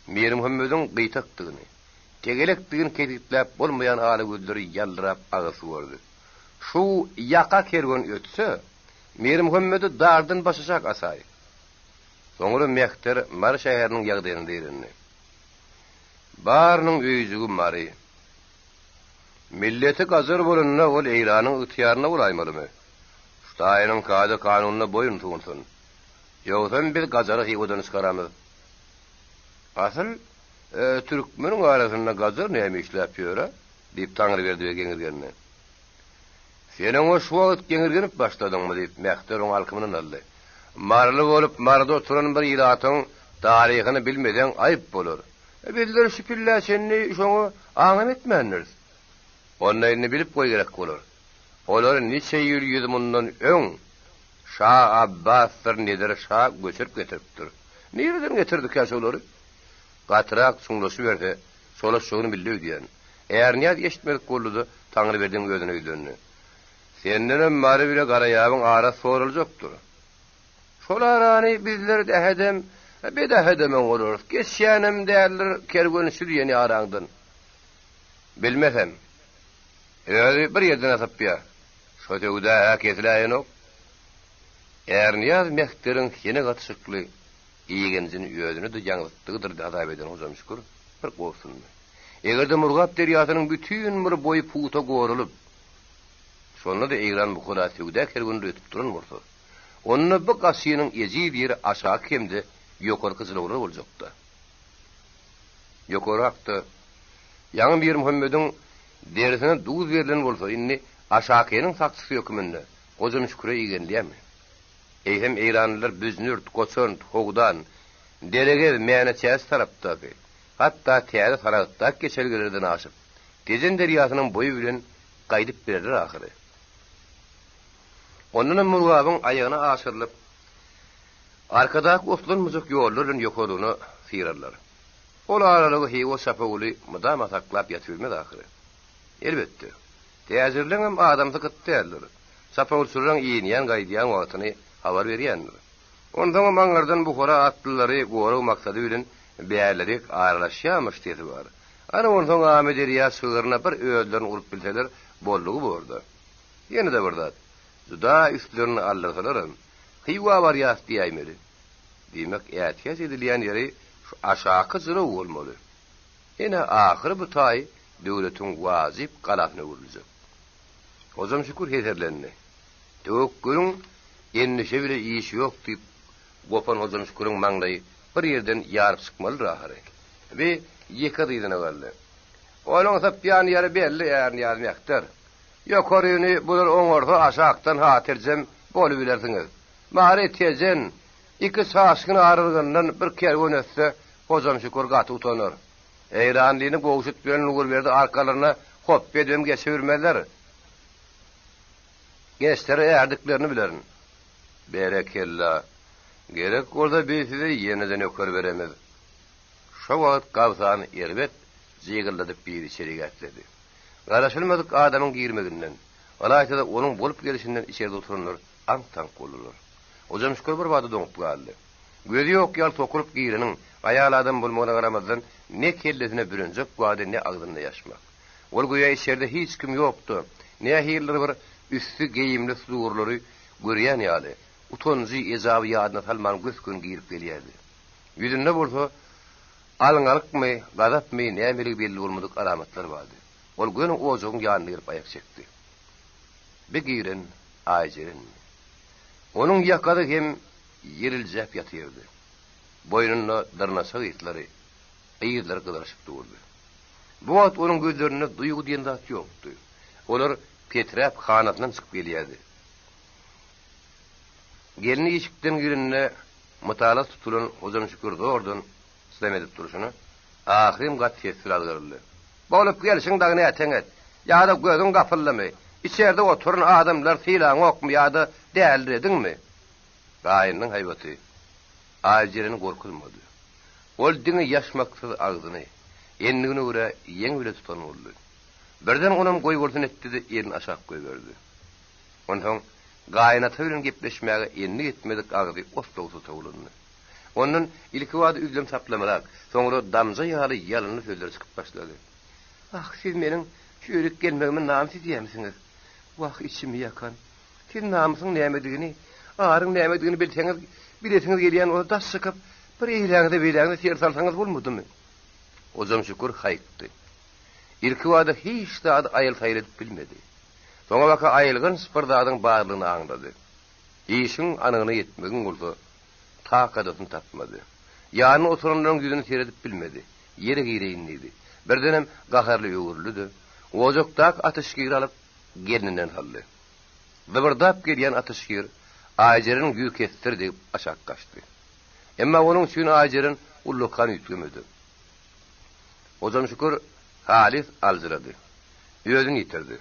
Mirmuhammediň gyýtakdygyny, tegelekdigini kesgitläp bolmaýan ala gözleri ýaldyrap agyr suwardy. Şu ýaka kerwen ötse, Mirmuhammedi dardan başaşak asaý. Soňra mehter Mary şäheriniň ýagdaýyna zeýrendi. Barynyň öýjügi Mary. Milleti gajar bolanda ol Eýranyň ygtyýarynda bolaýmalymy? Şu taýynyň kada-kanunyna boýun sunsun. Ýogsam biz gajary Hywadan çykaramyz. Asyl, türkmeniň arasynda gajar näme işläp ýör-ä? diýip, Taňryberdi beg geňirgendi. Sen oňa şu wagt geňirgenip başladyňmy? diýip, mehter oň alkymyndan aldy. Maryly bolup, Maryda oturan bir ilatyň taryhyny bilmeseň aýyp bolar. Bizler şu pillä çenli şoňa aňam etmändiris. Onda indi bilip goý gerek bolar. Olary niçe ýyl ýüz mundan öň Şa Abbasdyr Nedir şa göçürip getiripdir. Nireden getirdikä şolary? Gatyrak çuňlaşyberse, çolaşjagyny bildi öýdýän. Ärnyýaz eşitmedik boldy-da, Taňryberdiň özüne ýüzlendi. Sendenem Mary bile Garaýabyň arasy soraljakdyr. Şol arany bizler dähedem, bedähedem oňararys. Geçýänem däldir kerwen şu diýen ýaraňdan. Bilmesem. Özi bir ýerden asypýa. Şo söwda-hä kesiläýenok. Ärnyýaz mehteriň hene gatyşykly. Igenjini özüne-de ýaňzytdygydyr hasap eden Hojamşükür bir gobsundy. Eger-de Murgap derýasynyň bütin bir boýy pugta goralyp, şonda-da Eýran Buhara söwda kerwenleri ötüp duran bolsa, onda bu gaçynyň ejiz ýeri aşaky hem-de ýokarky jylawlar boljakdy. Ýokarrakda, ýaňy Mirmuhammediň derisine duz berlen bolsa, indi aşakynyň sakçysy höküminde Hojamşüküre igenilýärmi? Eýsem eýranlylar Büjnürt, Goçant, Howdan, Deregez, Mäne-Çäç tarapdaky, hatda täze Saragtdaky geçelgelerden aşyp, Tejen derýasynyň boýy bilen gaýdyp bilerler ahyry. Ondanam Murgabyň aýagyna aşyrylyp, arkadaky oslanmajak ýollar bilen ýokarlygyna syrarlar. Ol aralygy Hywa çapawuly mydama saklap ýatybilmez ahyry. Elbetde, täjirleňem adamsy gyt däldir. Çapawulçylaryň inýän-gaýdýan wagtyny habar berýändir. Onsoňam aňyrdan Buhara atlylary gorag maksady bilen bärlerik aralaşýarmyş sesi bar. Ana onsoň Amyderýa çygryna bir özlerini urup bilseler boldugy bor-da. Ýene-de bir zat, juda üstlerini aldyrsalaram, Hywa barýas diýäýmeli. Diýmek, ätiýaç edilýän ýeri şu aşaky jylaw bolmaly. Ine, ahyry bu taý döwletiň wajyp galasyna öwrüljek. Hojam Şükür heserlendi. Töwekgeliň endişe bile işi ýok diýip, gopan Hojam Şüküriň maňlaýy bir ýerden ýaryp çykmalydyr ahyry. Bi ýeke dyzyna galdy. Onuň sypýan ýeri belli, Ärnyýaz mehter. Ýokaryny bular oňarsa aşakdan hatyrjem bolubilersiňiz. Mary, Tejen, iki çaşgyn aralygyndan bir kerwen ötse, Hojam Şükür gaty utanar. Eýranlyny Gowşut bilen Nurberdi arkalaryna hopba edibem geçibilmezler. Geçseler ärdiklerini bilerin. Berekella. Gerek bolsa biz size ýene-de nöker beremiz. Şo wagt gabsany erbet jygyldadyp biri içerik ätledi. Garaşylmadyk adamyň girmeginden, ylaýta-da onuň bolup gelşinden içeride oturanlar aňk-taňk boldular. Hojamşükür bir bada doňup galdy. Gözi ýok ýaly sokulyp gireniň aýal adam bolmagyna garamazdan ne kellesine bürenjek bardy, ne agzynda ýaşmak. Ol göýä içeride hiç kim ýok-da, nähilidir bir üsti geýimli sudurlary görýän ýaly, utanjy, ejaby ýadyna salman gös-göni girip gelýärdi. Ýüzünde bolsa alňalykmy, gazapmy, nämeligi belli bolmadyk alamatlar bardy. Ol göni ojagyň ýanyna gelip aýak çekdi. Bi giren Aýjerendi. Onuň ýakasy hem ýeriljäp ýatyrdy. Boýnunda dyrnaça yslary, yzlary gyzaryşyp durdy. Bu wagt onuň gözlerinde duýgy diýen zat ýokdy. Olar peträp hanasyndan çykyp gelýärdi. Gelni işikden girende mytala tutulan Hojamşükür zordan çydam edip durşuna, ahyrym gaty sessiz azgyryldy. Bolup gelşiň dagy näteňet? Ýa-da gözüň gapyldymy? Içerde oturan adamlar sylaňokmy ýa-da dälirediňmi? Gaýynynyň haýbaty Aýjereni gorkuzmady. Ol diňe ýaşmaksyz agzyny, endigine görä ýeňi bile tutan boldy. Birden onam goýbolsun etdi-de elini aşak goýberdi. Onsoň gaýynata bilen gepleşmäge endik etmedik agzy oslagsyz towlandy. Ondan ilkibada üzlem-saplamrak, soňra damja ýaly ýalynly sözler çykyp başlady. Ah, siz meniň şu ýerik gelmegime namys edýärmisiňiz? Wah, içimi ýakan! Siz namysyň nämedigini, aryň nämedigini bilseňiz, bilesiňiz gelýän bolsa daş çykyp, bir eýläňize-beýläňize ser salsaňyz bolmadymy? Hojamşükür haýykdy. Ilkibada hiç zady aýyl-saýyl edip bilmedi. Soňabaka aýylganç bir zadyň barlygyny aňlady. Işiň anygyna ýetmegiň bolsa takadasyny tapmady. Ýanynda oturanlaryň ýüzüne seredip bilmedi. Ýere gireýin diýdi. Birdenem gaharly öwrüldi-de, ojakdaky atyşgiri alyp, gelninden saldy. Zybyrdap gelýän atyşgir Aýjereniň ýüz kesdir degip aşak gaçdy. Emma onuň üçin Aýjeren ullakan üýtgemedi. Hojamşükür halys aljyrady. Özüni ýitirdi.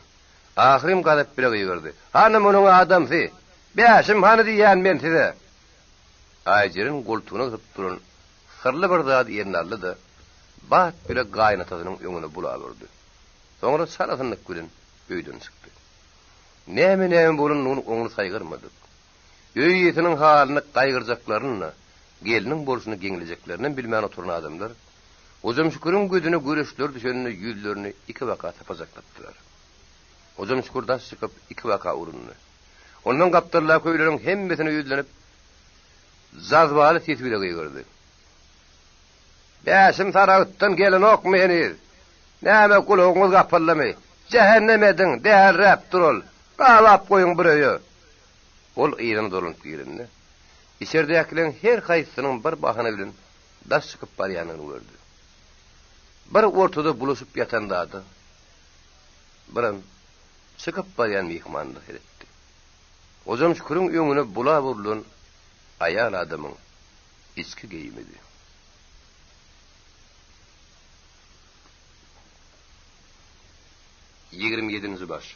Ahyrym gazap bile gygyrdy. Hany munuň adamsy? Bäşim hany diýýän men size! Aýjeren goltugyna gysyp duran syrly bir zady eline aldy-da, bat bile gaýynatasynyň öňüne bulap urdy. Soňra çalasynlyk bilen öýden çykdy. Näme-näme bolanyny oňly saýgarmadyk. Öý eýesiniň halyny gaýgyrjaklaryny-da, gelniň bolşuny geňlejeklerinem bilmän oturan adamlar, Hojamşüküriň gözüne göreçler düşende ýüzlerini ikibaka tapajaklapdylar. Hojamşükür daş çykyp, ikibaka urundy. Ondan gapdaldaky öýleriň hemmesine ýüzlenip. jazbaly sesi bile gygyrdy. Bäşim Saragtdan gelenokmy heniz? Näme gulagyňyz gapyldymy? Jähennem ediň, dälräp dur ol. Gabap goýuň bir öýe. Ol yzyna dolanyp girende, içerdäkileriň her haýsysynyň bir bahana bilen daş çykyp barýanyny gördi. Bir ortada bulaşyp ýatan zada, birem çykyp barýan myhmanyna seretdi. Hojamşüküriň öňüne bulap urlan aýal adamyň içki geýimidi. 27-nji baş.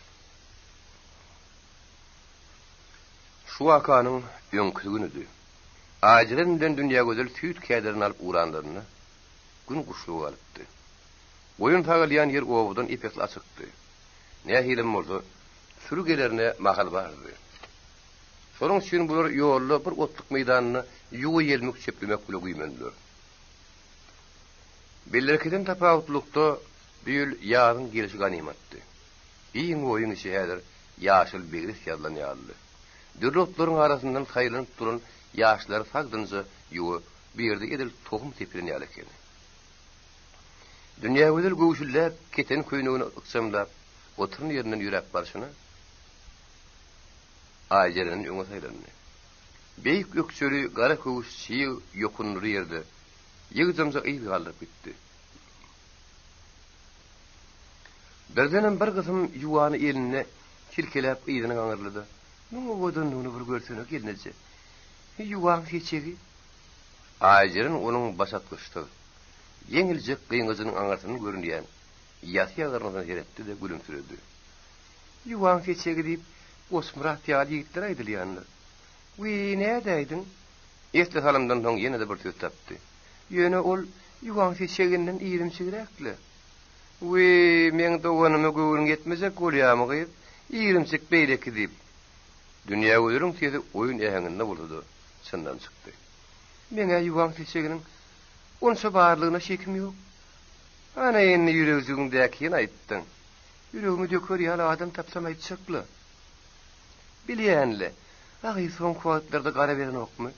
Şu wakanyň öňküsi günüdi. Aýjeren bilen Dünýägözel süýt kädelerini alyp ugranlarynda, gün guşluga galypdy. Goýun sagylýan ýer obadan ep-esli açykdy. Nähilem bolsa, süri gelerine mahal bardy. Şonuň üçin bular ýolda bir otluk meýdanynda ýuwa ýelmik çöplemek bile güýmendiler. Beýlekiden tapawutlylykda, bu ýyl ýazyň gelşi ganymatdy. Giň oýuň içi häzir ýaşyl begres ýazylan ýalydy. Dürli otlaryň arasyndan saýlanyp duran ýaşlary sagdynja ýuwa bu ýerde edil tohum sepilen ýaly ekeni. Dünýägözel göwşülläp, keten köýnegini ykjamlap, oturan ýerinden ýöräp barşyna, Aýjereniň öňe saýlandy. Beýik ökjeli gara köwüş çyg ýokundyly ýerde ýygjamja yz galdyryp gitdi. Birdenem bir gysym ýuwany elinde silkeläp yzyna gaňyrlydy. Muň owadanlygyny bir görsene, gelneje. Ýuwaň seçegi. Aýjeren onuň başatgyçsyz, ýeňiljek gyňajynyň aňyrsyndan görünýän ýasy ýagyrnysyna seretdi-de gülümsiredi. Ýuwaň seçegi diýip, Goçmyrat ýaly ýigitlere aýdylýandyr. Wiý, nädäýdiň? Esli salymdan soň ýene-de bir söz tapdy. Ýöne ol ýuwaň seçeginden irimçigräk-le. Wiý, meň doganyma göwnüň ýetmejek bolýamy, gyz? Irimçik beýleki diýip. Dünýägözeliň sesi oýun äheňinde bolsa-da, çyndan çykdy. Meň-ä ýuwaň seçeginiň onça barlygyna şekim ýok. Ana, indi ýüregjigimdäkini aýtdyň. Ýüregimi döker ýaly adam tapsam aýtjakla. Bilýän-le, agy soňky wagtlarda gara berenokmy?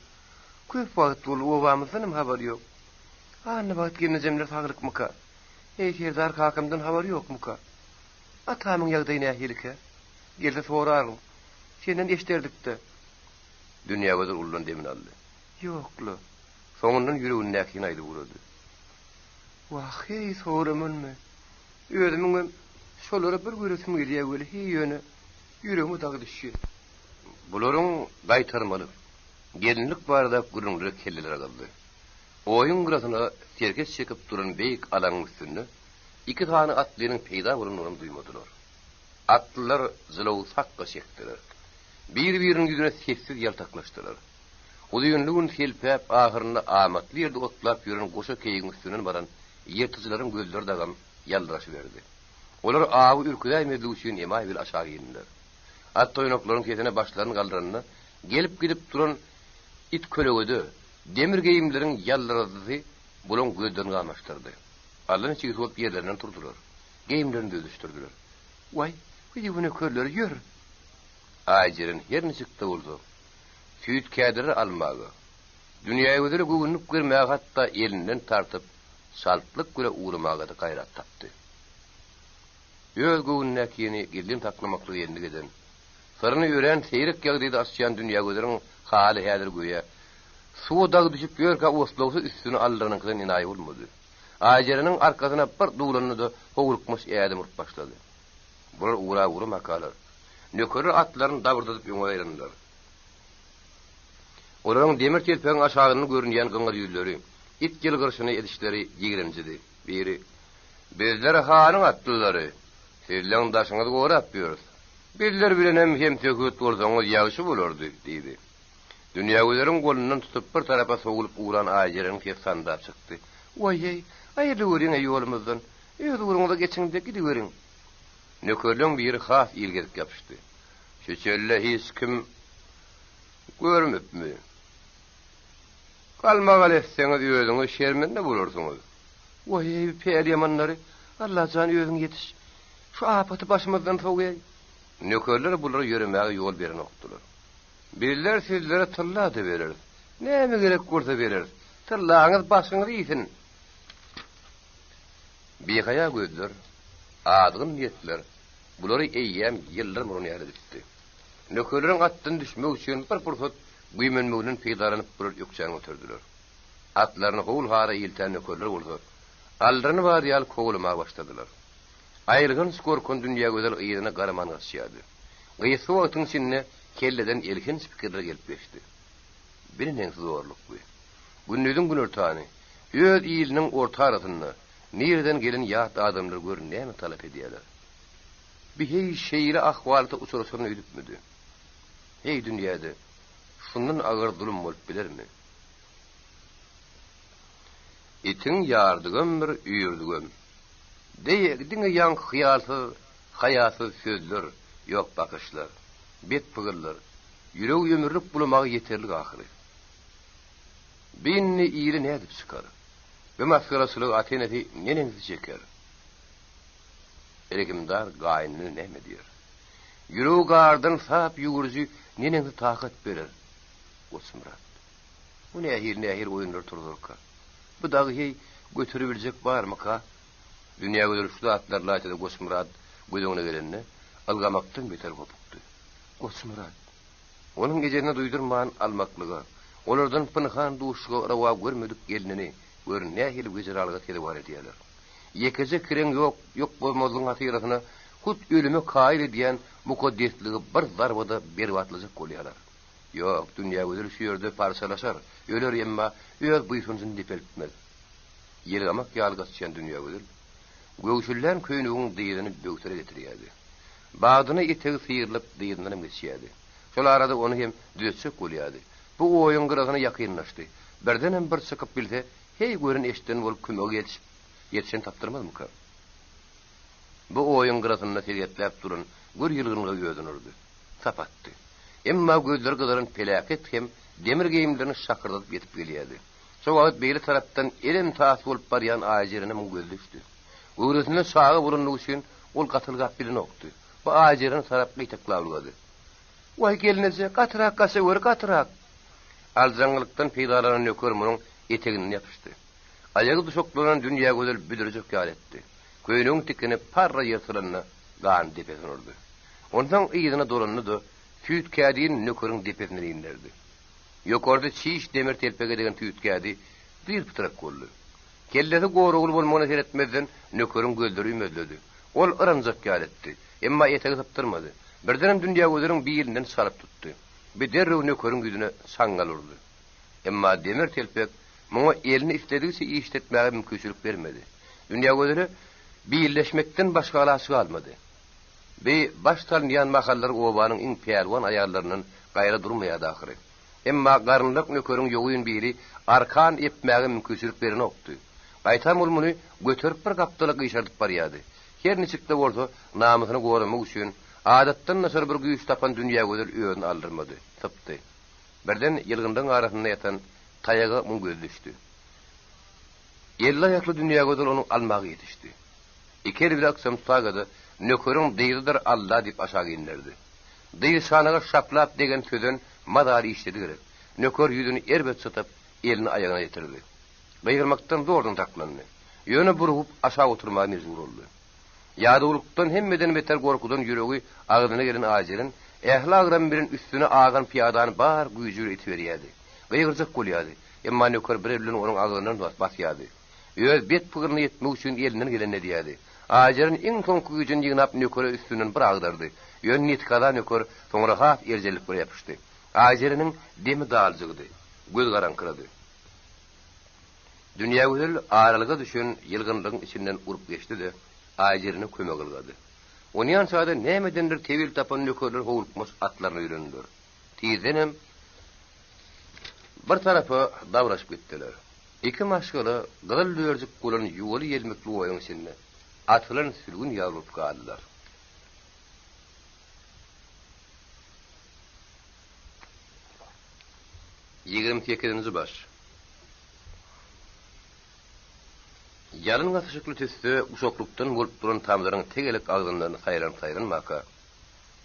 Köp wagt boldy, obamyzdanam habar ýok. Annabagt gelnejemler saglykmyka? Eý, Serdar kakamdan habar ýokmuka? Atamyň ýagdaýy nähilikä? Gelse soraryn. Senden eşderdik-dä. Dünýägözel uludan demini aldy. Ýok-la. Soňundan ýüregindäkini aýdyp ugrady. Wah-heý, soramanmy? Özümiňem şolary bir göresim gelýär weli, heý, ýöne ýüregime dag düşýär. Bularyň gaýtarmalyk, gelinlik barada gürrüňleri kelleleri gyzdy. Oýuň gyrasyna serhet çekip duran beýik alaňyň üstünde iki sany atlynyň peýda bolanlygynam duýmadylar. Atlylar jylawy sakga çekdiler. Bir-biriniň ýüzüne sessiz ýaltaklaşdylar. Uzynly gün selpäp, ahyrynda amatly ýerde otlap ýören goşa keýigiň üstünden baran ýyrtyjylaryň gözleri dagam ýaldyraşyberdi. Olar awy ürküzäýmezlik üçin emaý bile aşak indiler. At toýnaklaryň sesine başlaryny galdyranda, gelip-gidip duran it kölegede demir geýimleriň ýaldyradysy bulaň gözlerini gamaşdyrdy. Allaniçigsi bolup ýerlerinden turdular. Geýimlerini düzüşdirdiler. Waý, bu nökerleri ýör! Aýjeren her niçik-de bolsa, süýt kädiri almaga, Dünýägözele göwünlik bermäge hatda elinden tartyp, çaltlyk bile ugramaga-da gaýrat tapdy. Öz göwnündäkini gizlin saklamaklygy endik eden, syryny örän seýrek ýagdaýda açýan Dünýägözeliň haly häzir göýä suwa dag düşüp ýörkä oslagsyz üstüni aldyranyňkydan enaýy bolmady. Aýjereniň arkasyna bir duwlandy-da howlukmaç ädim urup başlady. Bular ugra-ugramakalar. Nökerler atlaryny dabyrdadyp öňe aýlandylar. Olaryň demir telpegiň aşagyndan görünýän gyňyr ýüzleri, it ýylgyryşyny edişleri ýigrenjidi. Biri, Bizler hanyň atlylary. Sizleň daşyňyzy gorap ýörüs. Bizler bilenem hemsöhbet bolsaňyz ýagşy bolardy, diýdi. Dünýägözeliň golundan tutup bir tarapa sowulyp ugran Aýjereniň sesi sandyrap çykdy. Waý-eý, aýrylaweriň-eý ýolumyzdan. Öz ugruňyza geçiň-de gidiberiň. Nökerleň biri has ilgezik ýapyşdy. Şu çölde hiç kim görmüpmi? Galmagal etseňiz özüňiz şermende bolarsyňyz. Waý-eý, päliýamanlary, Allajan özüň ýetiş. Şu apaty başymyzdan sowýaý. Nökerler bulara ýöremäge ýol berenokdylar. Bizler sizlere tylla-da bereris. Näme gerek bolsa bereris. Tyllaňyz başyňyzy iýsin. Bihaýa gözler, azgyn niýetler bulary eýýäm ýyllar murun ýaly edipdi. Nökerleriň atdan düşmek üçin bir pursat güýmenmeginden peýdalanyp bular ökjäni göterdiler. Atlaryny howul-hara iltän nökerler bolsa, aldyrany bar ýaly kowalamaga başladylar. Aýylganç gorkan Dünýägözel yzyna garaman gaçýardy. Gysga wagtyň içinde kelleden elhenç pikirler gelip geçdi. Bi neneňsi zorluk bi? Gündiziň günortany, öz iliniň orta arasynda nireden gelen ýat adamlar gör näme talap edýärler? Bi heý şeýle ahwalata uçraşaryn öýdüpmidi? Heý dünýäde şundan agyr zulum bolup bilermi? Itiň ýardygam bir, üýrdügem. Deý, diňe ýaňky hyýalsyz, haýasyz sözler, ýok bakyşlar, bet pygyllar, ýüregi ömürlik bulamaga ýeterlik ahyry. Bi indi ile nädip çykar? Bi masgaraçylygy ata-enesi neneňsi çeker? Rehimdar gaýynyna näme diýer? Ýüregi gardan sap ýüwüriji neneňsi takat berer? Goçmyrat. Bu nähili-nähili oýunlar turzarka? Bu dagy heý göteribiljek barmyka? Dünýägözel şu zatlar laýtada Goçmyrat göz öňüne gelende, ylgamakdan beter hopukdy. Goçmyrat! Onuň ejesine duýdurman almaklyga, olardan pynhan duşuşyga rowa görmedik gelnini, gör, nähili wejeralyga sezewar edýärler. Ýekeje kireň ýok, ýok bolmazlygyň hatyrasyna hut ölüme kaýyl edýän mukaddesligi bir zarbada berbatlajak bolýarlar. Ýok, Dünýägözel şu ýerde parçalaşar, öler, emma öz buýsanjyny depeltmez. Ýelgamak ýaly gaçýan Dünýägözel, göwşüllän köýnegiň dyzyny böwsere getirýärdi. Badyna etegi syrylyp dyzyndanam geçýärdi. Şol arada ony hem düzetjek bolýardy. Bu oýuň gyrasyna ýakynlaşdy. Birdenem bir çykyp bilse, heý gören-eşiden bolup kömege ýetişip, ýetişen tapdyrmazmyka? Bu oýuň gyrasynda segetläp duran gür ýylgynlyga özüni urdy. Sap atdy. Emma gözleri gyzaran peläket hem demir geýimlerini şakyrdadyp ýetip gelýärdi. Şo wagt beýle tarapdan elem-tas bolup barýan Aýjerene muň gözi düşdi. Göwresinde çaga bolanlygy üçin ol gatylgap bilenokdy. Bu Aýjerene tarap gyýtaklap ylgady. Waý, gelneje, gatyrak gaçaweri, gatyrak! Aljaňňylykdan peýdalanan nöker munuň eteginden ýapyşdy. Aýagy duşaklanan Dünýägözel büdrejek ýaly etdi. Köýnegiň tikini parra ýyrtylanda gan depesine urdy. Onsoň yzyna dolandy-da, süýt kädini nökeriň depesinden inderdi. Ýokarda çiş demir telpege degen süýt kädi dyr-pytrak boldy. Kellesi goragly bolmagyna seretmezden, nökeriň gözleri ümezledi. Ol yranjak ýaly etdi. Emma etegi sypdyrmady. Birdenem Dünýägözeliň bilinden çalyp tutdy. Bi derrew nökeriň ýüzüne çaňňal urdy. Emma demir telpek muňa elini isledigiçe işletmäge mümkinçilik bermedi. Dünýägözele billeşmekden başga alaç galmady. Bi baş salynýan mahallar obanyň iň pälwan aýallaryndan gaýra durmaýardy ahyry. Emma garynlak nökeriň ýogyn bili arkan epmäge mümkinçilik berenokdy. Gaýtam ol muny göterip bir gapdala gyşardyp barýardy. Her niçik-de bolsa, namysyny goramak üçin, adatdan daşary bir güýç tapan Dünýägözel özüni aldyrmady, sypdy. Birden ýylgynlygyň arasynda ýatan taýaga muň gözi düşdi. Elli-aýakly Dünýägözel ony almaga ýetişdi. Iki eli bile ykjam tutaga-da, nökeriň dyzydyr Alla diýip aşak inderdi. Dyz çanaga şaplap degen sözen mazaly işledi gerek. Nöker ýüzüni erbet çytyp, elini aýagyna ýetirdi. Gygyrmakdan zordan saklandy. Ýöne burugyp aşak oturmaga mejbur boldy. Ýadawlykdan hemmeden beter gorkudan ýüregi agzyna gelen Aýjeren ähli agramy bilen üstüne agan pyýadany bar güýji bilen itiberýärdi. Gygyrjak bolýardy. Emma nöker bir eli bilen onuň agzyndan basýardy. Öz bet pygyryna ýetmek üçin elinden gelenini edýärdi. Aýjeren iň soňky güýjüni ýygnap nökere üstünden bir agdardy. Ýöne netikaza nöker soňra has erjellik bilen ýapyşdy. Aýjereniň demi daljygdy. Göz garaňkyrady. Dünýägözel aralyga düşen ýylgynlygyň içinden urup geçdi-de, Aýjerene kömek ylgady. Onýança-da nämedendir tebil tapan nökerler howlukmaç atlaryna ýülendiler. Tizdenem bir tarapa dabraşyp gitdiler. Iki maşgala gyzyl dörjük bolan ýuwaly ýelmikli oýuň içinde atylan sülgün ýaly bolup galdylar. 28-nji baş. Ýalyn gatyşykly tüsse guşaklykdan bolup duran tamdyryň tegelek agzyndan saýlanyp-saýlanmaka,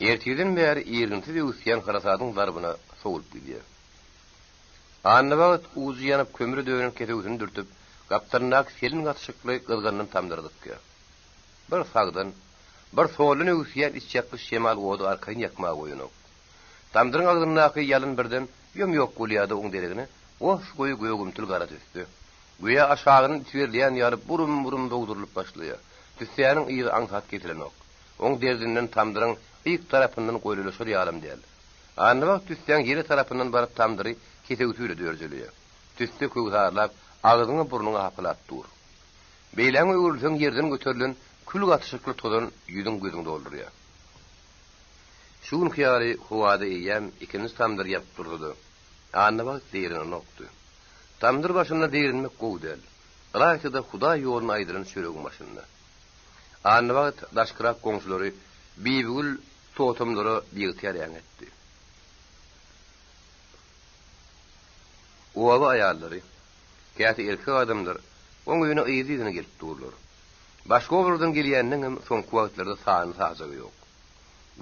ertirden bäri irginsiz öwüsýän harasadyň zarbyna sowulyp gidýär. Annabagt ujy ýanyp kömre dönen kesewsini dürtüp, gapdalyndaky selin gatyşykly gyzgandan tamdyra dykýar. Bir sagdan, bir soldan öwüsýän içýakgyç şemal ody arkaýyn ýakmaga goýanok. Tamdyryň agzyndaky ýalyn birden ýom-ýok bolýar-da oň deregine goş-goýy gögümtil gara tüsse, göýä aşagyndan itiberilýän ýaly burum-burum zogdurylyp başlaýar. Tüssäniň yzy aňsat kesilenok. Oň derdinden tamdyryň yk tarapyndan goýlulaşar ýalam däl. Annabagt tüssäň ýele tarapyndan baryp tamdyry kesewsi bile dörjeleýär. Tüsse köwsarlap, agzyňa-burnuňa hapalap dur. Beýläňe öwrülseň ýerden göterilen kül gatyşykly tozan ýüzüň-gözüňi doldurýar. Şu günki ýaly howada eýýäm ikinji tamdyr ýapyp dursa-da, Annabagt zeýrenenokdy. Tamdyr başynda zeýrenmek gowy däl. Ylaýta-da Hudaý ýoluna aýdylan çöregiň başynda. Annabagt daşkyrak goňşulary Bibigül totamlara biygtyýar äňetdi. Oba aýallary, käte erkek adamlar oň öýüne yzly-yzyna gelip durlar. Başga obalardan gelýänleňem soňky wagtlarda sany-sajagy ýok.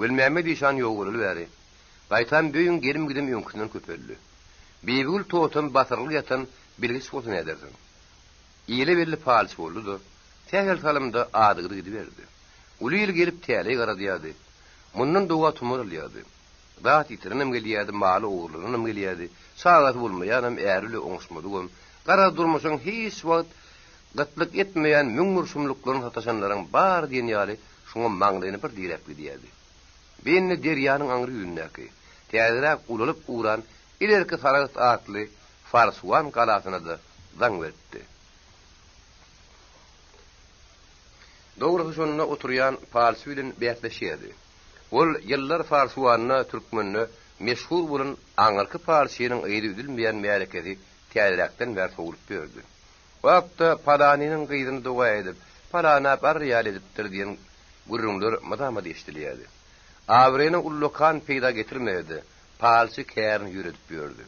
Gülmämmet işan ýok bolaly bäri, gaýtam öýüň gelim-gidimi öňküsinden köpeldi. Bibigül totam basyrylgy ýatan bilgiç bolsa nädersiň. Ile belli palçy boldy-da, sähel salymda adygdy gidiberdi. Uly il gelip täleý garadýardy. Mundan doga-tumar alýardy. Zat ýitirenem gelýärdi, maly ogurlananam gelýärdi, çagasy bolmaýanam, äri bile oňuşmadygam, garaz durmuşyň hiç wagt gytlyk etmeýän 1001 şumluklaryny sataşanlaryň bary diýen ýaly şoňa maňlaýyny bir diräp gidýärdi. Bende derýanyň aňry ýüzündäki, täzeräk ulalyp ugran ilerki Saragt atly Farsuwan galasyna-da zaň beripdi. Dogrusy şonda oturýan palçy bilen bäsleşýärdi. Ol ýyllar Farsuwanda türkmende meşhur bolan aňyrky palçynyň yzy üzülmeýän märekesi täzeräkden bäri sowlup ýördi. Bu hakda palanynyň gyzyny doga edip, palana bar ýaly edipdir diýen gürrüňler mydama eşidilýärdi. Abraýyna ullakan peýda getirmese-de, palçy kärini ýöredip ýördi.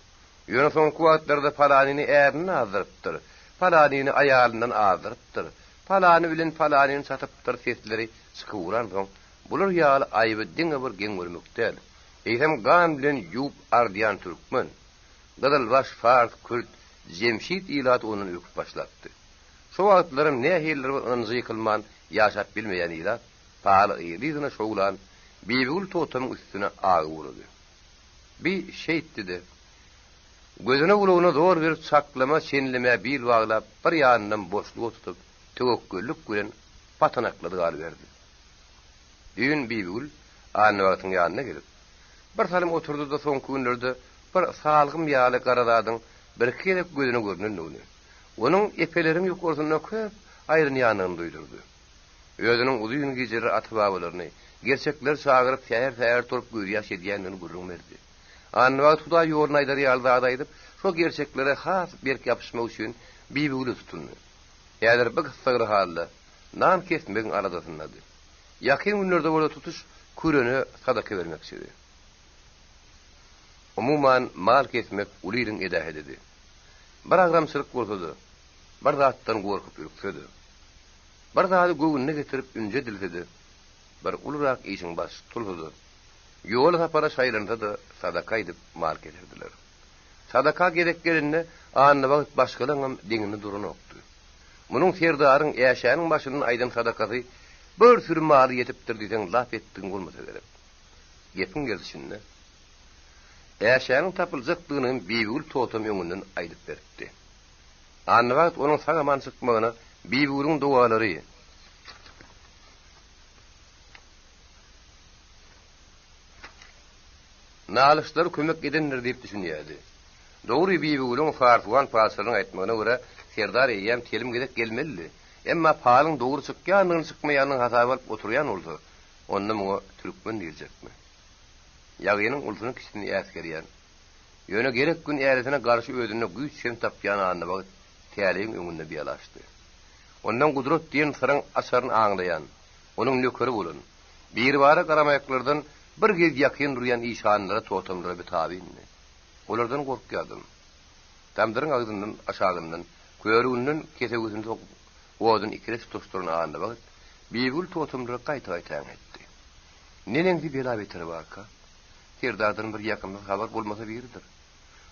Ýöne soňky wagtlarda palanyny ärinden azdyrypdyr, palanyny aýalyndan azdyrypdyr, palany bilen palanyny çatypdyr sesleri çykyp-ugransoň, bular ýaly aýyby diňe bir geň görmek däl, eýsem gan bilen ýuwup ardýan türkmen, gyzylbaş, fars, kürt, jemşit ilaty ondan ürküp başlapdy. Şo wagtlaram nähilidir bir ynanja ýykylman ýaşap bilmeýän ilat paly yzly-yzyna şowlan Bibigül togtamyň üstüne agy ugrady. Bi şeýtdi-de, gözüne-gulagyna zor berip çaklama çenlemä bil baglap, bir ýanyndan boşluga tutup, töwekgellik bilen patanaklady galyberdi. Düýn Bibigül Annabagtyň ýanyna gelip, bir salym oturdy-da soňky günlerde bir salgym ýaly gara zadyň birki gezek gözüne görnendigini, onuň epeleriň ýokarsynda köp aýlanýandygyny duýdurdy. Özüniň uzyn gijeler ata-babalaryny, gerçekleri çagyryp säher-säher turup gözýaş edýändigini gürrüň berdi. Annabagt Hudaý ýoluny aýdar ýaly zat aýdyp, şo gerçeklere has berk ýapyşmak üçin Bibigüle tutundy. Häzir bu gyssagly halda nan kesmegiň aladasyndady. Ýakyn günlerde bolsa tutuş kürene sadaka bermekçidi. Umuman, mal kesmek uly iliň edähedidi. Bir agramçylyk bolsa-da, bir zatdan gorkup ürkse-de, bir zady göwnüne getirip ünji edilse-de, bir ulurak işiň başy tutulsa-da, ýola sapara şaýlansa-da sadaka aýdyp mal keserdiler. Sadaka gezek gelende Annabagt başgalaňam deňinde duranokdy. Munuň serdaryň Äşäniň başyndan aýdan sadakasy bir süri maly ýetipdir diýseň lap etdigiň bolmasa gerek. Gepiň gerdişinde Äşäniň tapyljakdygyny hem Bibigül totam öňünden aýdyp beripdi. Annabagt onuň sag-aman çykmagyna Bibigülüň dogalary, nalyşlary kömek edendir diýip düşünýärdi. Dogry, Bibigülüň Farsuwan patyşalygyň aýtmagyna görä, serdar eýýäm telim gezek gelmelidi. Emma palyň dogry çykýandygyny-çykmaýandygyny hasaba alyp oturýan bolsa, onda muňa türkmen diýiljekmi? Ýagynyň ulusyny-kiçisini äsgerýän, ýöne gerek gün ärisine garşy özünde güýç hem tapýan Annabagt täleýiň öňünde bialaçdy. Ondan gudrat diýen syryň açaryny aňlaýan, onuň nökeri bolan, biribara garamaýaklardan bir gez ýakyn durýan işanlara, totamlara bitabyndy. Olardan gorkýardym. Tamdyryň agzyndan, aşagyndan, körüginden kesewüsini sokup, oduny ikile tutaşdyran Annabagt Bibigül totamlara gaýta-gaýta äňetdi. Neneňsi bela-beteri barka? Serdardan bir ýakymsyz habar bolmasa biridir.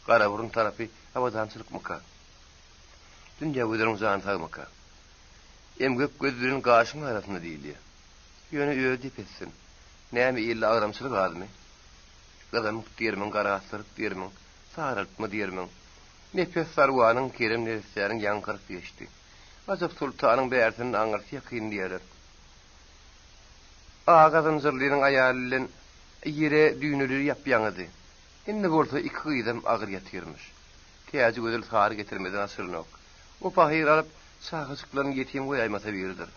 Garaburun tarapy abadançylykmyka? Dünýägözeliň jany sagmyka? Emgek göz bilen gaşyň arasynda diýilýär. Ýöne özi dep etsin. Näme ilde agramçylyk azmy? Gyzamyk diýermiň, garaslyk diýermiň, saraltma diýermiň. Nepes Sarwanyň, Kerem neressäniň ýaňkyrysy geçdi. Ajap soltanyň bärsinden aňyrsy ýakyn diýerler. Aga Zynjyrlynyň aýaly bilen ýere düýnelili ýap-ýaňydy. Indi bolsa iki gyzam agyr ýatyrmyş. Täjigözel sary getirmeden açylanok. O pahyr alyp, çagajyklaryny ýetim goýaýmasa biridir.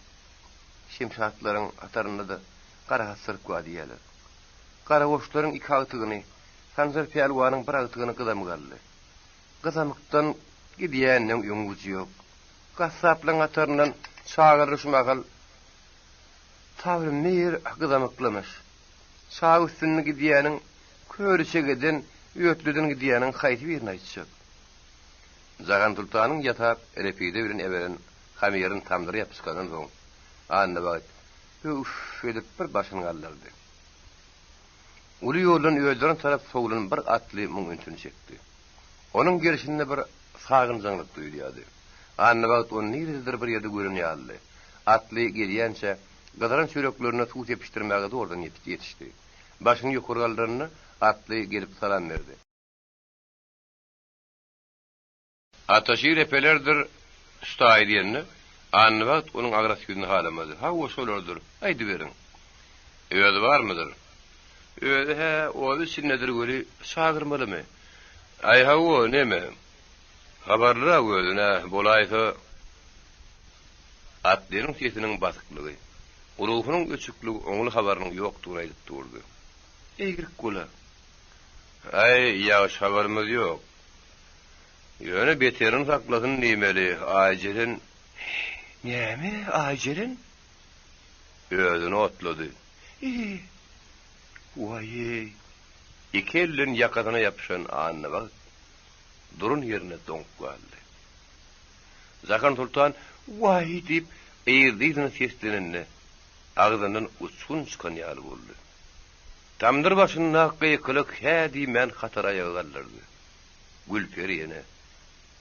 Şemşatlaryň hatarynda-da gara hassalyk bar diýýärler. Garagoçlaryň iki agtygyny, Sanjar pälwanyň bir agtygyny gyzamyk aldy. Gyzamykdan gidýäniniň öňi ujy ýok. Gassaplaryň hataryndan çagalar şu mahal Tabrymir gyzamyklamyş. Çaga üstünde gidýäniň Köriçegeden, Ötlüden gidýäniň haýsy birini aýtjak? Jahansoltanyň ýasap, repide bilen eberen hamyryny tamdyra ýapyp çykandan soň, Annabagt öwf edip bir başyny galdyrdy. Uly ýoldan özlerine tarap sowlan bir atly muň ünsüni çekdi. Onuň gelşinde bir sagynjaňlyk duýulýardy. Annabagt ony nirededir bir ýerde gören ýalydy. Atly gelýänçä, gyzaran çöreklerine suw sepişdirmäge zordan ýetişdi. Başyny ýokary galdyranda, atly gelip salam berdi. Ataşir epelerdir şu taýy diýende, Annabagt onuň agras ýüzüni halamady. Hawa, şolardyr. Aýdyberiň. Özi barmydyr? Özi-hä oba içindedir weli, çagyrmalymy? Aý, hawa, neme, habarlyrak özün-ä, bolaýsa. Atlynyň sesiniň basyklygy, ruhunyň öçükligi oňly habarynyň ýokdugyny aýdyp durdy. Eýgilik bola. Aý, ýagşy habarymyz ýok. Ýöne beterini saklasyn diýmeli, Aýjeren. Näme, Aýjeren? Özüni otlady. Eý, waý-eý! Iki elden ýakasyna ýapyşan Annabagt duran ýerinde doňup galdy. Jahan soltan Waý! diýip, yzly-yzyna seslenende, agzyndan uçgun çykan ýaly boldy. Tamdyr başyndaky gykylyk hä diýmän hatary aýaga galdyrdy. Gülperi ene,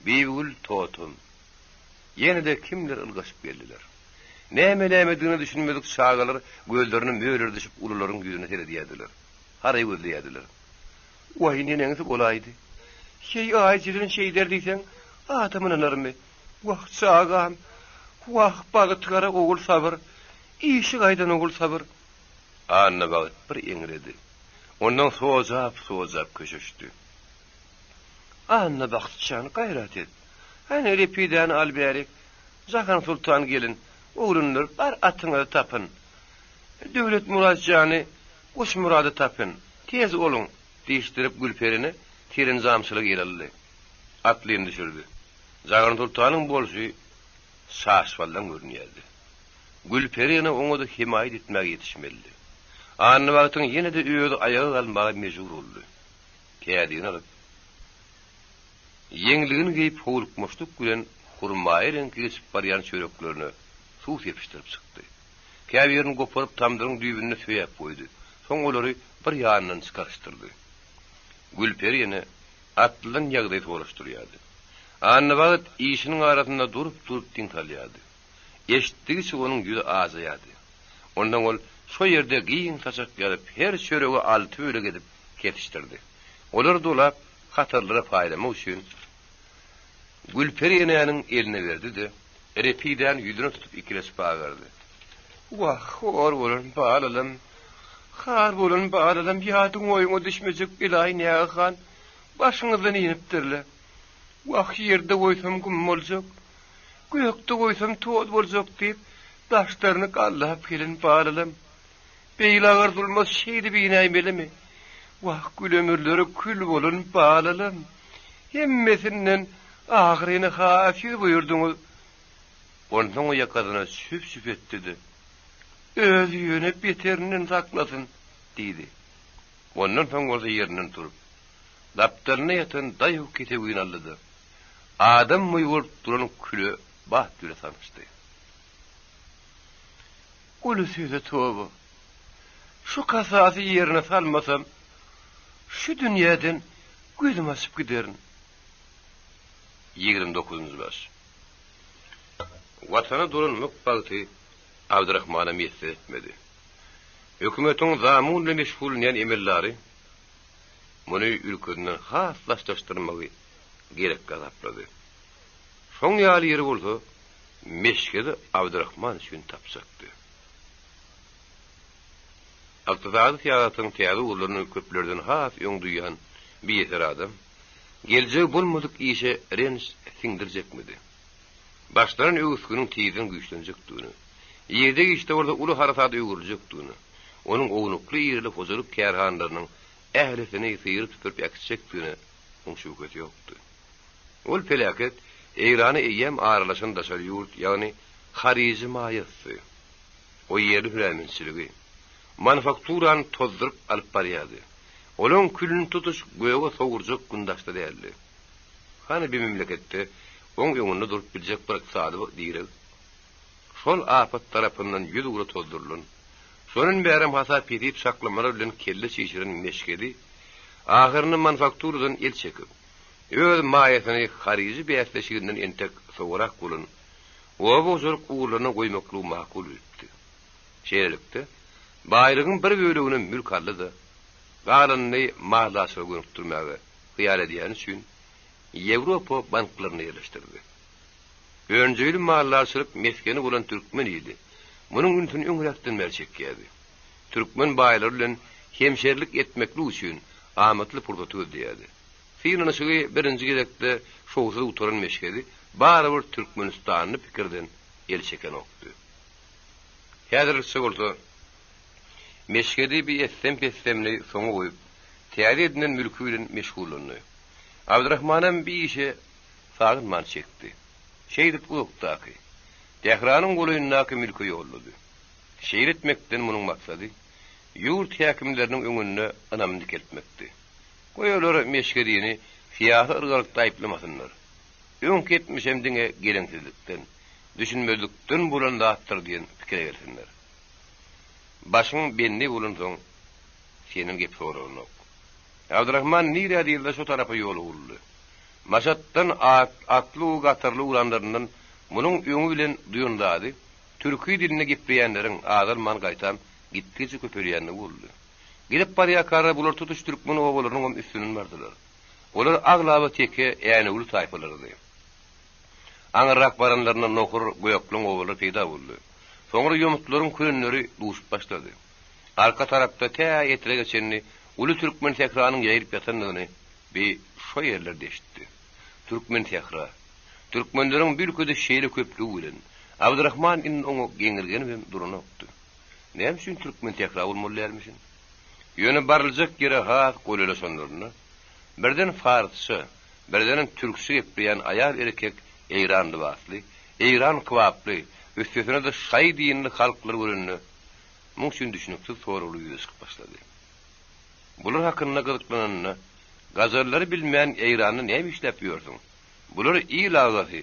Bibigül totum, ýene-de kimler ylgaşyp geldiler. Näme-nämedigine düşünmedik çagalar gözlerini mölerdişip ulularyň ýüzüne seredýärdiler. Haraý gözleýärdiler. Waý, neneňsi bolaýdy. Heý, Aýjeren şeýder diýseň, adam ynanarmy? Wah, çagam! Wah, bagtygara ogul sabyr! Işi gaýdan ogul sabyr! Annabagt bir eňredi. Ondan sojap-sojap köşeşdi. Annabagt jan, gaýrat et. Hany, repidäni al bärik. Jahansoltan gelin, oglanlar, bar atyňyzy tapyn. Döwletmyrat jany, Goçmyrady tapyn. Tez boluň! diýişdirip Gülperini serenjamçylyk ele aldy. Atlyny düşürdi. Jahansoltanyň bolşy çaşbaldan görünýärdi. Gülperi ene oňa-da hemaýat etmäge ýetişmelidi. Annabagtyň ýene-de özi aýaga galmaga mejbur boldy. Kädigini alyp, ýeňligini geýip howlukmaçlyk bilen hurmaýy reňki geçip barýan çöreklerine suw sepişdirip çykdy. Käbirini goparyp tamdyryň düýbünde söýäp goýdy. Soň olary bir ýanyndan çykaryşdyrdy. Gülperi ene atlydan ýagdaý soraşdyrýardy. Annabagt işiniň arasynda durup-durup diň salýardy. Eşitdigiçe onuň ýüzi ajaýardy. Onsoň ol şo ýerde giň saçak ýazyp, her çöregi alty bölek edip kesişdirdi. Olary dolap, hatarlara paýlamak üçin Gülperi enäniň eline berdi-de, repidäni ýüzüne tutup ikileç bagardy. Wah, hor bolan balalam, har bolan balalam, ýadyň-oýuňa düşmejek belaýy nägehan başyňyzdan inipdir-le. Wah, ýerde goýsam gum boljak, gökde goýsam toz boljak diýip, daşlaryny gallap gelen balalam. Beýle agyr zulmat şeýdip inäýmelimi? Wah, gül ömürleri kül bolan balalam. Hemmesinden agyryny-ha siz buýurdyňyz. Onsoň o ýakasyna çüp-çüp etdi-de, Özi ýöne beterinden saklasyn! diýdi. Ondan soň bolsa ýerinden turup, gapdalynda ýatan daýaw kesewini aldy-da, adam boýy bolup duran küle bat bile sançdy. Uly söze toba. Şu kasasy ýerine salmasam, şu dünýäden. Gözümi açyp giderin. 29-njy baş. Watana dolanmak bagty Abdyrahmana miýesser etmedi. Hökümetiň zamun bilen meşgullanýan emeldary muny ülkesinden has daşlaşdyrmagy gerek hasaplady. Şoň ýaly ýeri bolsa Meşhedi Abdyrahman üçin tapjakdy. Ykdysady syýasatyň täze ugurlaryny köplerden has öň duýan biýeser adam, geljegi bolmadyk işe renç siňdirjekmidi? Başlanan öwüsginiň tizden güýçlenjekdigini, irde-giçde bolsa uly harasada öwrüljekdigini, onuň ownukly-irili hojalyk kärhanalarynyň ählisini syryp-süpürip äkitjekdigine oň şübhesi ýokdy. Ol peläket Eýrana eýýäm aralaşan daşary ýurt, ýagny haryjy maýasy. O ýerli hünärmentçiligi, manufakturany tozduryp alyp barýardy. Olaň külüni tutuş göge sowurjak gün daşda däldi. Hany bi memleketde oň öňünde durup biljek bir ykdysady direg? Şol apat tarapyndan ýüzugra tozdurylan, şondan bärem hasap-hesip çaklamalar bilen kelle çişiren Meşhedi ahyrynda manufakturadan el çekip, öz maýasyny haryjy bäsleşiginden entek sowarak bolan oba hojalyk ugurlaryna goýmaklygy makul bilipdi. Şeýlelikde, baýlygyň bir bölegini mülk aldy-da, galanyny maldarçylyga gönükdirmäge hyýal edýäni üçin Ýewropa banklarynda ýerleşdirdi. Önjeýli maldarçylyk mesgeni bolan türkmen ili munuň ünsüni öňräkden bäri çekýärdi. Türkmen baýlary bilen hemşerilik etmeklik üçin amatly pursaty gözleýärdi. Synanyşygy birinji gezekde şowsuz gutaran Meşhedi barybir türkmenistanly pikirden el çekenokdy. Häzirlikçe bolsa Meşhedi bir etsem-pessemini soňa goýup, täze edinen mülki bilen meşgullandy. Abdyrahmanam bir işe sagynman çekdi. Şeýdip uzakdaky, Tähranyň golaýyndaky mülke ýollady. Şeýle etmekden munuň maksady, ýurt häkimleriniň öňünde ynamyny dikeltmekdi. Goý olar Meşhedini syýasy yrgalykda aýyplamasynlar. Öňki etmişem diňe geleňsizlikden, düşünmezlikden bolan zatdyr diýen pikire gelsinler. Başyň bendi bolansoň, senden gep soralanok. Abdyrahman nirä diýilse şo tarapa ýol uruldy. Maşatdan at, atly-u-gatarly ugranlaryndan munuň öňi bilen duýan zady, türki dilinde gepleýänleriň azalman gaýtam gitdigiçe köpelýändigi boldy. Gidip barýarkalar bular tutuş türkmen obalarynyňam üstünden bardylar. Olar aglaba teke, änewli taýpalarydy. Aňyrrak baranlarynda nohur, gökleň obalary peýda boldy. Soňra ýomutlaryň kürenleri duşup başlady. Arka tarapda tä Etrege çenli uly türkmen sähranyň ýaýylyp ýatandygyny bi şo ýerlerde eşitdi. Türkmen sähra. Türkmenleriň bu ülkede şeýle köplügi bilen, Abdyrahman indi oňa geňirgenibem duranokdy. Näme üçin türkmen sähra bolmaly dälmişin? Ýöne baryljak ýere has golaýlaşanlarynda, birden farsça, birdenem türkçe gepleýän aýal-erkek eýran lybasly, eýran kybaply, üstesine-de şaýy dinli halklary görende, muň üçin düşnüksiz soraglar ýüze çykyp başlady. Bular hakynda gyzyklananda, Gajarlary bilmän Eýranda näme işläp ýörsüň? Bular il agzasy,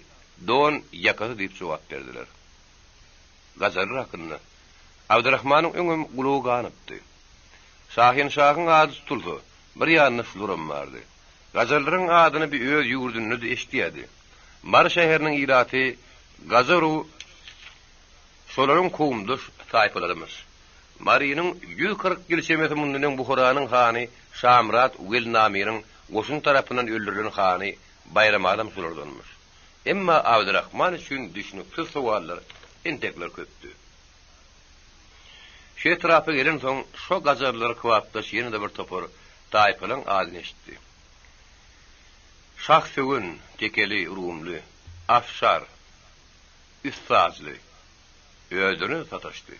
don ýakasy diýip jogap berdiler. Gajarlar hakynda Abdyrahmanyň öňem gulagy ganypdy. Şahinşahyň ady tutulsa, bir ýanynda şularam bardy. Gajarlaryň adyny bir öz ýurdunda-da eşidýärdi. Mary şäheriniň ilaty gajar-u şolaryň kowumdaş taýpalarymyş. Marynyň 140 ýyl çemesi mundan öň Buharanyň hany Şamyrat Welnamyryň goşuny tarapyndan öldürilen hany Baýramalam şolardanmyş. Emma Abdyrahman üçin düşnüksiz sowallar entekler köpdi. Şu etrapa gelensoň, şo gajarlara kybapdaş ýene-de bir topar taýpalaň adyny eşitdi. Şahsöwen, tekeli, rumly, afşar, üstsaçly, özlerine-de sataşdy.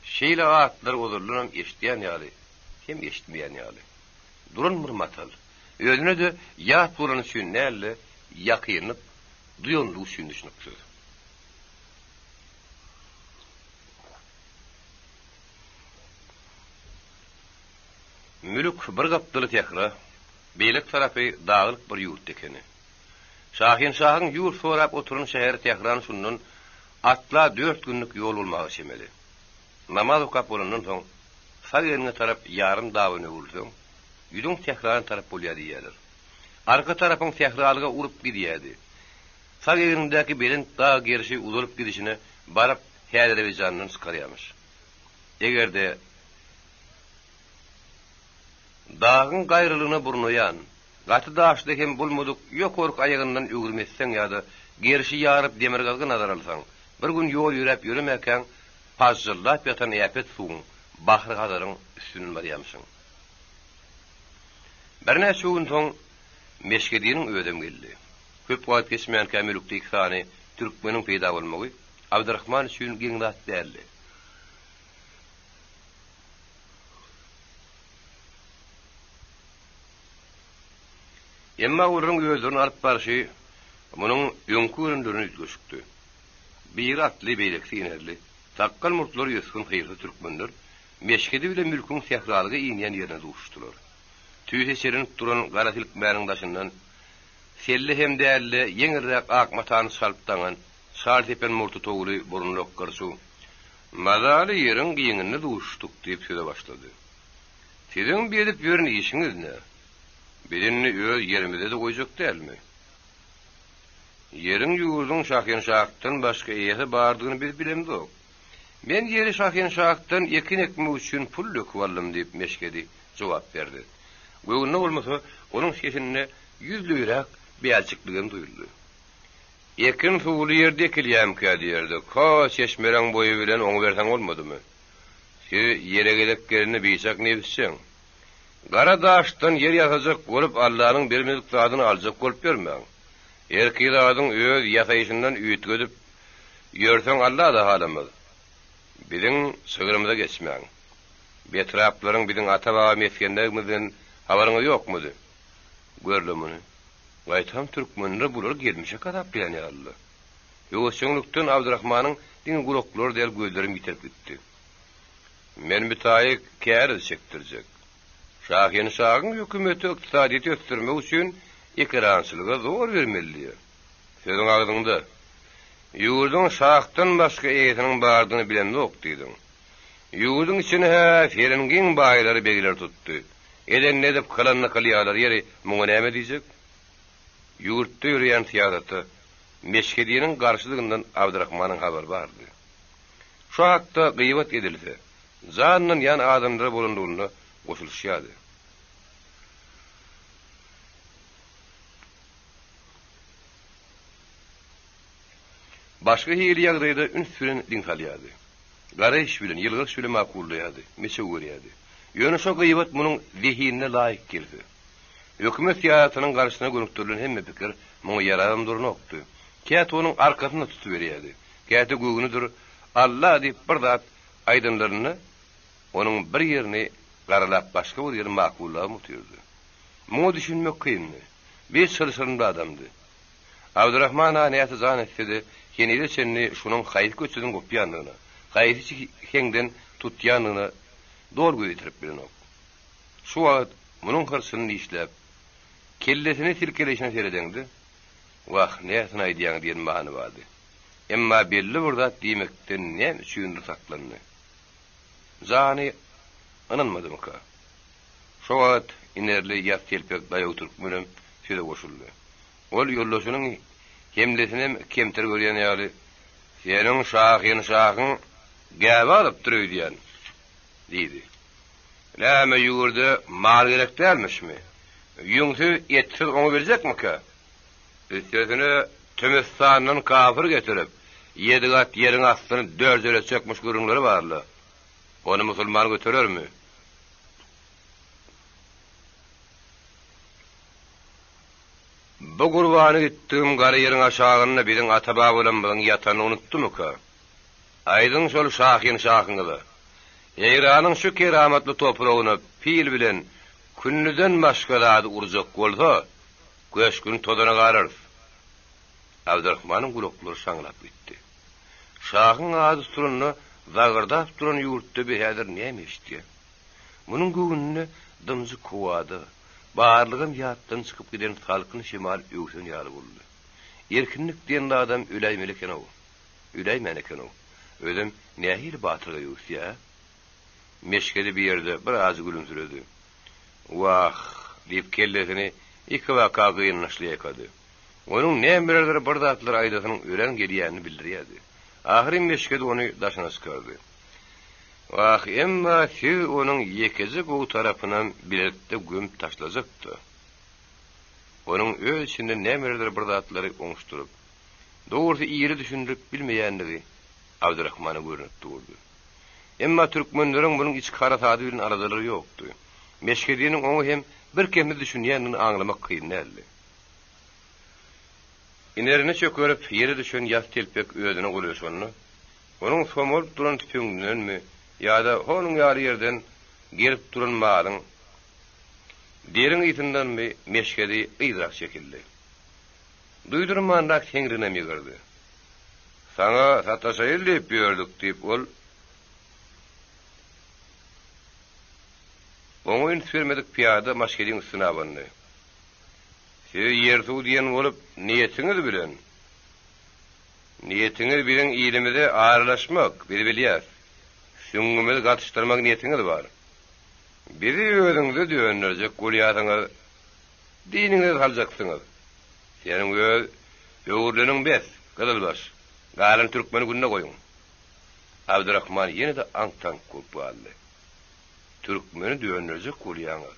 Şeýle atlary ozaldanam eşidýän ýaly, hem eşitmeýän ýaly. Duran bir matal. Özüne-de ýat bolany üçin däl-de, ýakynlyk duýanlygy üçin düşnüksiz. Mülk bir gapdaly sähra, beýleki tarapy daglyk bir ýurt ekeni. Şahinşahyň ýurt sorap oturan şäheri Tähran şundan atla dört günlük ýol bolmaga çemeli. Namaz okap bolandan soň, sag eliňe tarap ýarym daban öwrülseň, ýüzüň Tährana tarap bolýar diýýärler. Arka tarapyň sähralyga urup gidýärdi. Sag egniňdäki belent dag gerşi uzalyp gidişine baryp Häzirbeýjandan çykarýarmyş. Eger-de dagyň gaýralygyna burnaýan, gaty daşly hem bolmadyk ýokarky aýagyndan öwrüm etseň ýa-da gerşi ýaryp demirgazyga nazar alsaň, bir gün ýol ýöräp ýöremäkäň pažžyldap ýatan äpet suwuň, Bahry-Hazaryň üstünden barýarmyşyň. Birnäçe gün soň Meşhediniň özem geldi. Köp wagt geçmänkä mülkde iki sany türkmeniň peýda bolmagy Abdyrahman üçin geň zat däldi. Emma olaryň özlerini alyp barşy munuň öňki görenlerinden üýtgeşikdi. Biri atly, beýlekisi inerli, sakgal-murtlary ösgün hyrsyz türkmenler Meşhedi bilen mülküň sähralyga inýän ýerine duşdular. Tüýs eçelenip duran gara silkmäniň daşyndan selle hem däl-de, ýeňilräk ak matany çalyp daňan, çal sepen murty towly burunlak gyrçuw, Mazaly ýeriň giňinde duşduk diýip söze başlady. Siziň bi edip ýören işiňiz nä? Biz indi öz ýerimizde-de goýjak dälmi? Ýeriň-ýurduň şahynşahdan başga eýesi bardygyny biz bilemzok. Men ýeri şahynşahdan ekin ekmek üçin pul döküp aldym diýip, Meşhedi jogap berdi. Göwnüne bolmasa, onuň sesinde ýüzleýräk bälçikligem duýuldy. Ekin suwly ýerde ekilýämikä diýerdik. Ha, çeşmeleň boýy bilen oňuberseň bolmadymy? Siz ýere gezek gelende biçak nebisjeň. Gara daşdan ýer ýasajak bolup Allanyň bermedik zadyny aljak bolup ýörmäň. Erki zadyň öz ýasaýşyndan üýtgedip ýörseň Alla-da halamaz. Biziň çygrymyza geçmäň. Betraplaryň biziň ata-baba mesgenligimizden habaryňyz ýokmudy? Gör-le muny. Gaýtam türkmenler bulary gelmişek hasaplaýan ýalydy. Höwesjeňlikden Abdyrahmanyň diňe gulaklary däl gözlerem ýitirip gitdi. Men bitaýy käriz çekdirjek. Şahinşahyň hökümeti ykdysadyýeti ösdürmek üçin ekerançylyga zor bermeli diýýär. Sözüň agzyňda. Ýurduň şahdan başga eýesiniň bardygyny bilemzok diýdiň. Ýurduň içini-hä Ferengiň baýlary begleri tutdy. Edenini edip, kylanyny kylýarlar. Ýeri, muňa näme diýjek? Ýurtda ýöreýän syýasata Meşhediniň garşydygyndan Abdyrahmanyň habary bardy. Şu hakda gybat edilse, janyndan ýan adamlara bolandygynda goşulyşýardy. Başga hili ýagdaýda üns bilen diň salýardy. Garaýyş bilen, ýylgyryş bilen makullaýardy, meçew berýärdi. Ýöne şo gybat munuň zehinine laýyk gelse. Hökümet syýasatynyň garşysyna gönükdirilen hemme pikir muňa ýarabam duranokdy. Käte onuň arkasyny-da tutuberýärdi. Käte göwnüdir, Alla diýip bir zat aýdanlarynda, onuň bir ýerini garalap başga bir ýerini makullabam otyrdy. Muňa düşünmek kyndy. Bir çylşyrymly adamdy. Abdyrahman aga näçe jan etse-de, henize çenli şunuň haýsy köçeden gopýandygyna, haýsy heňden tutýandygyna doly göz ýetirip bilenok. Şu wagt munuň hyrçyny dişläp, kellesini silkeleýşine seredeňde, Wah, näsini aýdýaň diýen many bardy. Emma belli bir zat diýmekden näme üçindir saklandy. Jany ynanmadymyka? Şo wagt inerli ýaz telpek daýaw türkmenem söze goşuldy. Ol ýoldaşynyň hemlesinem kemter görýän ýaly, Seniň şahynşahyň gäbe alypdyr öýdýän? diýdi. Näme, ýüwürde mal gerek dälmişmi? Ýüňsüz, etsiz oňuberjekmikä? Üstesine Tümüstandan kafir getirip, ýedi gat ýeriň astyny dörjeletjekmiş gürrüňleri bar-la. Ony musulman göterermi? Bu gurbany gitdigim gara ýeriň aşagynda biziň ata-babalarymyzyň ýatanyny unutdymyka? Aýdyň şol şahyn-şahyňyza, Eýranyň şu keramatly topragyna pil bilen kündüden başga zady urjak bolsa, köşgüni tozana gararys. Abdyrahmanyň gulaklary şaňlap gitdi. Şahyň ady tutulanda zagyrdap duran ýurtda bi häzir näme eşidýär? Munuň göwnüne dymjyk howada, barlygam ýatdan çykyp giden salkyn şemal öwsen ýaly boldy. Erkinlik diýen zadam öläýmeli eken-ow. Öläýmän eken-ow. Özem nähili batyrgaý öwüsýä-ä? Meşgeli bir ýerde bir ajy gülümsiredi. Wah! diýip, kellesini. Ikibaka gynanyşly ýaýkady. Onuň nämelerdir bir zatlar aýdasynyň örän gelýänini bildirýärdi. Ahyry Meşhedi ony daşyna çykardy. Wah, emma siz onuň ýekeje gowy tarapynam bilelikde gömüp taşlajak-da. Onuň öz içinden nämelerdir bir zatlary oňuşdyryp, dogrusy iri düşündirip bilmeýändigi Abdyrahmana görnüp durdy. Emma türkmenleriň munuň içki harasady bilen aladalary ýokdy. Meşhediniň oňa hem birkemsiz düşünýändigini aňlamak kyn däldi. Inerini çökerip, ýere düşen ýas telpek özüne golaýlaşanda, onuň somalyp duran tüpeňindenmi ýa-da honuň ýaly ýerden gelip duran malyň deriň ysyndanmy Meşhedi yzrak çekildi. Duýdurmanrak seňriginem ýygyrdy. Saňa sataşaýyl diýip ýördük, diýip, ol oňa üns bermedik pyýada Maşgeliň üstüne abandy. Siz ýer-suw diýen bolup, niýetiňiz bilen. Niýetiňiz biziň ilimize aralaşmak, biz bilýäs. Süňňümizi gatyşdyrmak niýetiňiz bar. Bizi özüňize dönderjek bolýarsyňyz, diniňize saljaksyňyz. Seniň öz öwrüleniň bes, gyzylbaş. Galan türkmeni günde goýuň. Abdyrahman ýene-de aňk-taňk bolup galdy. Türkmeni dönderjek bolýaňyz.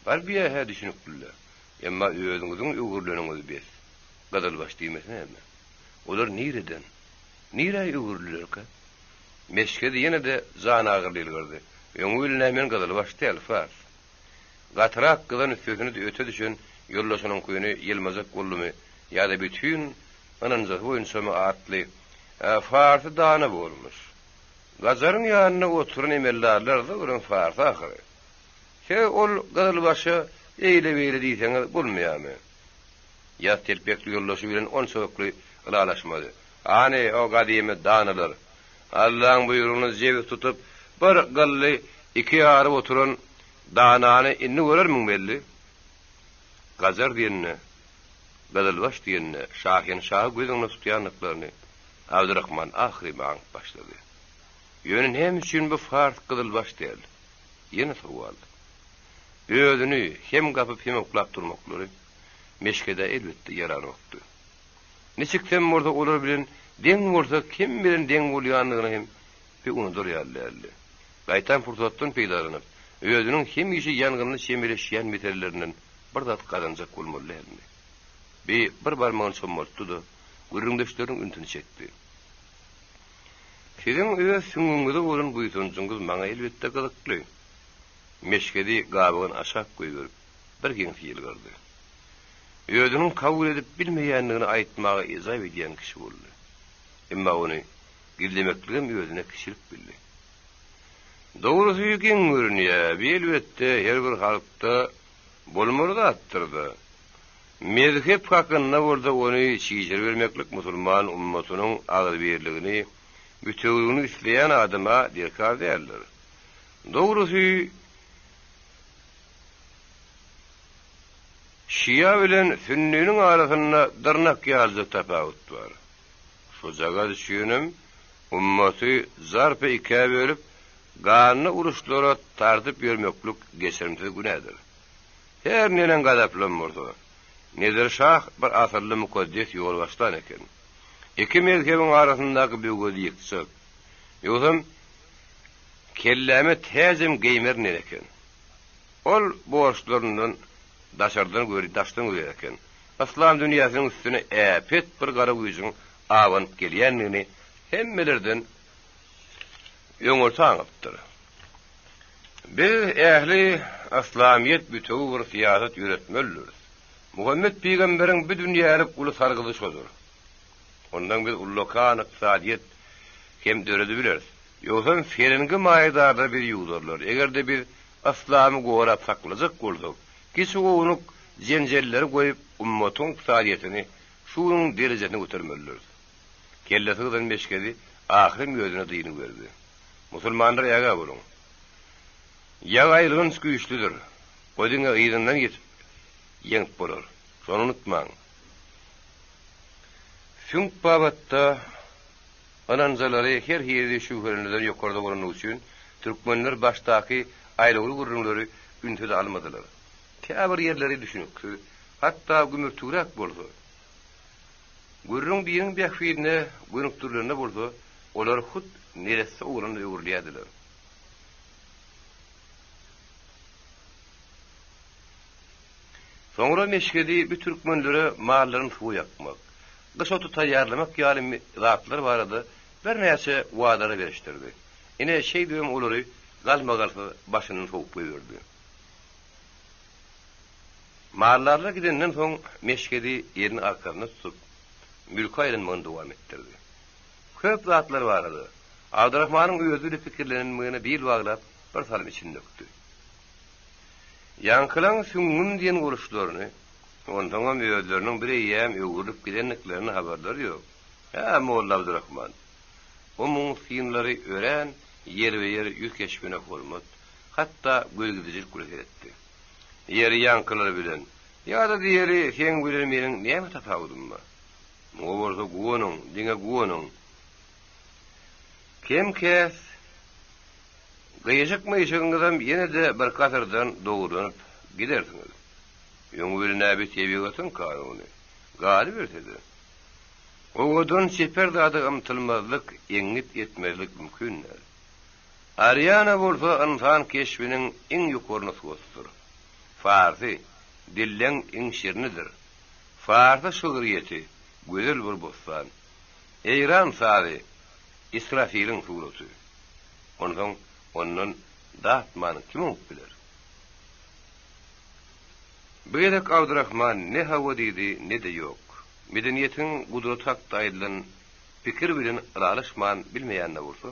Bar biýä-hä düşünikli-le. Emma özüňiziň öwrüleniňiz bes. Gyzylbaş diýmesi näme? Olar nireden, nirä öwrüldilerkä? Meşhedi ýene-de janagyryly ýylgyrdy. Öňi bilen-ä men gyzylbaş däl, fars. Gatyrak gyzan üstesine-de öte düşen ýoldaşynyňkyny ýylmajak boldumy ýa-da bütin ynanjasy boýunçamy atly farsy dana bolmuş. Gajaryň ýanynda oturan emeldarlar zöwrem farsy ahyry. Siz ol gyzylbaşa eýle-beýle diýseňiz bolmaýarmy? Ýaz telpekli ýoldaşy bilen onçakly ylalaşmady. Hany, o gadymy danalar, Allaň buýrugyny jebis tutup, bir gylly iki ýaryp oturan danany indi görermiň belli? Gajar diýende, gyzylbaş diýende şahenşahy göz öňünde tutýandyklaryny Abdyrahman ahyrym aňyp başlady. Ýöne näme üçin bu fars gyzylbaş däl? Ýene sowal. Özüni hem gapyp hem oklap durmaklary Meşhedä elbetde ýaranokdy. Niçiksem bolsa olar bilen deň bolsa kim bilen deň bolýandygyny hem bir unudar ýaly däldi. Gaýtam pursatdan peýdalanyp, özüniň hemişe ýangynly çemeleşýän meselelerinden bir zat gazanjak bolmaly dälmi? Bi bir barmagyny çommaltdy-da, gürrüňdeşleriniň ünsüni çekdi. Siziň öz süňňüňize bolan buýsanjyňyz maňa elbetde gyzykly. Meşhedi gabygyny aşak goýberip, bir geňsi ýylgyrdy. Özüniň kabul edip bilmeýändigini aýtmaga ejap edýän kişi boldy. Emma ony gizlemekligem özüne kiçilik bildi. Dogrusy geň görünýär, bi elbetde her bir halkda bolmaly zatdyr-da. Mezhep hakynda bolsa ony çişiribermeklik musulman ummatynyň agzybirligini, bütewligini isleýän adama derkar däldir. Dogrusy, şia bilen sünniniň arasynda dyrnak ýalyjak tapawut bar. Şojagaz üçinem ummaty zarpa ikä bölüp, ganly uruşlara tartyp ýörmeklik geçirimsiz günädir. Her neneň gazaplam bolsa, Nedir şah bir asylly mukaddes ýol başlan eken. Iki mezhebiň arasyndaky böwedi ýykjak. Ýogsam, kelläme täjem geýmerin eken. Ol borçlaryndan daşardan göri, daşdan görýär eken. Yslam dünýäsiniň üstüne äpet bir gara güýjüň abanyp gelýändigini hemmelerden öňürti aňypdyr. Biz ähli yslamyýet bütewi bir syýasat ýöretmelidiris. Muhammet pygamberiň bu dünýälik uly sargydy şodur. Ondan biz ullakan ykdysadyýet hem döredibileris. Ýogsam ferengi maýadarlar bizi ýuwdarlar. Eger-de biz yslamy gorap saklajak bolsak, kiçi-ownuk jenjelleri goýup ummatyň ykdysadyýetini şu günüň derejesine götermelidiris. Kellesi gyzan meşgedi ahyrym özüne dyngy berdi. Musulmanlar ägä boluň. Ýag aýylganç güýçlüdir. O diňe yzyndan ýetip, ýeňip bolar. Şony unutmaň. Süňk babatda ynanjalary her hili şübhelenirden ýokarda bolandygy üçin, türkmenler başdaky aýlawly gürrüňleri ünse-de almadylar. Käbir ýerleri düşüniksiz. Hatda gümürtigräk bolsa, gürrüň diniň bähbidine gönükdirilende bolsa, olar hut neresse oglana öwrülýärdiler. Soňra Meşhedi bu türkmenlere mallaryny suwa ýakmak, gyş oty taýýarlamak ýaly zatlar barada birnäçe wadalar berişdirdi. Ine, şeýdibem olary galmagalsyz başyndan sowup goýberdi. Maldarlar gidenden soň Meşhedi elini arkasyna tutup, mülke aýlanmagyny dowam etdirdi. Köp zatlar barada Abdyrahmanyň özi bile pikirlenmegine bil baglap bir salym içini dökdi. Ýaňkylaň süňňüm diýen boluşlaryny, onsoňam özleriniň bir eýýäm öwrülip gidendiklerini habarlary ýok. Hä, molla Abdyrahman, o muň synlary örän ýerbe-ýer ýüz keşbine hormat, hatda gözgidijilik bilen seretdi. Ýeri ýaňkylar bilen, ýa-da diýeli, seň bilen meniň näme tapawudym bar? Muňa bolsa guwanyň, diňe guwanyň. Kem-käs gyşyk-myşygyňyzam ýene-de birki asyrdan dogrulanyp gidersiňiz. Öňi bilen-ä bi tebigatyň kanuny. Galyberse-de, owadan çeper zada ymtylmazlyk, eňňit etmezlik mümkin däl. Ariana bolsa ynsan keşbiniň iň ýokary nusgasydyr. Farsy, dilleň iň şirinidir. Farsy şygryýeti, gözel bir bossan. Eýran sazy, Israfiliň suraty. Onsoň ondan datmany kim oňup biler? Bu gezek Abdyrahman ne hawa diýdi, ne-de ýok. Medeniýetiň gudraty hakda aýdylan pikir bilen ylalaşman bilmeýän-de bolsa,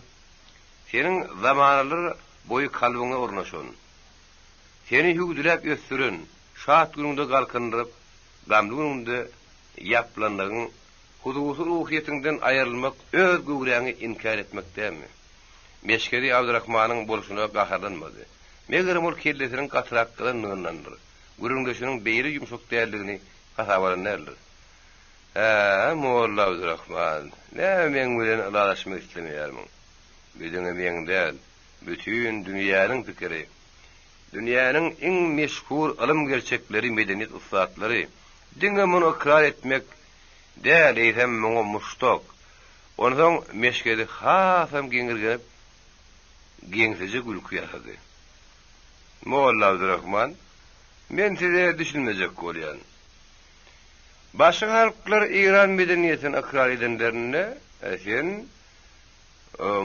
Seniň zamanalar boýy kalbyňa ornaşan, seni hüwdüläp ösdüren, şat günüňde galkyndyryp, gamly günüňde ýaplandygyň hususy ruhyýetiňden aýrylmak öz göwräňi inkär etmek dälmi? Meşhedi Abdyrahmanyň bolşuna gaharlanmady. Megerem ol kellesiniň gatyrak gyzandygyndandyr, gürrüňdeşiniň beýle ýumşak däldigini hasaba alan däldir. Hä, molla Abdyrahman, näme meň bilen ylalaşmak islemeýärmiň? Bu diňe meň däl, bütin dünýäniň pikiri. Dünýäniň iň meşhur ylym gerçekleri, medeniýet ussatlary diňe muny ykrar etmek däl, eýsem muňa muşdak. Onsoň Meşhedi hasam geňirgenip, geňsije gülki ýasady. Molla Abdyrahman, men size düşünmejek bolýan. Başga halklar Eýran medeniýetini ykrar edenlerinde, sen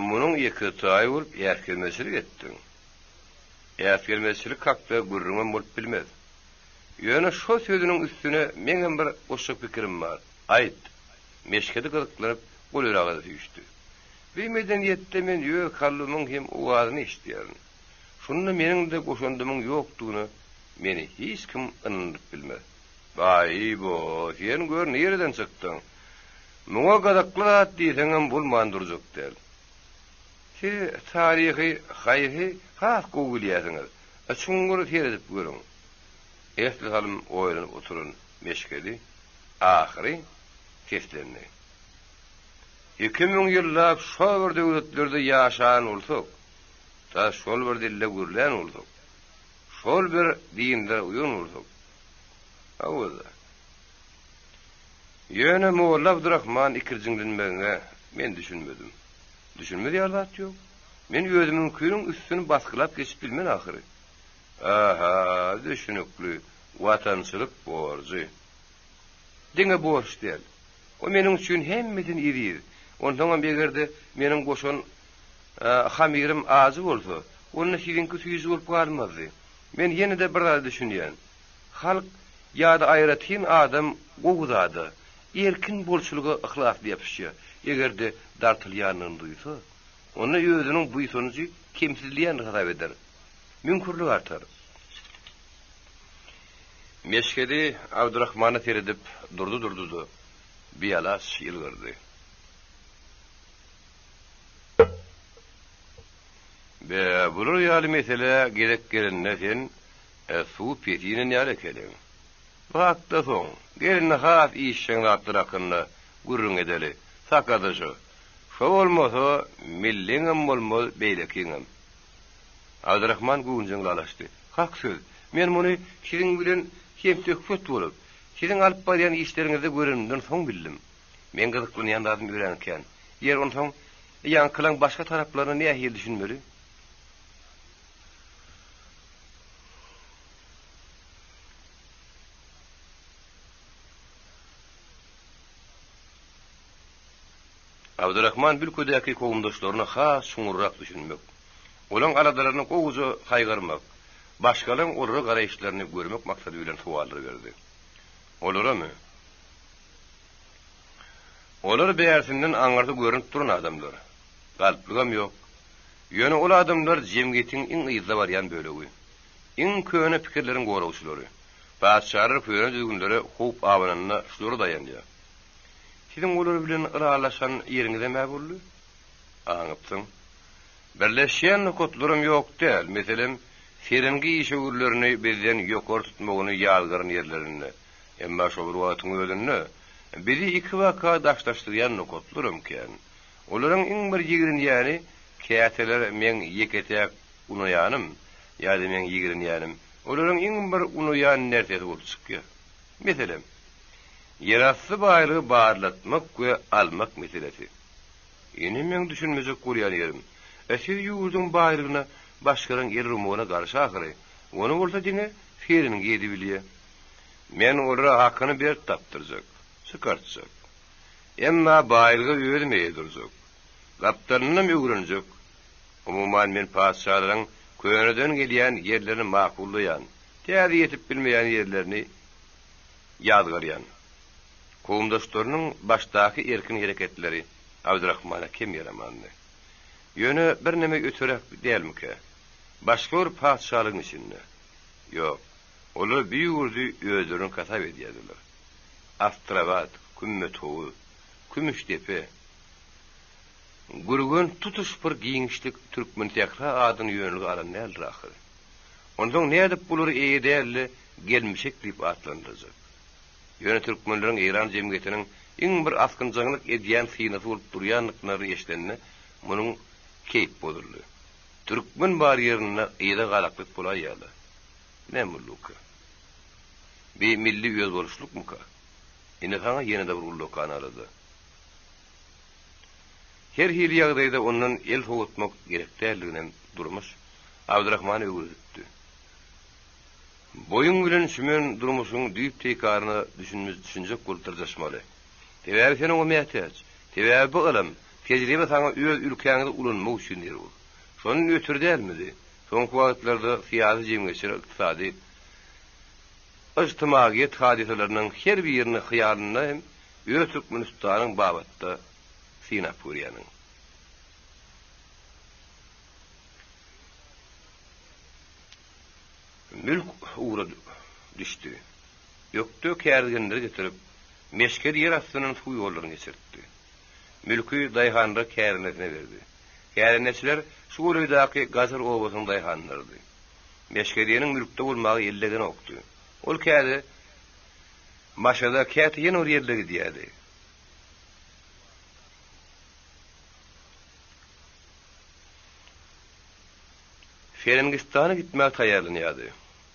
munuň ýeketaýy bolup äsgermezçilik etdiň. Äsgermezçilik hakda gürrüňem bolup bilmez. Ýöne şo sözüniň üstüne meňem bir goşjak pikirim bar. Aýt! Meşhedi gyzyklanyp, golaýraga-da süýşdi. Bi medeniýetde men öz kalbymyň hem owazyny eşidýärin. Şunda meniň-de goşandymyň ýokdugyna meni hiç kim ynandyryp bilmez. Baý-bo, sen gör nireden çykdyň? Muňa gyzykly zat diýseňem bolman durjak däl. Siz taryhy haýsy has gowy bilýärsiňiz? Çuňňur seredip görüň. Esli salym oýlanyp oturan Meşhedi ahyry seslendi. 2000 ýyllap şo bir döwletlerde ýaşan bolsak, tas şol bir dilde gürlän bolsak, şol bir dinlere uýan bolsak, Hawa-da. Ýöne molla Abdyrahman ikirjiňlenmegiňe men düşünmedim. Düşünmez ýaly zat ýok. Men özümiňkiniň üstüni basgylap geçip bilmen ahyry. Aha, düşünikli, watançylyk borjy. Diňe borç däl. O meniň üçin hemmeden eziz. Onsoňam eger-de meniň goşan hamyrym ajy bolsa, onda siziňki süýji bolup galmazdy. Men ýene-de bir zada düşünýän. Halk ýa-da aýratyn adam gowy zada, erkin bolçulyga yhlasly ýapyşýar. Eger-de dartylýandygyny duýsa, onda özüniň buýsanjy kemsidilýändir hasap eder. Müňkürlik artar. Meşhedi Abdyrahmana seredip durdy-durdy-da, bialaç ýylgyrdy. Be, bular ýaly meselä gezek gelende sen suw pes inen ýaly ekeniň. Bu hakda soň, gel indi has işjeň zatlar hakynda gürrüň edeli, sakada şo. Şo bolmasa, milliňem bolmaz, beýlekiňem. Abdyrahman göwünjeň lalaşdy. Hak söz, men muny siziň bilen hemsöhbet bolup, Siziň alyp barýan işleriňizde görenimden soň bildim. Meň gyzyklanýan zadym örän kän. Ýeri, onsoň, ýaňkylaň başga taraplaryna nähili düşünmeli? Abdurahman Bülkedäki kowumdaşlaryna has çuňňurrak düşünmek, olaň aladalaryny gowuja saýgarmak, başgalaň olara garaýyşlaryny görmek maksady bilen sowallar berdi. Olaramy? Olar bärsinden aňyrsy görnüp duran adamlar. Galplygam ýok. Ýöne ol adamlar jemgyýetiň iň yzda barýan bölegi. Iň köne pikirleriň goragçylary. Patyşalar köne düzgünlere howp abananda şulara daýanýar. Siziň olar bilen ylalaşan ýeriňizem-ä boldy? Aňypsyň. Birleşýän nokatlaram ýok däl, meselem, Serengi işewürlerini bizden ýokary tutmagyny ýazgaran ýerlerinde. Emma şol bir wagtyň özünde, bizi ikibaka daşlaşdyrýan nokatlaram kän. Olaryň iň bir ýigrenýäni käteler meň ýeke-täk unaýanym ýa-da meň ýigrenýänim olaryň iň bir unaýan närsesi bolup çykýar. Meselem, ýerasty baýlygy barlatmak we almak meselesi. Ine meň düşünmejek bolýan ýerim, e siz ýurduň baýlygyna başgalaryň el urmagyna garşy ahyry, ony bolsa diňe Serengi edibilýä. Men olara hakyny berk tapdyrjak, çykartjak. Emma baýlyga özüm eýe durjak. Gapdalynam öwrenjek. Umuman men patyşalaryň köneden gelýän ýerlerini makullaýan, täze ýetip bilmeýän ýerlerini ýazgarýan. Kowumdaşlarynyň başdaky erkin hereketleri Abdyrahmana kem ýaramandy. Ýöne birneme öteräk dälmikä? Başga bir patyşalygyň içinde. Ýok, olar bu ýurdy özleriniň hasap edýärdiler. Astrabat, Kümmethowuz, Kümüşdepe, Gürgen tutuş bir giňişlik Türkmensähra adyny ýönelige alan däldir ahyry. Onsoň nädip bulary eýe däl-de, gelmişek diýip atlandyrjak? Ýöne türkmenleriň eýran jemgyýetiniň iň bir asgynjaňlyk edýän synasy bolup durýandyklaryny eşidende munuň keýp bozuldy. Türkmen bar ýerinde yza galaklyk bolaýýa-la. Näme bolduka? Bi milli özboluşlykmyka? Ine saňa ýene-de bir ullakan alada. Her hili ýagdaýda ondan el sowatmak gerek däldiginem durmuş Abdyrahmana öwredipdi. Boýuň bilen çümen durmuşyň düýp-teýkaryna düşünjek bolup dyrjaşmaly. Sebäbi sen oňa mätäç. Sebäbi bu ylym, tejribe saňa öz ülkäňde ulanmak üçin zerur. Şondan ötri dälmidi, soňky wagtlarda syýasy-jemgyýetçilik, ykdysady, yjtymagyýet hadysalarynyň her birini hyýalynda hem öz Türkmenistanyň babatda synap görýäniň. Mülk ugra düşdi. Ökde kärgenleri getirip, Meşgedi ýer astyndan suw ýollaryny geçirtdi. Mülki daýhanlara kärendesinä berdi. Kärendeçiler şu golaýdaky Gajar obasynyň daýhanlarydy. Meşgediniň mülkde bolmagy ellegenokdy. Ol käte Maşada, käte ýene bir ýerlere gidýärdi. Ferengistana gitmäge taýýarlanýardy.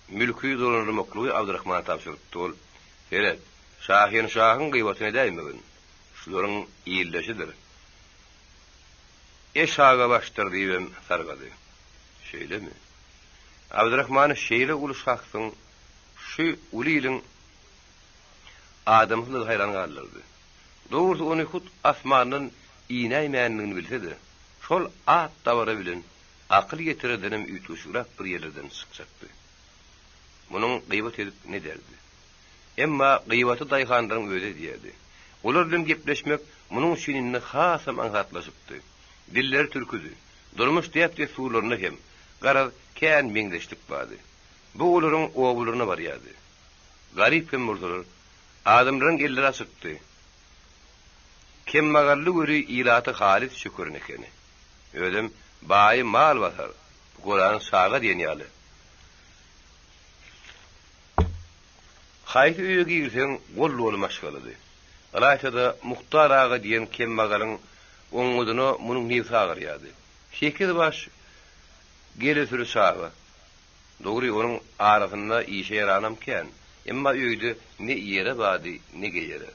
Mülki dolandyrmaklygy Abdyrahmana tabşyrypdy. Ol, Seret, şahinşahyň gyýbatyny edäýmegin. Şularyň ildeşidir. Eşaga başdyr diýibem sargady. Şeýlemi? Abdyrahmany şeýle uly şahsyň şu uly iliň adamsydygy haýran galdyrdy. Dogrusy ony hut asmandan inäýmändigini bilse-de, şol at-dabara bilen akyl ýetirerdenem üýtgeşigräk bir ýerlerden çykjakdy. Munuň gybat edip ne derdi? Emma gybaty daýhanlaryň özi edýärdi. Olar bilen gepleşmek munuň üçin indi hasam aňsatlaşypdy. Dilleri türküdi. Durmuş däp-dessurlarynda hem, garaz, kän meňzeşlik bardy. Bu olaryň obalaryna barýardy. Garyp hem bolsalar, adamlaryň elleri açykdy. Kemmagally göri ilaty halys çökeren ekeni. Özem baýy mal basar, pukarany çaga diýen ýaly. Haýsy öýe girseň, gol doly maşgalady. Ylaýta-da Muhtar aga diýen kemmagalyň oňňudyna munuň nebsi agyrýardy. Sekiz baş gele süri çaga. Dogry, onuň arasynda işe ýaranam kän. Emma öýde ne iýere bardy, ne geýere.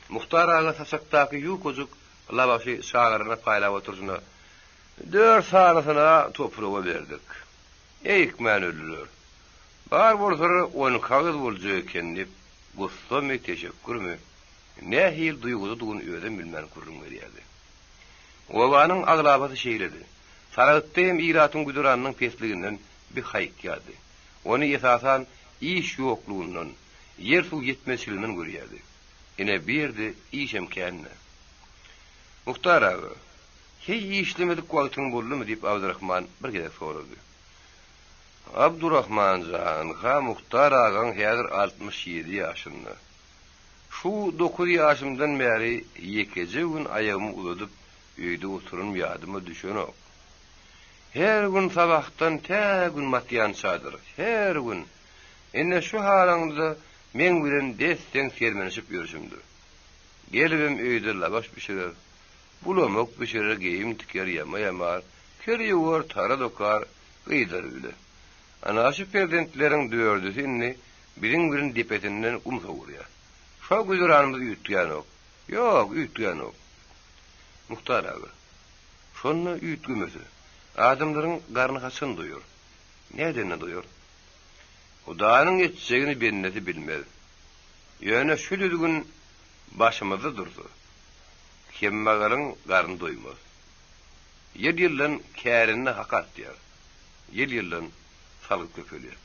Muhtar aga saçakdaky ýukajyk lawaşy çagalaryna paýlap oturyşyna, Dört sanysyny-a topraga berdik. Eýikmän öldüler. Bar bolsalar on iki agyz boljak eken diýip, gussamy, teşekkürmi, nähili duýgudadygyny özem bilmän gürrüň berýärdi. Obanyň aglabasy şeýledi. Saragtda hem ilatyň güzeranynyň pesliginden bir haýykýardy. Ony esasan iş ýoklugyndan, ýer-suw ýetmezçiliginden görýärdi. Ine, bu ýerde işem kän-dä. Muhtar aga, heý işlemedik wagtyň boldumy diýip Abdyrahman bir gezek sorady. Abdurahman jan, ha Muhtar agaň häzir 67 ýaşynda. Şu dokuz ýaşymdan bäri ýekeje gün aýagymy uzadyp öýde oturanym ýadyma düşenok. Her gün sabahdan tä gün batýançadyr, her gün. Ine şu halyňda meň bilen des-deň sermenişip ýörşümdir. Gelibem öýde lawaş bişirer, bulamak bişirer, geýim tiker, ýama ýamar, kir ýuwar, tara dokar, gyzlar bile. Ana şu perzentleriň dördüsi indi biziň bilen depesinden gum sowurýar. Şo güzeranymyz üýtgänok. Ýok, üýtgänok. Muhtar aga, şonda üýtgemese, adamlaryň garny haçan doýar? Nädende doýar? Hudaýyň etjegini bendesi bilmez. Ýöne şu düzgün başymyzda dursa, kemmagalyň garny doýmaz. Ýyl-ýyldan kärende hak artýar, ýyl-ýyldan salgyt köpelýär.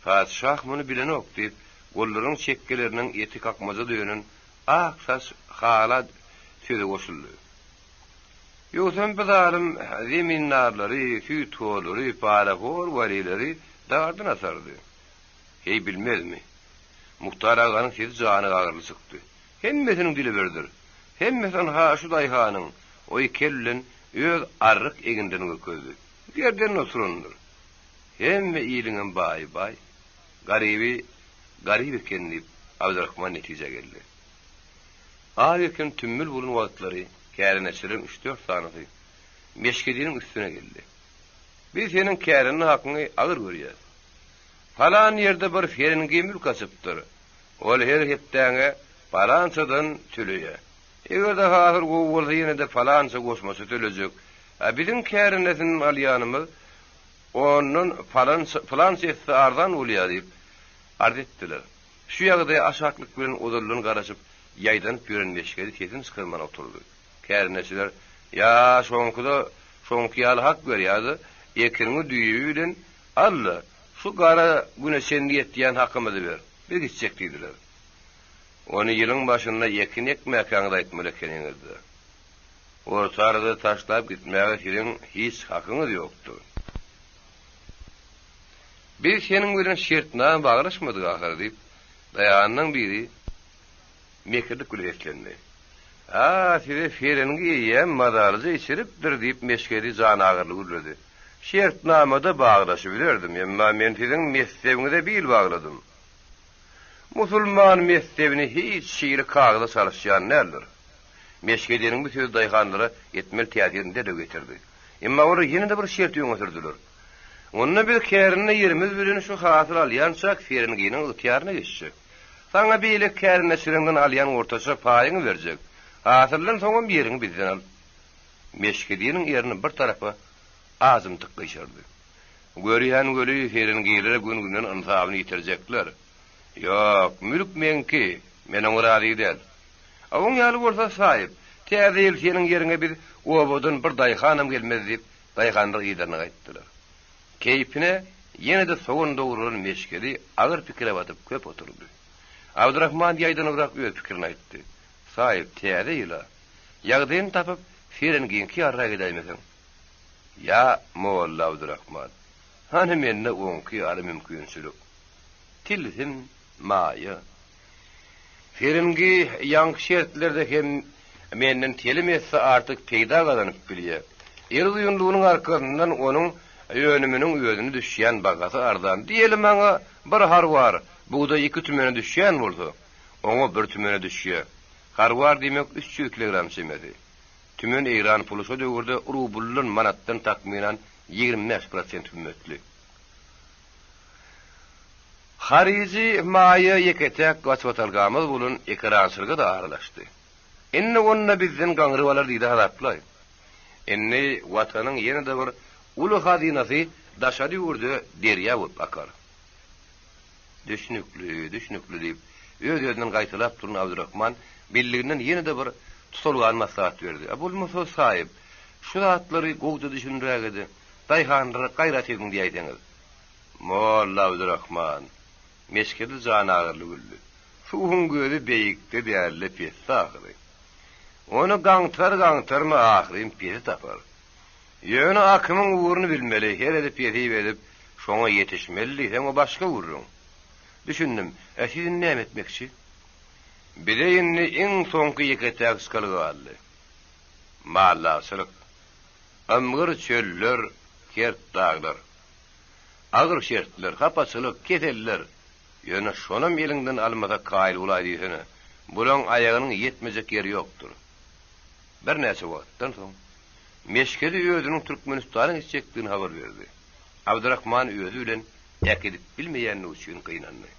Patyşah muny bilenok, diýip, gollarynyň çekgeleriniň eti kakmaja dönen ak saç hala söze goşuldy. Ýogsam bu zalym zemindarlary, süýthorlary, parahor walileri dardan asardy. Heý, bilmezmi? Muhtar aganyň sesi jany agyrly çykdy. Hemmesiniň dili birdir. Hemmesi ynha şu daýhanyň, oý kel bilen öz arryk eginlerini görkezdi. Gerdeninde oturandyr. Hemme iliňem baýy baý, garyby garyp eken diýip, Abdyrahman netijä geldi. Az eken tümmül bolan wagtlary kärendeçileriň üç-dört sanysy Meşhediniň üstüne geldi. Biz seniň kärende hakyňy agyr görýäs. Palan ýerde bir ferengi mülk açypdyr. Ol her hepdäňe palançadan töleýär. Eger-de hasyl gowy bolsa ýene-de palança goşmaça tölejek. A biziň kärendesinden alýanymyz ondan palança, pylança esse arzan bolýar diýip, arz etdiler. Şu ýagdaýa aşaklyk bilen ozaldan garaşyp, ýaýdanyp ýören Meşhedi sesini çykarman oturdy. Kärendeçiler, Ýa şoňky-da şoňky ýaly hak ber ýa-da ekiniňi düýbi bilen al-da, şu gara güne çenli ýetýän hakymyzy ber, biz gitjek diýdiler. Ony ýylyň başynda ekin ekmäkäňiz aýtmaly ekeniňiz-dä. Orta arada taşlap gitmäge siziň hiç hakyňyz ýokdur. Biz seniň bilen şertnama baglaşmadyk ahyry, diýip, daýanynyň biri mekirlik bilen seslendi. A, size ferengi eýýäm mazalyja içiripdir, diýip, Meşhedi janagyryly gürledi. Şertnama-da baglaşybilerdim, emma men siziň messebiňize bil bagladym. Musulman messebini hiç hili kagyza çalyşýan däldir. Meşhediniň bu sözi daýhanlara etmeli täsirini derrew getirdi. Emma olar ýene-de bir şerti öňe sürdüler. Onda biz kärende ýerimiz bilen şu hasyl alýançak Ferenginiň ygtyýaryna geçjek. Saňa beýleki kärendeçileriňden alýan ortaça paýyňy berjek. Hasyldan soňam ýeriňi bizden al. Meşhediniň erni bir tarapa azymtyk gyşardy. Görýän weli Ferengilere gün-günden ynsabyny ýitirjekler. Ýok, mülk meňki, men oňa razy däl. A oň ýaly bolsa, saýyp, täze ýyl seniň ýeriňe biz obadan bir daýhanam gelmez diýip, daýhanlar yzlaryna gaýtdylar. Keýpine ýene-de sogan dogralan meşgeli agyr pikire batyp köp oturdy. Abdyrahman ýaýdanybrak öz pikirini aýtdy, Saýyp, täze ýyla ýagdaýyny tapyp, Ferengiňki ýalyrak edäýmeseň. Ýa, molla Abdyrahman, hany mende oňky ýaly mümkinçilik? Tilsim, maýa. Ferengi ýaňky şertlerde hem menden telim esse artyk peýda gazanyp bilýär. El uzynlygynyň arkasyndan onuň önüminiň özüne düşýän bahasy arzan. Diýeli maňa bir harwar bugdaý iki tümene düşýän bolsa, oňa bir tümene düşýär. Harwar diýmek 300 kilogram çemesi. Tümen eýran puly şo döwürde rubldan, manatdan takmynan 25 prosent hümmetli. Haryjy maýa ýeke-täk gaçybatalgamyz bolan ekerançylyga-da aralaşdy. Indi onda bizden gaňryp alar diýdi hasaplaý. Indi Watanyň ýene-de bir uly hazynasy daşary ýurda derýa bolup akar. Düşnükli, düşnükli, diýip, öz-özünden gaýtalap duran Abdurahman belliginden ýene-de bir tutalgany maslahat berdi. A bolmasa, saýyp, şu zatlary gowja düşündirägede, daýhanlara gaýrat ediň diýäýseňiz. Molla Abdurahman meşhedi janagyryly güldi. Suwuň gözi beýikde däl-de pesde ahyry. Ony gaňtar-gaňtarma ahyryn pesi tapar. Ýöne akymyň ugruny bilmeli, her edip ýesip edip, şoňa ýetişmeli diýseň o başga gürrüň. Düşündim. Ä siz indi näme etmekçi? Bize indi iň soňky ýeke-täk çykalga galdy. Maldarçylyk. Ymgyr çöller, kert daglar. Agyr şertler, hapaçylyk, keseller. Ýöne şonam eliňden almasa kaýyl bolaý diýsene. Bulaň aýagynyň ýetmejek ýeri ýokdur. Birnäçe wagtdan soň, Meşhedi özüniň Türkmenistana gitjekdigini habar berdi. Abdyrahman özi bilen äkidip bilmeýändigi üçin gynandy.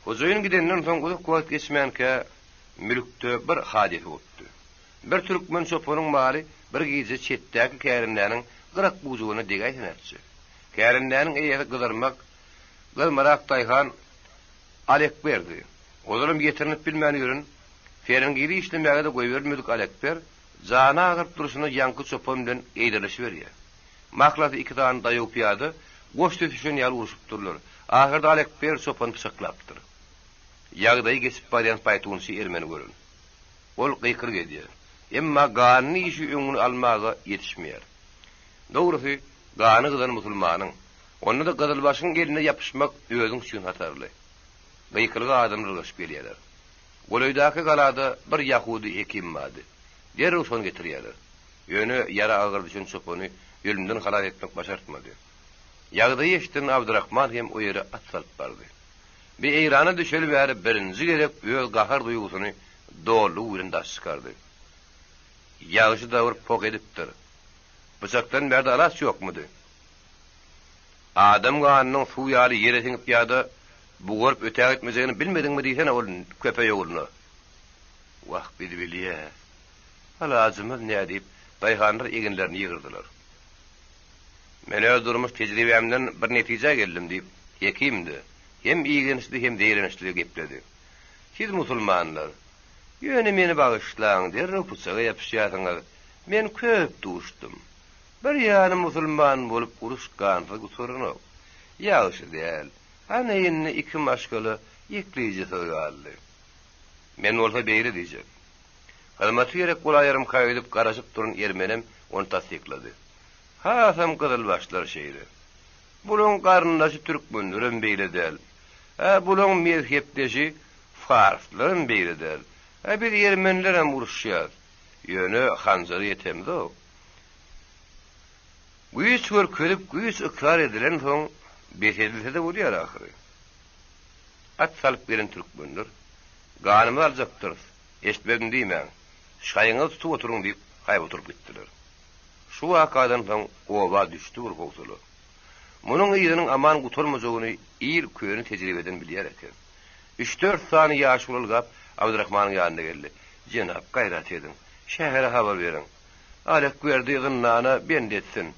Hojaýyn gidenden soň uzak wagt geçmänkä, mülkde bir hadysa gopdy. Bir türkmen çopanyň maly bir gije çetdäki kärendäniň gyrak-bujugyna degäýse nätjek? Kärendäniň eýesi gyzarmak, gyzmarak daýhan Alekberdi. Ozalam ýetirinip bilmän ýören, Ferengili işlemäge-de goýberilmedik Alekber jany agyryp durşuna ýaňky çopan bilen eýderleşiberýär. Mahlasy iki sany daýaw pyýada goş süsüşen ýaly urşup durlar. Ahyrda Alekber çopany pyçaklapdyr. Ýagdaýy geçip barýan paýtunçy ermeni gören. Ol gykylyk edýär. Emma ganly işi öňüni almaga ýetişmeýär. Dogrusy, gany gyzan musulmanyň, onda-da gyzylbaşyň eline ýapyşmak özüň üçin hatarly. Gykylyga adamlar ylgaşyp gelýärler. Golaýdaky galada bir ýahudy hekim bardy. Derrew şony getirýärler. Ýöne ýara agyr düşen çopany ölümden halas etmek başartmady. Ýagdaýy eşiden Abdyrahman hem o ýere at salyp bardy. Bi Eýrana düşeli bäri birinji gezek öz gahar duýgusyny dolulygy bilen daş çykardy. Ýagşy-da bir poh edipdir. Pyçakdan bärde alaç ýokmudy? Adam ganynyň suw ýaly ýere siňip ýa-da bugaryp ötägitmejegini bilmediňmi diýsene ol köpeý ogluna. Wah, biz bilýäs. Alajymyz nä diýip, daýhanlar eginlerini ýygyrdylar. Men öz durmuş tejribämden bir netijä geldim diýip, Hekim-de, hem igençli hem zeýrençli gepledi. Siz musulmanlar, ýöne meni bagyşlaň, derrew pyçaga ýapyşýarsyňyz. Men köp duşdum. Bir ýany musulman bolup uruş gansyz gutaranok. Ýagşy däl. Ana indi iki maşgala ekleýjisiz galdy. Men bolsa beýle diýjek. Hyzmaty gerek bolaýarmyka öýdüp garaşyp duran ermenem ony tassyklady. Hasam gyzylbaşlar şeýle. Bulaň garyndaşy türkmenlerem beýle däl. Ä bulaň mezhepdeşi farslaram beýle däl. Ä biz ermenilerem uruşýas. Ýöne hanjara ýetemzok. Güýç görkezip güýç ykrar edilensoň bes edilse-de bolýar ahyry. At salyp gelen türkmenler, Ganymyzy aljakdyrys, eşitmedim diýmäň, şaýyňyzy tutup oturyň diýip haýbat urup gitdiler. Şu wakadan soň oba düşdi bir howsala. Munuň yzynyň aman gutarmajagyny il köne tejribeden bilýär eken. Üç-dört sany ýaşuly ylgap Abdyrahmanyň ýanyna geldi. Jenap, gaýrat ediň, şähere habar beriň. Alekberdi zyndana bend etsin.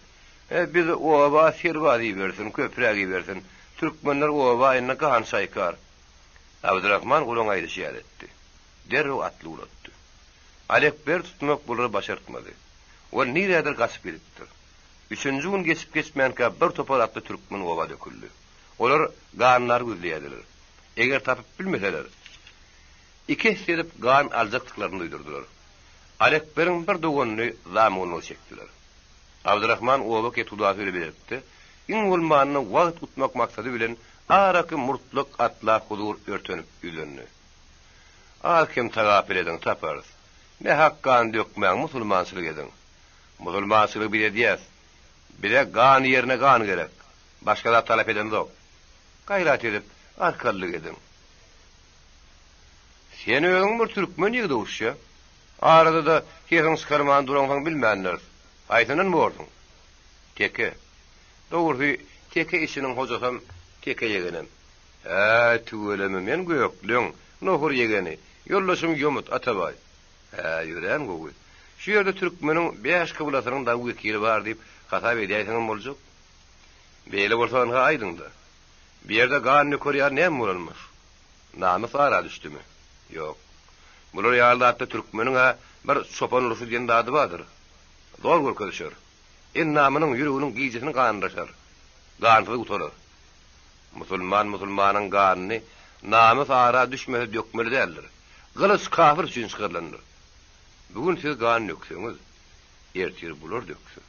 Bizi oba serbaz ibersin, köpräk ibersin. Türkmenler oba indi gan çaýkar. Abdyrahman gulaň aýdyşy ýaly etdi. Derrew atly ugratdy. Alekber tutmak bulara başartmady. Ol nirädir gaçyp gidipdir. Üçünji gün geçip-geçmänkä bir topar atly türkmen oba döküldi. Olar gandary gözleýärdiler. Eger tapyp bilmeseler, iki esse edip gan aljakdyklaryny duýdurdylar. Alekberiň bir doganyny zamunlyga çekdiler. Abdyrahman oba kethudasy bilen bilelikde, iň bolmanda wagt utmak maksady bilen araky murtlak atla huzur örtenip ýüzlendi. Az-kem tagapyl ediň, taparys. Nähak gan dökmäň, musulmançylyk ediň. Musulmançylygy biz edýäs. Bize gan ýerine gan gerek. Başga zat talap edemzok. Gaýrat edip, arkalylyk ediň. Sen özüň bir türkmen ýigidi oguşýa. Arada-da sesiňi çykarman duraňsoň bilmändiris. Haýsyndan borsuň? Teke. Dogrusy, teke içiniň hojasam, teke ýegenem. Hä, tüweleme, men gökleň, nohur ýegeni, ýoldaşym Ýomut Atabaý. Hä, örän gowy. Şu ýerde türkmeniň bäş kyblasynyň dagy wekili bar diýip hasap edäýseňem boljak. Beýle bolsa ynha aýdyň-da. Bu ýerde gan döker ýaly näme bolanmyş? Namys ara düşdümi? Ýok. Bular ýaly zatda türkmeniň-ä bir çopan urşy diýen zady bardyr. Zor görkezişer. Endamynyň, ýüreginiň gijesini ganraşar. Gansyz gutarar. Musulman musulmanyň ganyny namys ara düşmese dökmeli däldir. Gylyç kafir üçin çykarylandyr. Bu gün siz gan dökseňiz, ertir bular dökse.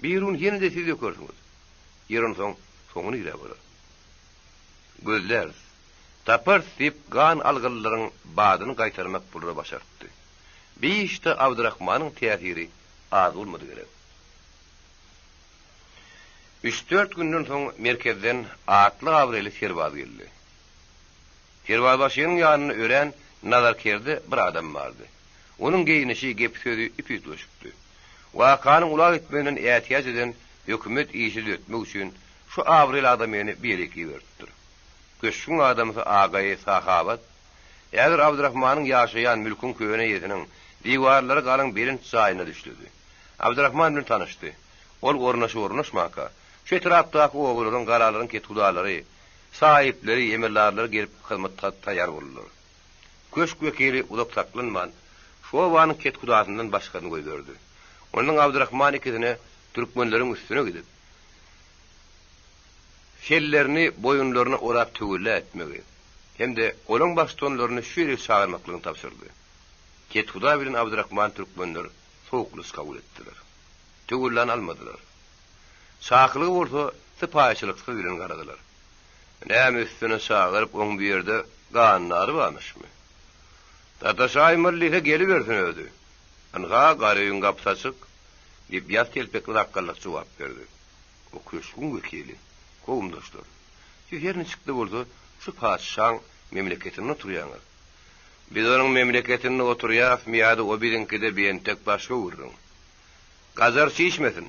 Birigün ýene-de siz dökersiňiz. Ýer onsoň soňy nirä bolar? Gözläris, taparys diýip gan algylylaryň badyny gaýtarmak bulara başartdy. Bi işde Abdyrahmanyň täsiri az bolmady gerek. Üç-dört günden soň merkezden atly-abraýly serbaz geldi. Serbazbaşynyň ýanynda örän nazarkerde bir adam bardy. Onuň geýnişi, gepi-sözi üp-üýtgeşikdi. Wakanyň ula gitmeginden ätiýaç eden hökümet işi düzetmek üçin şu abraýly adamyny bir ýere iberipdir. Köşgüň adamsy Agaýy Sahabat häzir Abdyrahmanyň ýaşaýan mülküň köne eýesiniň diwarlary galyň belent jaýynda düşledi. Abdyrahman bilen tanyşdy. Ol ornaşyp-ornaşmanka, şu etrapdaky obalaryň, galalaryň kethudalary, saýyplary, emeldarlary gelip hyzmata taýýar boldular. Köşk wekili uzak saklanman, şu obanyň kethudasyndan başgasyny goýberdi. Ondan Abdyrahman ikisine türkmenleriň üstüne gidip, sellerini boýunlaryna orap töwella etmegi hem-de olaň baştutanlaryny şu ýere çagyrmaklygyny tabşyrdy. Kethuda bilen Abdyrahman türkmenler sowuklyş kabul etdiler. Töwellany almadylar. Çakylygy bolsa sypaýyçylyksyz bilen garadylar. Näme üstüne çagyryp oň bu ýerde gandary barmyşmy? Sataşaýmaly diýse gelibersin özi. Ynha, Garöýüň gapysy açyk, diýip, ýaz telpekli sakgallyk jogap berdi. O köşgüň wekili, kowumdaşlar, siz her niçik-de bolsa şu patyşaň memleketinde oturýaňyz. Biz onuň memleketinde oturýasmy ýa-da o biziňkide bi entek başga gürrüň. Gajar çişmesin.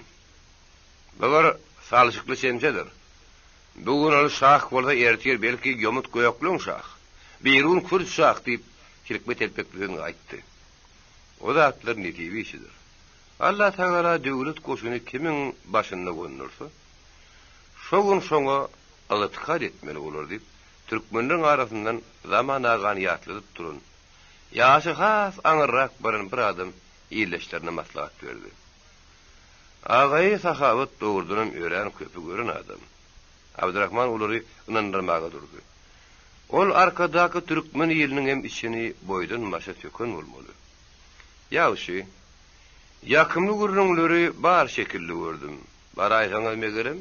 Bu bir salşykly çemçedir. Bu gün ol şah bolsa, ertir belki ýomut gökleň şah, birigün kürt şah diýip, silkme telpekli sözüni aýtdy. O zatlar nesibe işidir. Allatagala döwlet goşuny kimiň başynda gondursa, şo gün şoňa ygtykat etmeli bolar diýip, türkmenleriň arasyndan Zaman agany ýatladyp duran, ýaşy has aňyrrak baran bir adam ildeşlerine maslahat berdi. Agaýy Sahawat dogrudanam örän köpi gören adam. Abdyrahman olary ynandyrmaga durdy. Ol arkadaky türkmen iliniň hem içini boýdan-başa söken bolmaly. Ýagşy, ýakymly gürrüňleri bar şekilli gördüm. Baraýsaňyz megerem,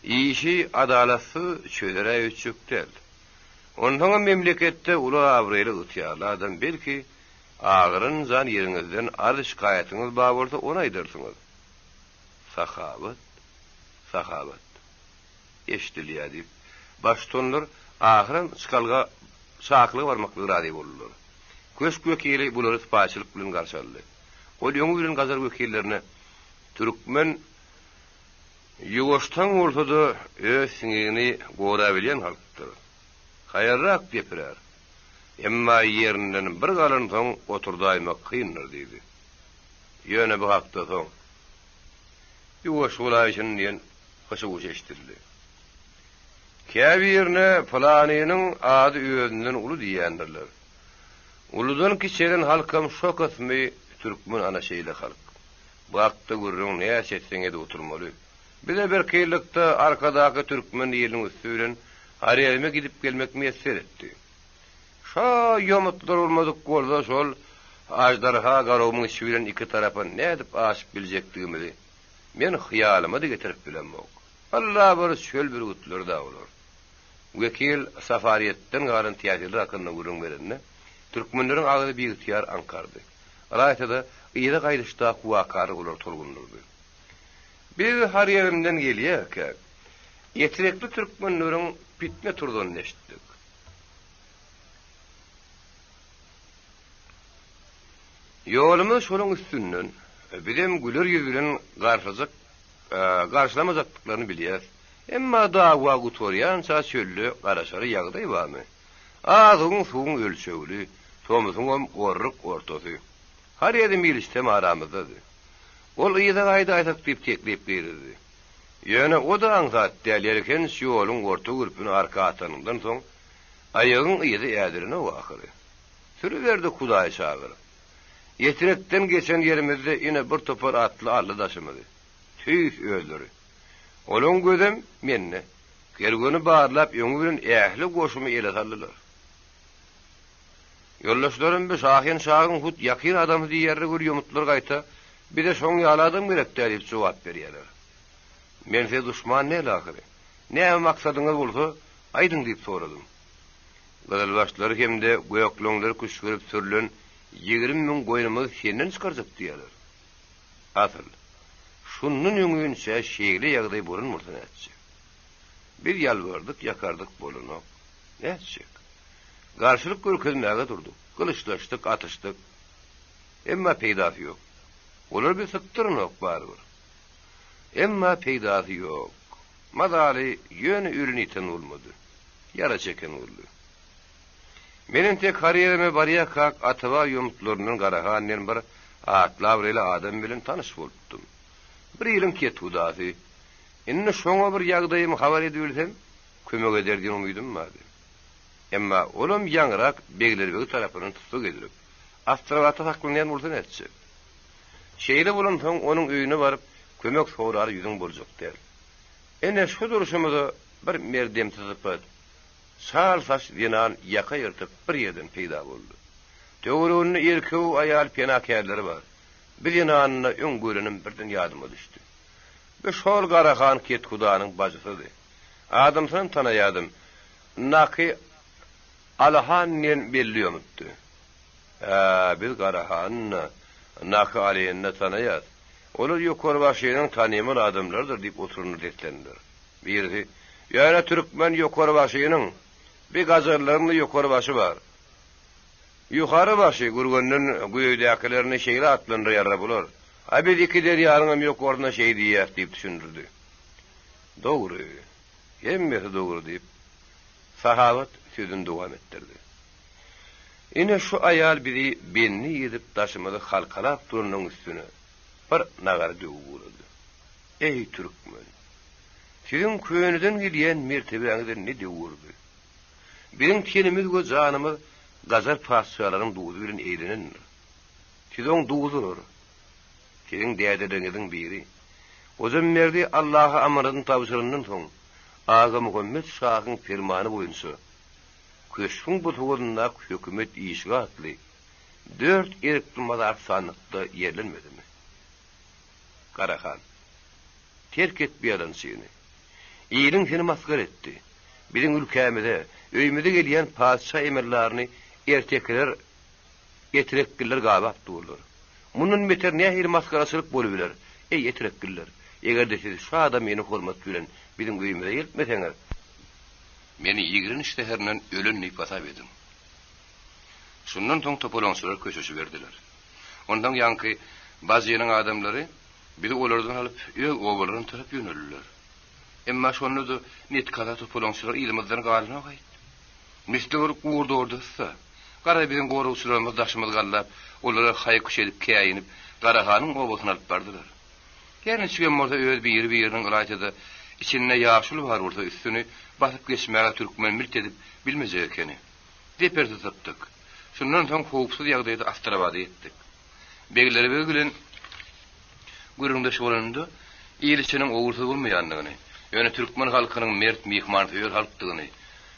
işi adalatsyz çözer-ä öýtjek däl. Onsoňam memleketde uly abraýly ygtyýarly adam belki, Agyrynjan ýeriňizden arz-şikaýatyňyz bar bolsa, ony aýdarsyňyz. Sahawat, sahawat. Eşidilýär, diýip, baştutanlar ahyram çykalga, çakylyga barmaklyga razy boldular. Köşk wekili bulary sypaýyçylyk bilen garşy aldy. Ol öňi bilen gajar wekillerine türkmen ýuwaşjaň bolsa-da, öz siňegini gorabilýän halkdyr. Haýalrak depirer. Emma ýerinden bir galansoň oturdaýmak kyndyr diýdi. Ýöne bu hakda soň. Ýuwaş bolaýşyn diýen hyşy-wuşy eşidildi. Käbirine pylanynyň ady özünden uly diýýändirler. Uludan kiçelen halkam şo kysmy türkmen ana şeýle halk. Bu hakda gürrüň näçe etseň edip oturmaly. Bize bir kynlykda arkadaky türkmen iliniň üsti bilen Horezme gidip gelmek miýesser etdi. Şo ýomutlar bolmadyk bolsa şol aždarha garagumuň içi bilen iki tarapa nädip aşyp biljekdigimizi men hyýalyma-da getirip bilemok. Alla bir çöl bürgütleri-dä olar. Wekil Safaryýetden galan täsirler hakynda gürrüň berende, türkmenleriň agzy biygtyýar aňkardy. Ylaýta-da, yza gaýdyşdaky wakalar olary tolgundyrdy. Biz Horezmden gelýärkäk, etrekli türkmenleriň pitne turzanyny eşitdik. Ýolumyz şolaň üstünden. Bizem güler ýüz bilen garşylajak, garşylamajakdyklaryny bilýäs. Emma dawa gutarýança çölde garaşary ýagdaý barmy? Azygyň-suwuň ölçegli, tomusyňam orruk ortasy. Horezm ilçisem aramyzdady. Ol yza gaýdaýsak diýip teklip girizdi. Ýöne o-da aňsat däl, elhenç ýoluň orta gürpüni arka atanyňdan soň, aýagyň yzy ädilenok ahyry. Sürüberdik Hudaýy çagyryp. Ýetirekden geçen ýerimizde ine bir topar atly aldy daşymyzy. Tüýs özleri. Olaň gözem mende. Kerweni barlap öňi bilen ähli goşumy ele saldylar. Ýoldaşlarym bi Şahin şahyň hut ýakyn adamsy diýýärler weli ýomutlar gaýta bize şoň ýaly adam gerek däl diýip jogap berýärler. Men size duşman däl ahyry. Näme maksadyňyz bolsa aýdyň diýip soradym. Gyzylbaşlary hem-de gökleňleri küşgürip sürlen 20 müň goýnumyzy senden çykarjak diýýärler. Asyl, şundan öňinçä şeýle ýagdaý bolan bolsa nätjek? Biz ýalbardyk, ýakardyk bolanok. Nätjek? Garşylyk görkezmäge durduk. Gylyçlaşdyk, atyşdyk. Emma peýdasy ýok. Olar bizi sypdyranok barybir. Emma peýdasy ýok. Mazaly ýöne ölen-ýiten bolmady. Ýara çeken boldy. Men entek Horezme barýarkak Ataba ýomutlaryndan Garahan diýen bir atly-abraýly adam bilen tanyş bolupdym. Bir ýylyň kethudasy. Indi şoňa bir ýagdaýymy habar edibilsem, kömek eder diýen umydym bardy. Emma olam ýaňyrak beglerbegi tarapyndan tussag edilip, Astrabatda saklanýan bolsa nätjek? Şeýle bolansoň, onuň öýüne baryp, kömek sorara ýüzüň boljak däl. Ine, şu durşumyza bir merdemsi sypat, çal saç zenan ýaka ýyrtyp bir ýerden peýda boldy. Töwereginde erkeg-u aýal penakärleri bar. Bu zenany-da öň görenim birden ýadyma düşdi. Bu şol Garahan kethudanyň bajysydy. Adamsynam tanaýadym. Naky Alyhan diýen belli ýomutdy. Hä, biz Garahany-da, Naky Alyny-da tanaýas. Olar ýokarybaşynyň tanymal adamlarydyr diýip oturanlar seslendiler. Birisi, Ýöne türkmen ýokarybaşynyň, bi gajarlaryň-da ýokarybaşy bar. Ýukarybaşy, Gürgenden güýeýdäkilerini şeýle atlandyrýarlar bular. A biz iki derýanyňam ýokaryna şeý diýýäs diýip düşündirdi. Dogry. Hemmesi dogry diýip, Sahabat sözüni dowam etdirdi. Ine şu aýal bizi bendi edip daşymyzy halkalap duranyň üstüne bir nagara döwüp ugrady. Eý, türkmen! Siziň köneden gelýän mertebäňize ne döw urdy? Biziň tenimiz we janymyz gajar patyşalaryň duzy bilen eýlenendir. Siz oň duzudyr. Siziň dädeleriňiziň biri, Hojamberdi Allaha amanadyny tabşyrandan soň, Agamuhammet şahyň permany boýunça, köşgüň bosagazyndaky hökümet işigi atly dört erikli mazar sandykda ýerlenmedimi? Garahan, terk et bu ýalançyny. Iliň seni masgara etdi. Biziň ülkämize, öýümize gelýän patyşa emeldaryny ertekiler Etrekgiller gabap durlar. Mundan beter nähili masgaraçylyk bolubiler, eý, etrekgiller? Eger-de siz şu adamyny hormat bilen biziň öýümize eltmeseňiz, meni ýigrenç zäherinden ölen diýip hasap ediň. Şundan soň topalaňçylar köşeşiberdiler. Onsoň ýaňky bajynyň adamlary bizi olardan alyp, öz obalaryna tarap ýöneldiler. Emma şonda-da netkaza topalaňçylar yzymyzdan galanok-aýt. Misli bir gurt ordasy-da. Gara biziň goragçylarymyz daşymyzy gallap, olara haý-küş edip käýinip, Garahanyň obasyna alyp bardylar. Her niçigem bolsa öz biri-biriniň ylaýta-da içinde ýaşuly bar bolsa üstüni basyp geçmäge türkmen milt edip bilmejek ekeni. Zepersiz sypdyk. Şundan soň howpsuz ýagdaýda Astrabada ýetdik. Beglerbegi bilen gürrüňdeş bolanynda il içiniň ogursyz bolmaýandygyny, ýöne türkmen halkynyň mert myhmansöýer halkdygyny,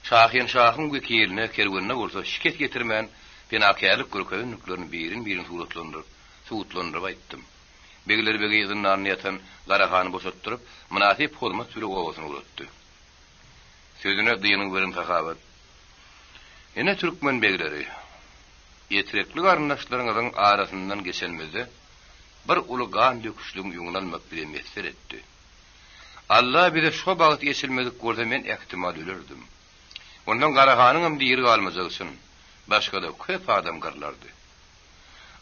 Şahynşahyň wekiline, kerwenine bolsa şikes ýetirmän penakärlik görkezendiklerini birin-birin suratlandyryp, subutlandyryp aýtdym. Beglerbegi zyndanda ýatan Garahany boşatdyryp, mynasyp hormat bile obasyna ugratdy. Sözüne dyngy beren Sahabat, Ine türkmen begleri, etrekli garyndaşlaryňyzyň arasyndan geçenimizde bir uly gan döküşligiň öňüni almak bize miýesser etdi. Alla bize şo bagt eçilmedik bolsa men ähtimal ölerdim. Ondan Garahanyňam diri galmajagy çyn. Başga-da köp adam gyrlardy.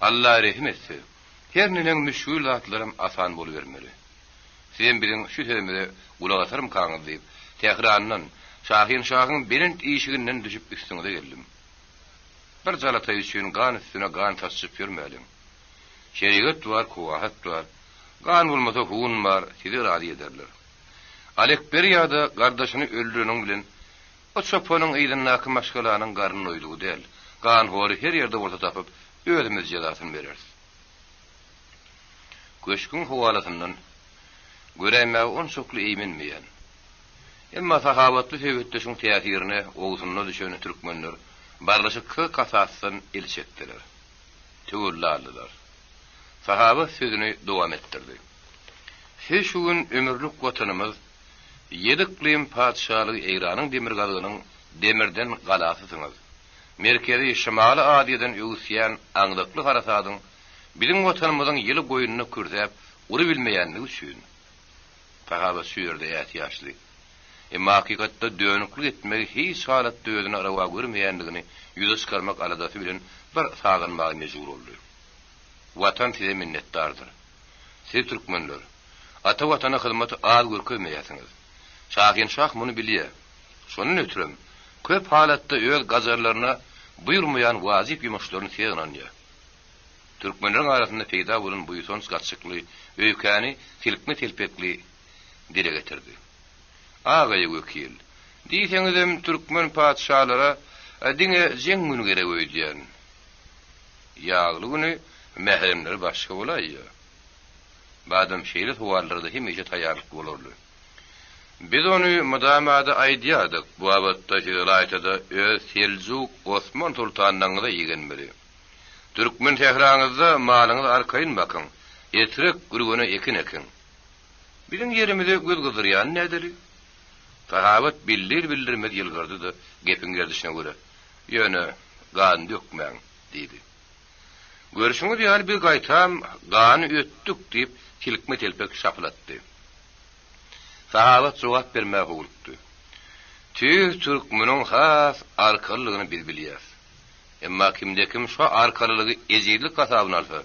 Alla rehim etse, her neneň müşgil zatlaram asan bolubermeli. Sizem biziň şu sözümize gulak asarmykaňyz diýip, Tährandan, Şahinşahyň belent işiginden düşüp üstüňize geldim. Bir jalataý üçin gan üstüne gan saçyp ýörmäliň. Şerigat bar, kowahat bar. Gan bolmasa hun bar, sizi razy ederler. Alekberi ýa-da gardaşyny öldüreniň bilen o çopanyň yzyndaky maşgalanyň garny doýdugy däl. Ganhory her ýerde bolsa tapyp, özümiz jezasyny bereris. Köşgüň howalasyndan göräýmäge onçakly eýmenmeýän, emma sahawatly söhbetdeşiň täsirine owsunda düşen türkmenler barlyşyksyz kasasdan el çekdiler. Töwella aldylar. Sahaba sözüni dowam etdirdi. Siz şu gün ömürlik Watanymyz, ýedi yklym patyşalygy Eýranyň demirgazygynyň demirden galasysyňyz. Merkezi, Şymaly Aziýadan öwüsýän aňzakly harasadyň biziň Watanymyzyň ýyly goýnuna kürsäp urubilmeýänligi üçin, sahaba şu ýerde ätiýaçly, emma hakykatda dönüklik etmegi hiç halatda özüne rowa görmeýändigini ýüze çykarmak aladasy bilen bir sagynmaga mejbur boldy. Watan size minnetdardyr. Siz türkmenler, ata Watana hyzmaty az görkezmeýärsiňiz. Şahinşah muny bilýär. Şondan ötürem, köp halatda öz gajarlaryna buýurmaýan wajyp ýumuşlaryny size ynanýar. Türkmenleriň arasynda peýda bolan buýsanç gatyşykly öýkäni silkme telpekli dile getirdi. Agaýy wekil, diýseňizem türkmen patyşalara diňe jeň güni gerek öýdýän. Ýagly güni mähremleri başga bolaýýa. Badam şeýle sowallara-da hemişe taýýarlykly bolarly. Biz ony mydama-da aýdýardyk, bu babatda siz ylaýta-da öz Seljuk Osman soltanlaryňyza igenmeli. Türkmen sähraňyzda malyňyzy arkaýyn bakyň, Etrek, Gürgene ekin ekiň. Biziň ýerimize göz gyzdyrýany nädeli? Sahabat bildir-bildirmez ýylgyrdy-da, gepiň gerdişine görä, Ýöne, gan dökmäň, diýdi. Görşüňiz ýaly, biz gaýtam gany ötdük, diýip, silkme telpek şapylatdy. Sahabat jogap bermäge howlukdy. Tüýs türkmeniň has arkalydygyny biz bilýäs. Emma kimde-kim şo arkalylygy ejizlik hasabyna alsa,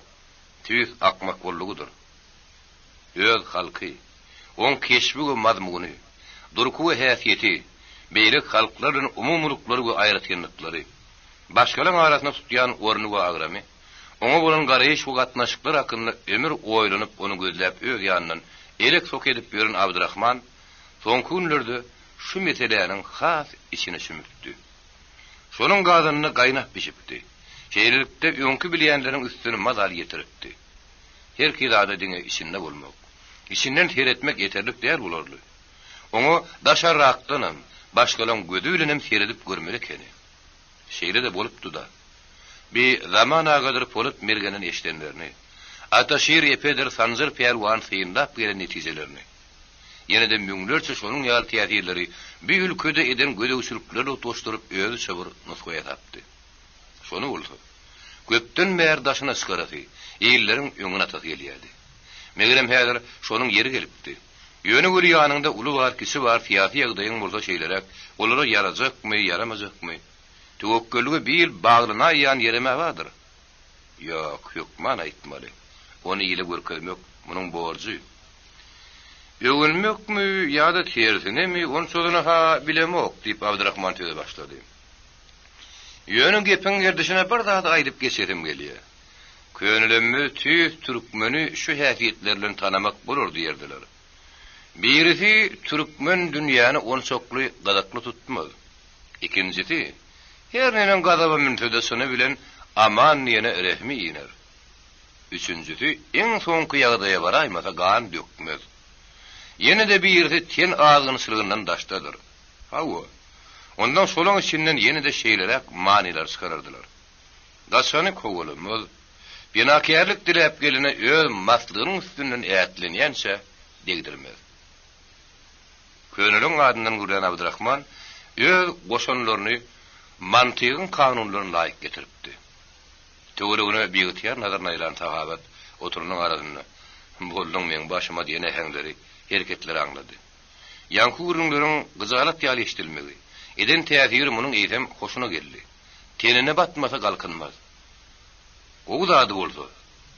tüýs akmak boldugydyr. Öz halky, oň keşbi we mazmuny, durky we häsiýeti, beýleki halklar bilen umumylyklary we aýratynlyklary, başgalaň arasynda tutýan orny we agramy, oňa bolan garaýyş we gatnaşyklar hakynda ömür oýlanyp ony gözläp öz ýanyndan elek-sok edip ýören Abdyrahman soňky günlerde şu meseläniň has içine çümüpdi. Şonuň gazanynda gaýnap bişipdi. Şeýlelikde öňki bilýänleriniň üstüni mazaly ýetiripdi. Herki zada diňe içinde bolmak, içinden seretmek ýeterlik däl bolarly. Oňa daşarrakdanam, başgalaň gözi bilenem seredip görmeli ekeni. Şeýle-de bolupdy-da. Bi Zaman agadyr Polat mergenden eşidenlerini, Ataşir epedir Sanjar pälwan synlap gelen netijelerini, ýene-de müňlerçe şonuň ýaly täsirleri bi ülkede eden gözegçiliklerine utgaşdyryp özüçe bir nusga ýasapdy. Şony bolsa, köpden bäri daşyna çykarasy, illeriň öňüne atasy gelýärdi. Megerem häzir şonuň ýeri gelipdi. Ýöne weli ýanyňda uly bar, kiçi bar, syýasy ýagdaýyň bolsa şeýleräk, olara ýarajakmy, ýaramajakmy? Töwekgellige bil baglanaýýan ýerem-ä bardyr. Ýok, hökman aýtmaly. Ony ile görkezmek munuň borjy. Öwünmekmi ýa-da tersinemi, onçasyny-ha bilemok, diýip, Abdyrahman söze başlady. Ýöne gepiň gerdişine bir zady aýdyp geçesim gelýär. Könelemmiz tüýs türkmeni şu häsiýetleri bilen tanamak bolar diýerdiler. Birisi türkmen dünýäni onçakly gyzykly tutmaz. Ikinjisi, her neneň gazaba münse-de çyny bilen aman diýene rehmi iner. Üçünjisi, iň soňky ýagdaýa baraýmasa gan dökmez. Ýene-de birisi ten azgynçylygyndan daşdadyr. Hawa, ondan şolaň içinden ýene-de şeýleräk manylar çykarardylar. Gaçany kowalamaz, penakärlik diläp gelene öz maslygynyň üstünden ätlenýänçä degdirmez. Köneleň adyndan gürlän Abdyrahman öz goşanlaryny mantygyň kanunlaryna laýyk getiripdi. Töweregine biygtyýar nazaryny aýlan Sahabat oturanyň arasynda, Bolduň meň başyma diýen äheňleri, hereketleri aňlady. Ýaňky gürrüňleriň gyjalat ýaly eşidilmegi, eden täsiri munuň eýsem hoşuna geldi. Tenine batmasa galkynmaz. Gowy zady bolsa,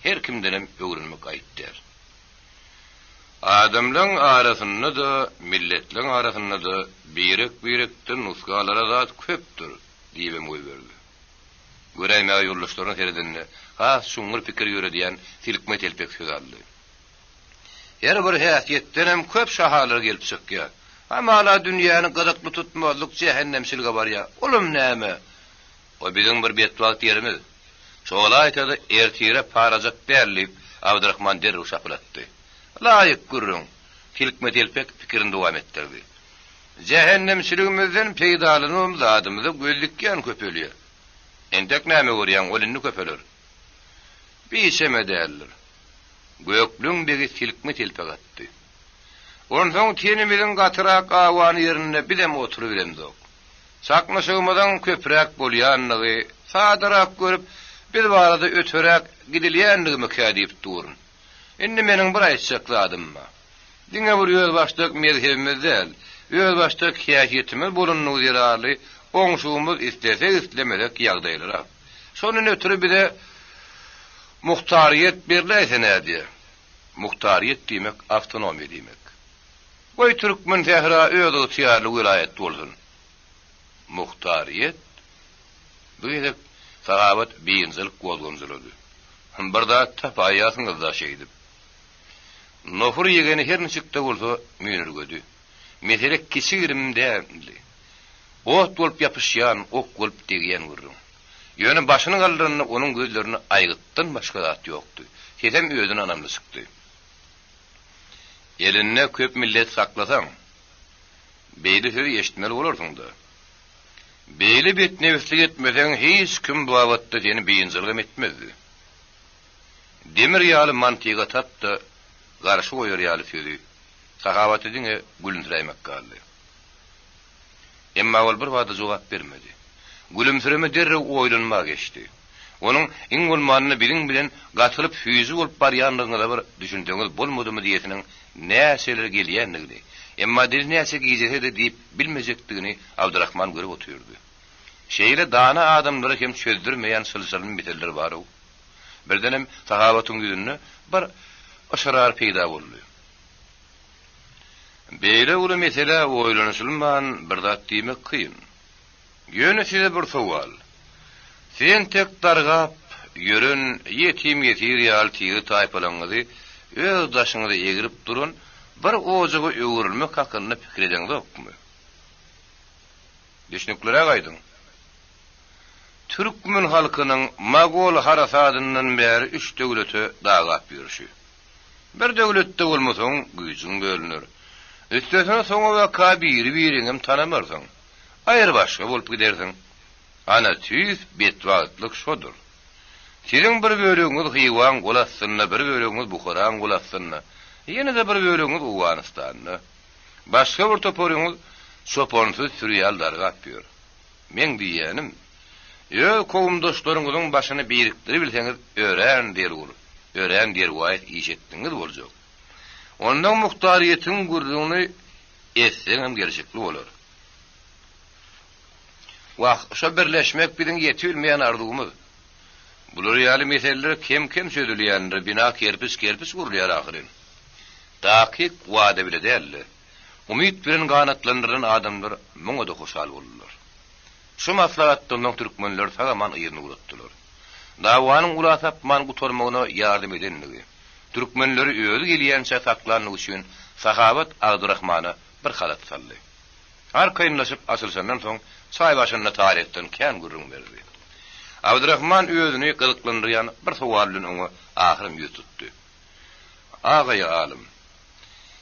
her kimdenem öwrenmek aýyp däl. Adamlaň arasynda-da, milletleň arasynda-da birek-birekden nusga alara zat köpdür, diýibem goýberdi. Göräýmäge ýoldaşlaryna seredende, has çuňňur pikir ýöredýän silkme telpek söz aldy. Her bir häsiýetdenem köp şahalar gelip çykýar. Hamala dünýäni gyzykly tutmazlyk jähennemçilige barýar. Olam näme? O biziň bir betbagt ýerimiz. Şolaýsa-da ertire parajak däl, diýip, Abdyrahman derrew şapylatdy. Laýyk gürrüň! Silkme telpek pikirini dowam etdirdi. Jähennemçiligimizden peýdalanybam zadymyza göz dikýän köpelýär. Entek näme görýäň, ol indi köpeler. Biçeme däldir. Gökleň begi silkme telpek atdy. Onsoň tenimiziň gatyrak awan ýerinde bizem oturybilemzok. Çaknyşygymyzyň köpräk bolýandygy, sadarak görüp, biz barada öteräk gidilýändigimikä diýip durun. Indi meniň bir aýtjak zadym bar. Diňe bir özbaşdak mezhebimiz däl, özbaşdak häsiýetimiz bolandygy zerarly oňşugymyz islesek-islemesek ýagdaýlyrak. Şondan ötri bize muhtaryýet berläýse nädýä? Muhtaryýet diýmek awtonomiýa diýmek. Goý türkmen sähra özygtyýarly welaýat bolsun. Muhtaryýet? Bu gezek Sahabat biynjalyk gozganjyrady. Bir zat tapaýýarsyňyz-da şeýdip. Nofur ýegeni her niçik-de bolsa müýnürgedi. Mesele kiçi-girim däldi. Ot bolup ýapyşýan, ok bolup degýän gürrüň. Ýöne başyny galdyranda onuň gözlerinde aýgytdan başga zat ýokdy. Sesem özüne ynamly çykdy. Elinde köp millet saklasaň, beýle sözi eşitmeli bolarsyň-da. Beýle betnebislik etmeseň, hiç kim bu babatda seni biynjalygam etmezdi. Demir ýaly mantyga tap-da, garşy goýar ýaly sözi Sahabata diňe gülümsiräýmek galdy. Emma ol birbada jogap bermedi. Gülümsireme derrew oýlanma geçdi. Onuň iň bolmanda biziň bilen gatylyp süýji bolup barýandygyňyza bir düşünseňiz bolmadymy diýesiniň näçeler gelýändigini, emma dili näçe gijese-de diýip bilmejekdigini Abdyrahman görüp otyrdy. Şeýle dana adamlara hem çözdürmeýän çylşyrymly meseleler bar-ow. Birdenem Sahabatyň ýüzünde bir yşrar peýda boldy. Beýle uly meselä oýlanyşylman bir zat diýmek kyn. Ýöne size bir sowal. Siz entek dargap ýören ýetim-ýesir ýaly tire-taýpalaryňyzy öz daşyňyza egrip duran bir ojaga öwrülmek hakynda pikir edeňzokmy? Düşnükliräk aýdyň. Türkmen halkynyň mogol harasadyndan bäri üç döwlete dagap ýörşi. Bir döwletde bolmasaň, güýjüň bölüner. Üstesine soňabaka biri-biriňem tanamarsyň. Aýrybaşga bolup gidersiň. Ana, tüýs betbagtlyk şodur. Siziň bir bölegiňiz Hywaň gol astynda, bir bölegiňiz Buharaň gol astynda, ýene-de bir bölegiňiz Owganystanda. Başga bir toparyňyz çopansyz süri ýaly dargap ýör. Meň diýýänim, öz kowumdaşlaryňyzyň başyny birikdiribilseňiz örän zerur, örän derwaýys iş etdigiňiz boljak. Ondan muhtaryýetiň gürrüňini etseňem gelşikli bolar. Wah, şo birleşmek biziň ýetibilmeýän arzuwymyz. Bular ýaly meseleler kem-kem çözülýändir, bina kerpiç-kerpiç gurulýar ahyryn. Takyk wada bile däl-de, Umyt bilen ganatlandyrylan adamlar muňa-da hoşal boldular. Şu maslahatdan soň türkmenler sag-aman yzyna ugratdylar. Dawanyň ula sapman gutarmagyna ýardam edenligi, türkmenleri özi gelýänçä saklandygy üçin Sahabat Abdyrahmana bir halat saldy. Arkaýynlaşyp açylyşandan soň çaý başynda taryhdan kän gürrüň berdi. Abdyrahman özüni gyzyklandyrýan bir sowal bilen oňa ahyrym ýüz tutdy. Agaýy alym,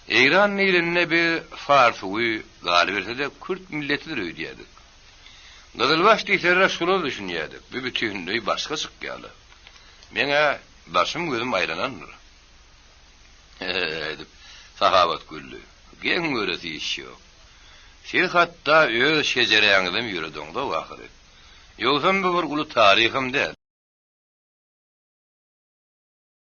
Eýran diýlende biz farsuwy, galyberse-de kürt milletidir öýdýärdik. Gyzylbaş diýseler şular düşünýärdik, bu bütinleý başga çykýar-la. Meň-ä başym-gözüm aýlanandyr. He-he-he diýip, Sahabat güldi. Geň göresi iş ýok. Siz hatda öz şejeräňizem ýöredeňzok ahyry. Ýogsam bu bir uly taryham däl.